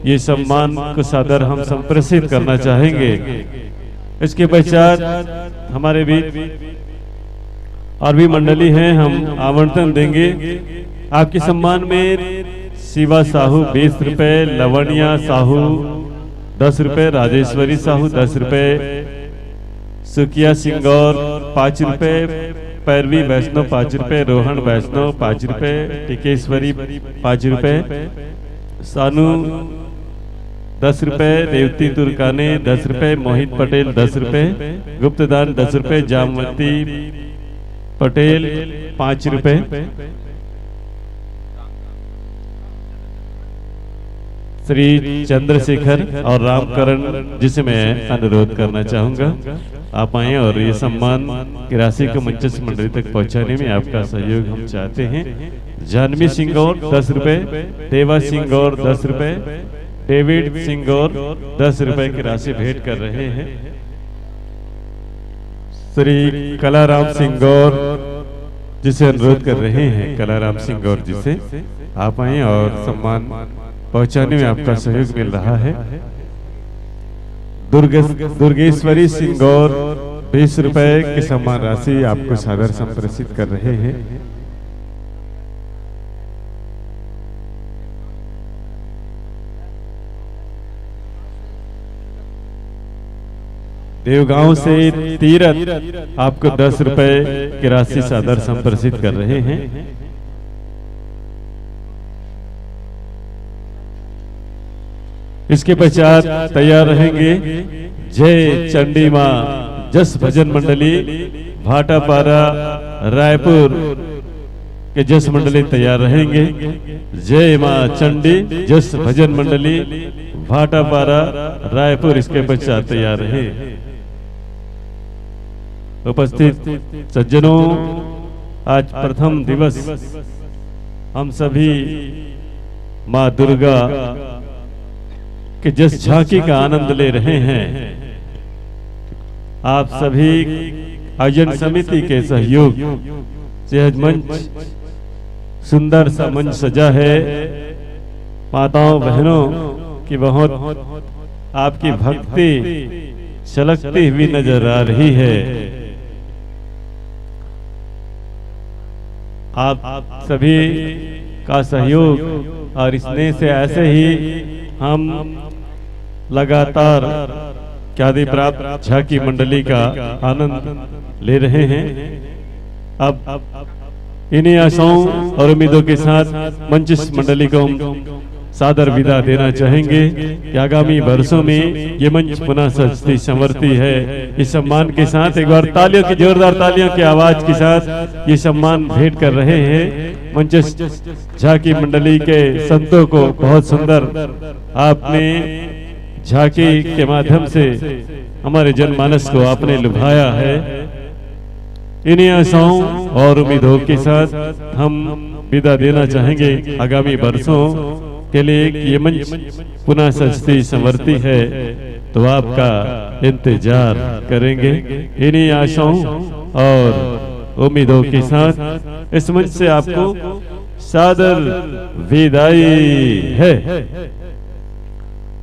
ये सम्मान को सादर हम संप्रेषित करना चाहेंगे। इसके पश्चात हमारे बीच और भी मंडली हैं, हम आमंत्रण देंगे। आपके सम्मान में शिवा साहू बीस रुपए, लवनिया साहू दस रुपए, राजेश्वरी साहू दस रुपए, सुकिया सिंगौर पाँच रुपए, पैरवी वैष्णव पाँच रुपए, रोहन वैष्णव पाँच रुपए, टिकेश्वरी पाँच रुपए, सानू दस रुपए, रेवती तुर्काने दस रुपए, मोहित पटेल दस रुपए, गुप्तदान दस रुपए, जामवंती पटेल पाँच रुपए, श्री चंद्रशेखर और रामकरण जी से मैं अनुरोध करना चाहूंगा, आप आए और ये सम्मान की राशि को मंच से मंडली तक पहुंचाने में आपका सहयोग हम चाहते हैं। जानवी सिंगौर दस रुपए, देवा सिंगौर दस रुपए, डेविड सिंगौर दस रुपए की राशि भेंट कर रहे हैं। श्री कलाराम सिंगौर जी से अनुरोध कर रहे हैं, कलाराम सिंगौर जी से आप आए और सम्मान पहुंचाने में आपका सहयोग मिल रहा है। दुर्गे-, दुर्गेश्वरी सिंगौर बीस रुपए की सम्मान राशि आपको सादर संप्रेषित कर रहे हैं। देवगांव से तीरथ आपको दस रुपए की राशि सादर संप्रेषित कर रहे हैं। इसके पश्चात तैयार रहेंगे जय चंडी माँ जस भजन मंडली भाटापारा रायपुर के जस मंडली तैयार रहेंगे। जय माँ चंडी जस भजन मंडली भाटापारा रायपुर इसके पश्चात तैयार रहे। उपस्थित सज्जनों, आज प्रथम दिवस हम सभी माँ दुर्गा के जस झांकी का आनंद ले रहे हैं। आप सभी आयोजन समिति के सहयोग से आज मंच, सुंदर सा मंच सजा है। माताओं बहनों की बहुत आपकी भक्ति छलकती हुई नजर आ रही है। आप सभी का सहयोग और स्नेह से ऐसे ही हम लगातार ख्याति प्राप्त झांकी मंडली का आनंद ले रहे हैं। अब इन्हीं आशाओं और उम्मीदों के साथ मंच इस मंडली को हम सादर विदा देना चाहेंगे कि आगामी वर्षों में ये मंच पुनः सजती संवरती है। इस सम्मान के साथ एक बार तालियों की, जोरदार तालियों की आवाज के साथ ये सम्मान भेंट कर रहे हैं मंच इस झांकी मंडली के संतों को। बहुत सुंदर आपने झांकी के माध्यम से हमारे जनमानस को आपने लुभाया है। इन्हीं आशाओं और उम्मीदों के साथ हम विदा देना चाहेंगे। आगामी वर्षों के लिए ये मंच पुनः सजती संवरती है, तो आपका इंतजार करेंगे। इन्हीं आशाओं और उम्मीदों के साथ इस मंच से आपको सादर विदाई है।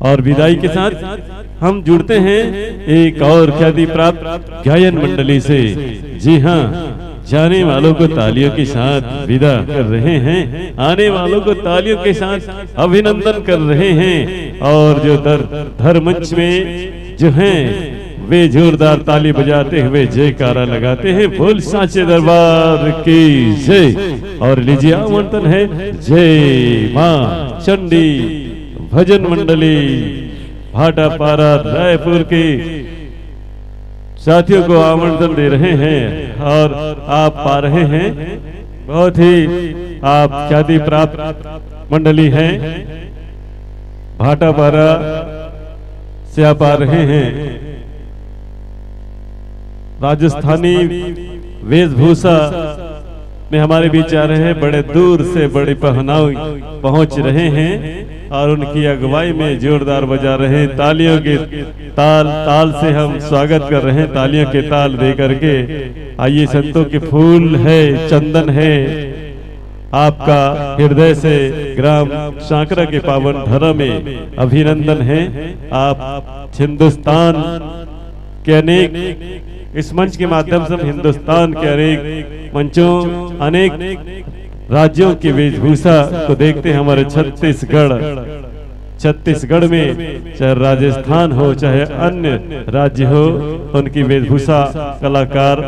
और विदाई के साथ हम जुड़ते हैं एक और ख्याति प्राप्त गायन मंडली से। जी हाँ, जाने वालों को तालियों के साथ विदा कर रहे हैं, आने वालों को तालियों के साथ अभिनंदन कर रहे हैं। और जो धर धर मंच में जो हैं, वे जोरदार ताली बजाते हुए जयकारा लगाते हैं, बोल सांचे दरबार की जय। और लीजिए, आमंत्रण है जय माँ चंडी भजन मंडली भाटापारा रायपुर के साथियों को आमंत्रण दे रहे हैं और आप पा रहे हैं, बहुत ही आप ख्याति प्राप्त मंडली है। भाटापारा से आप आ रहे हैं। राजस्थानी वेशभूषा में हमारे बीच आ रहे हैं, बड़े दूर से बड़े पहनाव पहुंच रहे हैं और उनकी अगुवाई में जोरदार बजा रहे हैं, तालियों के ताल ताल से हम स्वागत कर रहे हैं, तालियों के ताल दे करके। आइए, संतों के फूल है, चंदन है, आपका हृदय से ग्राम सांकरा के पावन धरा में अभिनंदन है। आप हिंदुस्तान के अनेक, इस मंच के माध्यम से हम हिंदुस्तान के अनेक मंचों, अनेक राज्यों की वेशभूषा को देखते हैं। हमारे छत्तीसगढ़, छत्तीसगढ़ में चाहे राजस्थान हो, चाहे अन्य राज्य हो, उनकी वेशभूषा कलाकार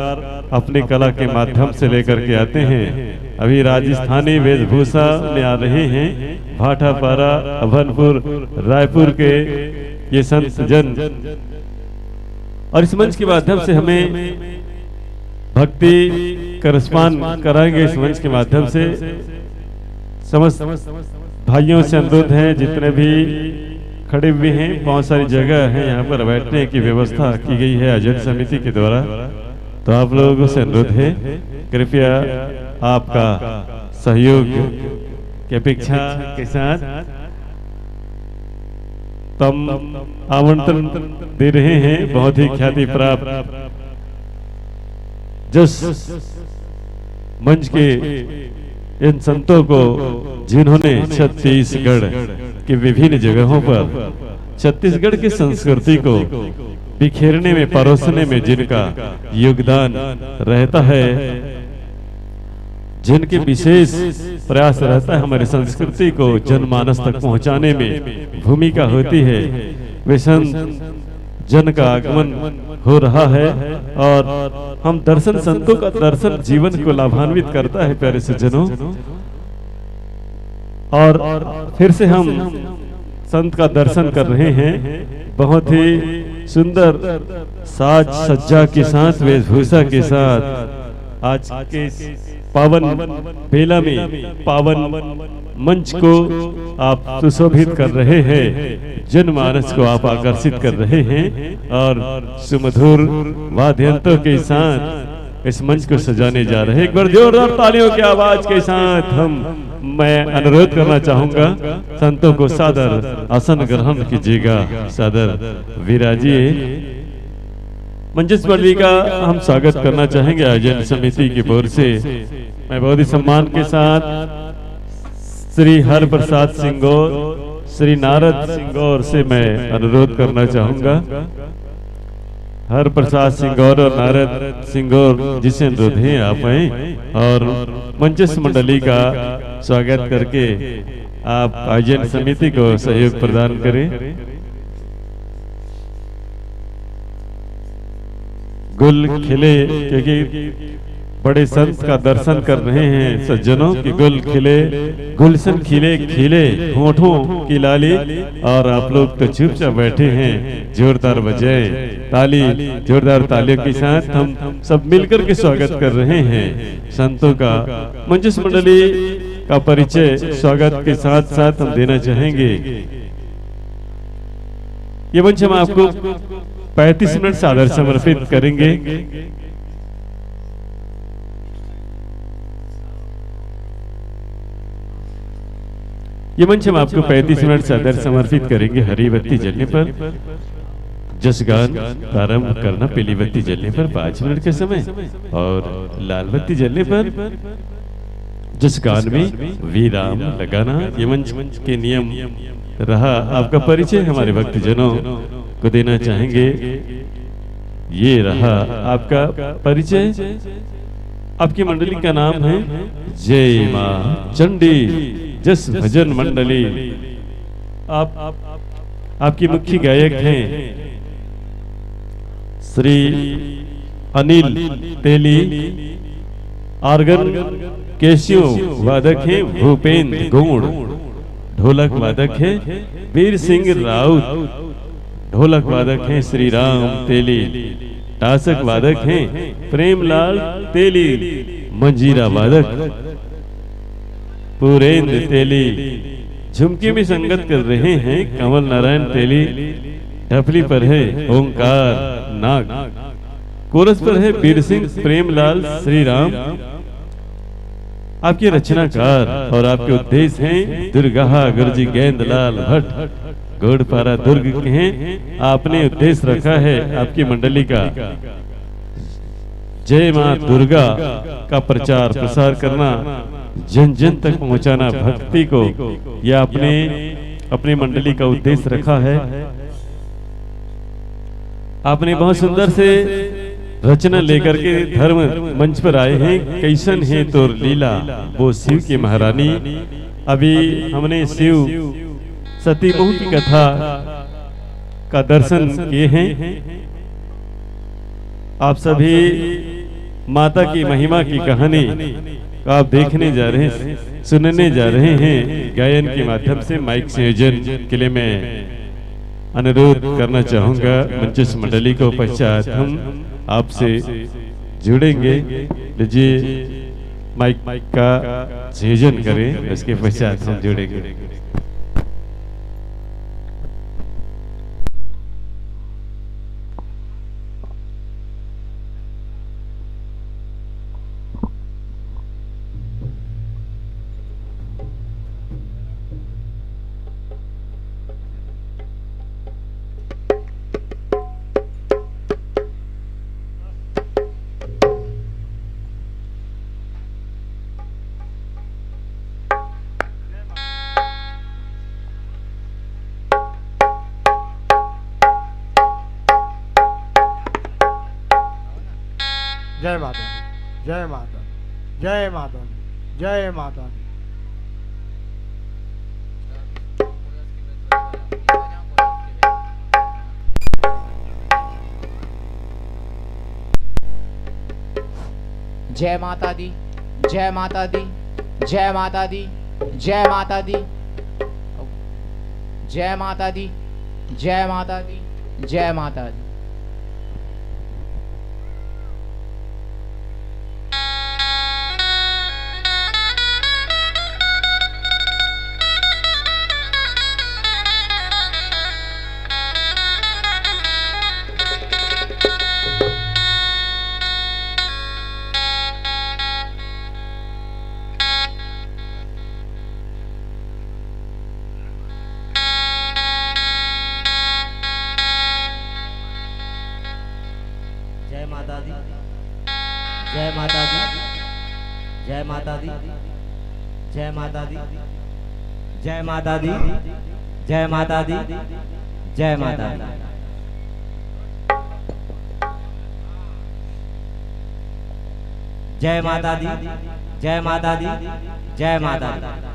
अपनी कला के माध्यम से लेकर के आते हैं। अभी राजस्थानी वेशभूषा में आ रहे हैं भाटापारा, अभनपुर, रायपुर के ये संत जन। और इस मंच के माध्यम से हमें भक्ति का रसपान कराएंगे। इस मंच के माध्यम से समस्त भाइयों से अनुरोध है, जितने भी खड़े हुए हैं, बहुत सारी जगह है यहाँ पर बैठने की व्यवस्था की गई है आयोजन समिति के द्वारा। तो आप लोगों से अनुरोध है, कृपया आपका सहयोग की अपेक्षा के साथ तो हम आमंत्रण दे रहे हैं बहुत ही ख्याति प्राप्त जस मंच के इन संतों को, जिन्होंने छत्तीसगढ़ के विभिन्न जगहों पर छत्तीसगढ़ की संस्कृति को बिखेरने में, परोसने में जिनका योगदान रहता है, जिनके विशेष प्रयास रहता है हमारी संस्कृति को जनमानस तक पहुंचाने में भूमिका होती है, वे संत जन का आगमन हो रहा है और हम दर्शन, संतों का दर्शन जीवन को लाभान्वित करता है, प्यारे सज्जनों। और फिर से हम संत का दर्शन कर रहे हैं। बहुत ही सुंदर साज सज्जा के साथ, वेशभूषा के साथ आज के इस पावन बेला में, पावन मंच को आप सुशोभित कर रहे हैं, जनमानस को आप आकर्षित कर रहे हैं और सुमधुर वाद्य यंत्रों के साथ इस मंच को सजाने जा रहे हैं। एक बार जोरदार तालियों की आवाज के साथ हम, मैं अनुरोध करना चाहूंगा, संतों को सादर आसन ग्रहण कीजिएगा, सादर विराजिए। मंजिश मंडली का हम स्वागत करना चाहेंगे आयोजन समिति की ओर से। मैं बहुत ही सम्मान के साथ श्री हरप्रसाद सिंगोर, श्री नारद सिंगोर से मैं अनुरोध करना चाहूंगा, हरप्रसाद सिंगोर और नारद सिंगोर जी से अनुरोध है, आप आए और मंजिश मंडली का स्वागत करके आप आयोजन समिति को सहयोग प्रदान करें। गुल खिले, क्योंकि बड़े संत का दर्शन कर रहे हैं सज्जनों, कि गुल खिले, गुलशन खिले, खिले होठों की लाली, और आप लोग तो चुपचाप बैठे हैं। जोरदार बजाएं ताली, जोरदार तालियों के साथ हम सब मिलकर के स्वागत कर रहे हैं संतों का। मंजुष मंडली का परिचय स्वागत के साथ साथ हम देना चाहेंगे। ये मंच हम आपको पैंतीस मिनट सादर समर्पित करेंगे। ये मंच हम आपको पैंतीस मिनट सादर समर्पित करेंगे। हरी बत्ती जलने पर जसगान प्रारंभ करना, पीली बत्ती जलने पर पाँच मिनट के समय और लाल बत्ती जलने पर जसगान में विराम लगाना। ये मंच के नियम रहा। आपका परिचय हमारे भक्तजनों को देना चाहेंगे। ये रहा आपका परिचय। आपकी मंडली का नाम है जय माँ चंडी जस भजन मंडली। आप आपके मुख्य गायक हैं श्री अनिल तेली, ऑर्गन कैसियो वादक हैं भूपेंद्र गोंड, ढोलक वादक हैं वीर सिंह राउत, ढोलक वादक हैं श्री राम तेली, टासक वादक हैं प्रेमलाल तेली, मंजीरा वादक पुरेंद्र तेली, झुमकी में संगत कर रहे हैं कंवल नारायण तेली, ढपली पर है ओंकार नाग, कोरस पर है बीर सिंह प्रेमलाल श्री राम। आपके रचनाकार और आपके उद्देश्य हैं दुर्गाहा गुरुजी गेंदलाल भट्ट, गोड़पारा दुर्ग के हैं। आपने उद्देश्य रखा है आपकी मंडली का जय माँ दुर्गा का प्रचार प्रसार करना, जन जन तक पहुँचाना भक्ति को, यह आपने अपनी मंडली का उद्देश्य रखा है। आपने बहुत सुंदर से रचना लेकर के धर्म मंच पर आए हैं। कैसन है तोर लीला, वो शिव की महारानी। अभी हमने शिव सती मोह की कथा का दर्शन किए हैं। आप सभी माता की महिमा की कहानी को आप देखने जा रहे हैं, सुनने जा रहे हैं। गायन के माध्यम से माइक संयोजन के लिए मैं अनुरोध करना चाहूँगा मंचस्थ मंडली को। पश्चात हम आपसे जुड़ेंगे। लीजिए, माइक का संयोजन करें, उसके पश्चात हम जुड़ेंगे। जय माता दी, जय माता दी, जय माता दी, जय माता दी। जय माता दी, जय माता दी, जय माता दी, जय माता दी, जय माता दी, जय माता दी, जय माता दी। जय माता दी, जय माता दी, जय माता दी, जय माता दी, जय माता दी, जय माता दी, जय माता दी। जय माता दी, जय माता दी, जय माता दी।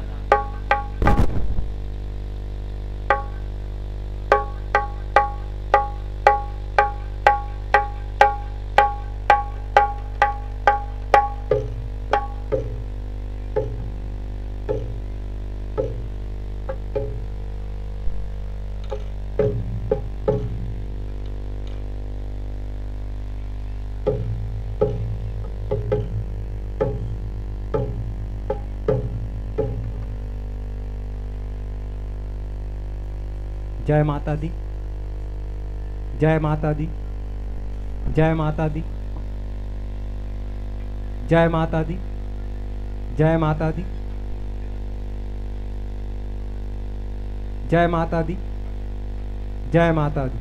जय माता दी, जय माता दी, जय माता दी, जय माता दी, जय माता दी, जय माता दी, जय माता दी,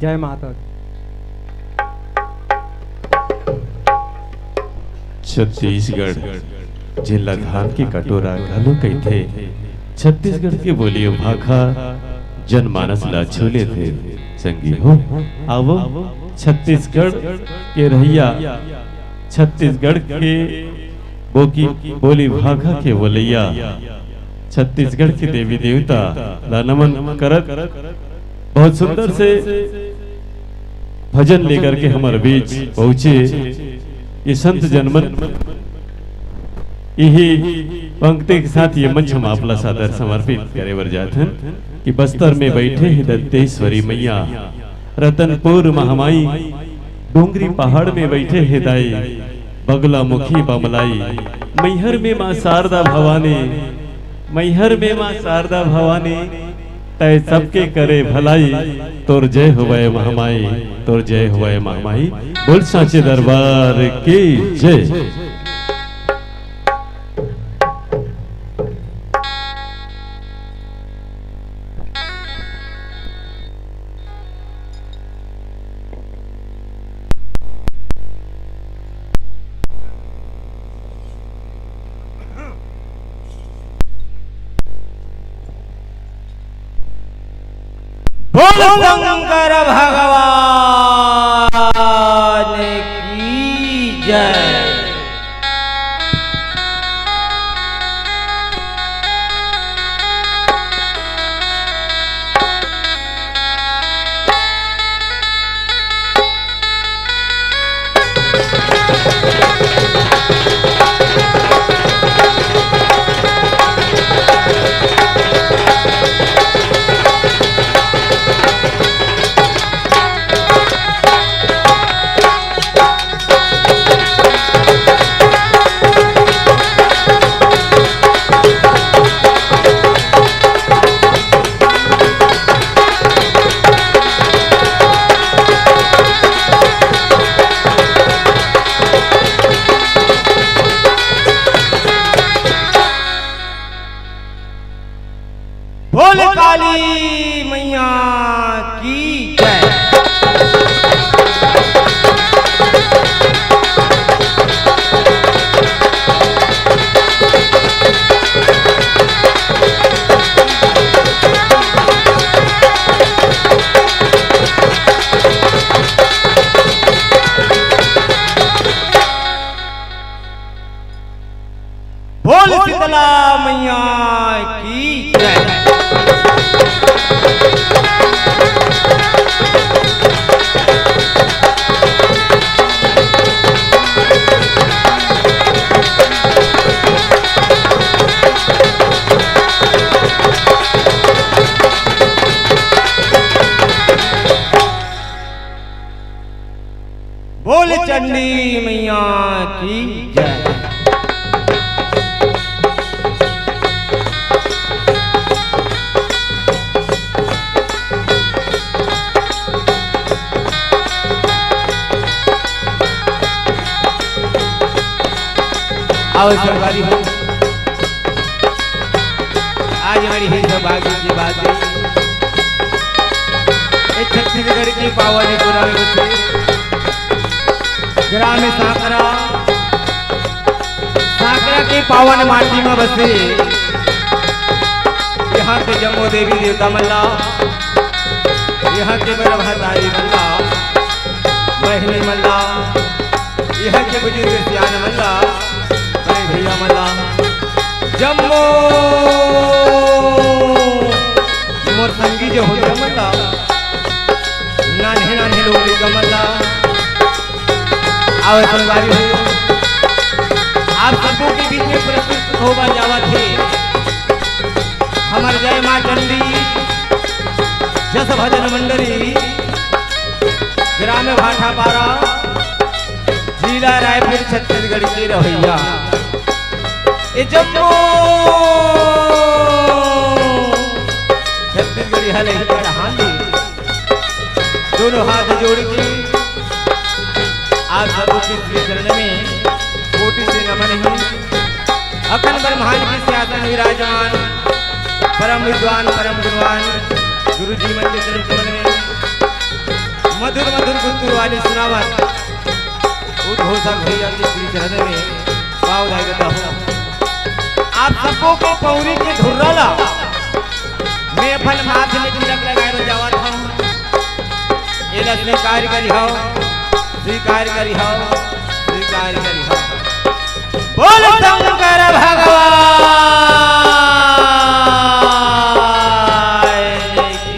जय माता दी। छत्तीसगढ़, जेला धान के कटोरा घलो कहिथे, छत्तीसगढ़ के बोली अउ भाखा जनमानस ला छू लेथे। संगी हो, आवो, छत्तीसगढ़ के रहइया, छत्तीसगढ़ के बोकी, बोली भाखा के बोलइया, छत्तीसगढ़ के देवी देवता ला नमन करत बहुत सुंदर से भजन लेकर के हमर बीच पहुंचे ये संत जनमन, इही पंक्ति के साथ ये मंच हम आप ला सादर समर्पित करे बर जात हन कि बस्तर में बैठे हे दंतेश्वरी मैया, रतनपुर महामाई, डोंगरी पहाड़ में बैठे हे दाई, बगलामुखी बमलाई, मैहर में माँ शारदा भवानी, मैहर में माँ शारदा भवानी, तय सबके करे भलाई, तोर जय होवय महामाई, तोर जय होवय महामाई। बोल सांचे दरबार की जय। बोल शंकर भगवान की जय। बोल काली मैया की जय। बोल शीतला मैया की जय। बोल चंडी मैया की जय। आओ संगवारी हो, आज हमारी ही सौभाग्य की बात है। ये छत्तीसगढ़ की पावन पुरानी बस्ती, ग्राम सांकरा, सांकरा की पावन माटी में बसे यहाँ के जम्मो देवी देवता मन ला, यहाँ के बड़ महतारी मन ला, बहिनी मन ला, यहाँ के बुजुर्ग सियान मन ला, बड़े भैया मन ला, जम्मो मोर संगी जो हो मन ला, नान्हे नान्हे लोग लइका मन ला, आवे संगवारी हो, आप सबो के बीच में प्रस्तुत होवा जावत हे हमर जय माँ चंडी जस भजन मंडली, ग्राम भाठापारा, जिला रायपुर, छत्तीसगढ़ के रहइया। ए जम्मो छत्तीसगढ़िया लइका जहान भी दोनों हाथ जोड़ के आप सबों के श्री चरण में कोटि से नमन हे। अखंड ब्रह्मांड के सिंहासन विराजमान परम विद्वान परम गुणवान गुरु जी मन के चरण कमल में मधुर मधुर गुंतुर वाली सुनावत उद्घोषक भैया के श्री चरण में पाँव धर के कहूँ, आप सबो के पौरी के धुर्रा ला मैं अपन माथ में तिलक लगाए बर जावत हूँ। एला स्वीकार करिहव, स्वीकार करिहव, स्वीकार करिहव। बोल शंकर भगवान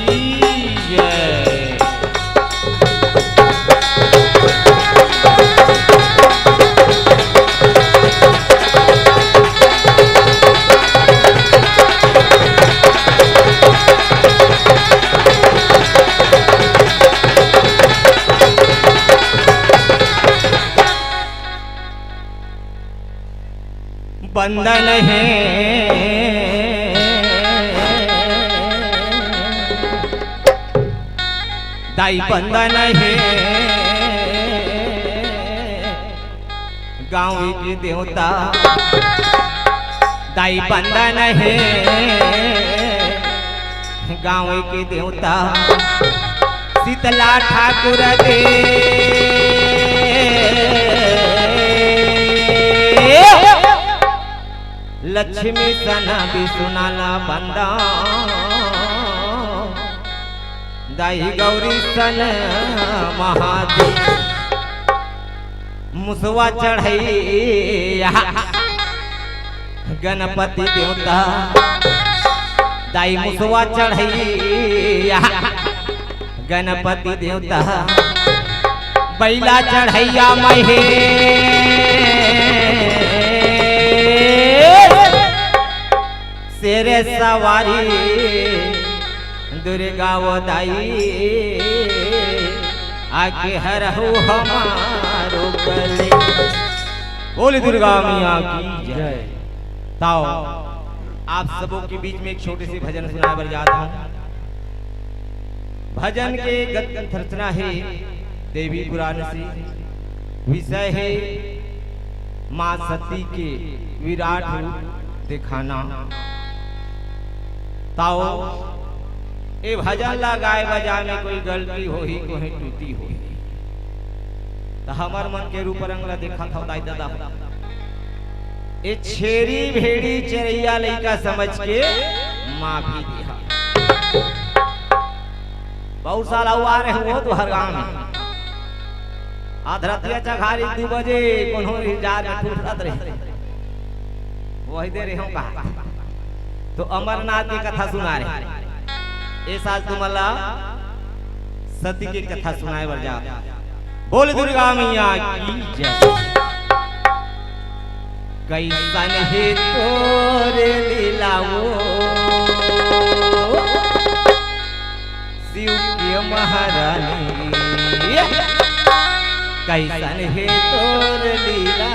की जय। बंदन हे दाई, बंदन हे गाँव के देवता। दाई, बंदन हे गाँव के देवता शीतला ठाकुर दे। लक्ष्मी सन विष्णु ला बंदन, दाई गौरी सन महादेव। मुसवा चढ़ैया गणपति देवता, दाई मुसवा चढ़ैया गणपति देवता, बैला चढ़ैया महेश, शेर सवारी दुर्गा वो दाई, आके हरहु हमारो कलेश। बोल दुर्गा मैया की जय। ताओ, आप सबों के बीच में एक छोटे से भजन सुनाए बर जात हूँ। भजन के गद्य संरचना हे देवी पुराण से, विषय हे माँ सती के विराट रूप दिखाना। ताओ, ए भजन ला गाए बजाए में कोई गलती होही, कोई त्रुटि होही, त हमर मन के रूप रंग ला देखत हव दाई ददा। ए छेरी भेड़ी चरैया लइका समझ के माफी देहा। बहुत साल अउ आ रहे हो तो हर गांव में आध रतिया चघारी दू बजे कोनो रिजार में ठुठरत रहे, वही दे रहे हो कहा। तो अमरनाथ के कथा सुना रहे। ए साल तुमला सती के कथा सुनाए बर जा। बोल दुर्गा मैया की जय। कैसन हे तोर लीला वो शिव के महारानी, कैसन हे तोर लीला,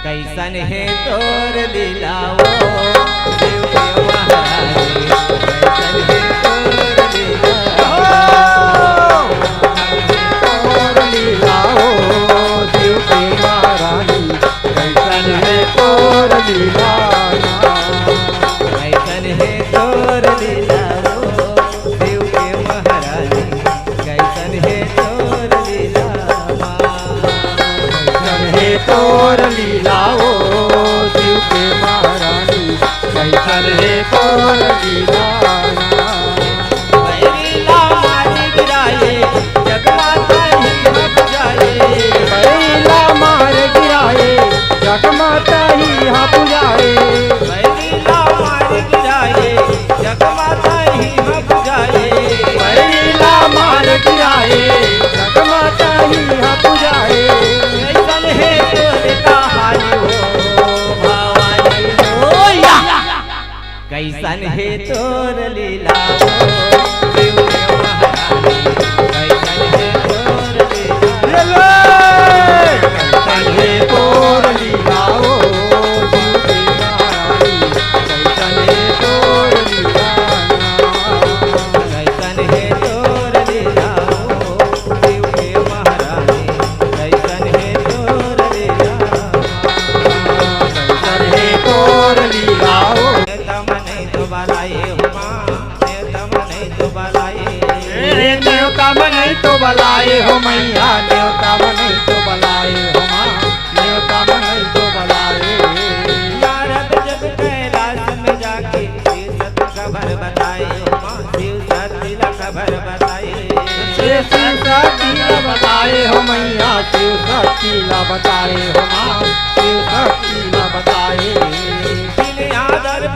कैसन हे तोर लीला वो शिव के महारानी, कैसन हे तोर लीला। तोर लीला ओ शिव के महारानी, कैसन हे तोर लीला। कैसन हे तोर लीला ओ शिव के महारानी, कैसन हे तोर लीला। कैसन हे तोर लीला ओ शिव के महारानी, कैसन हे तोर बलाए हो मैया, नेवता मनई तो बलाए हो माँ, नेवता मनई तो बलाए। नारद जब कैलाश में जाके शिव सती खबर बताए हो माँ, शिव सती ला खबर बताए। शिव सती ला बताए हो मैया, शिव सती ला बताए हो माँ, शिव सती ला बताए। बिन आदर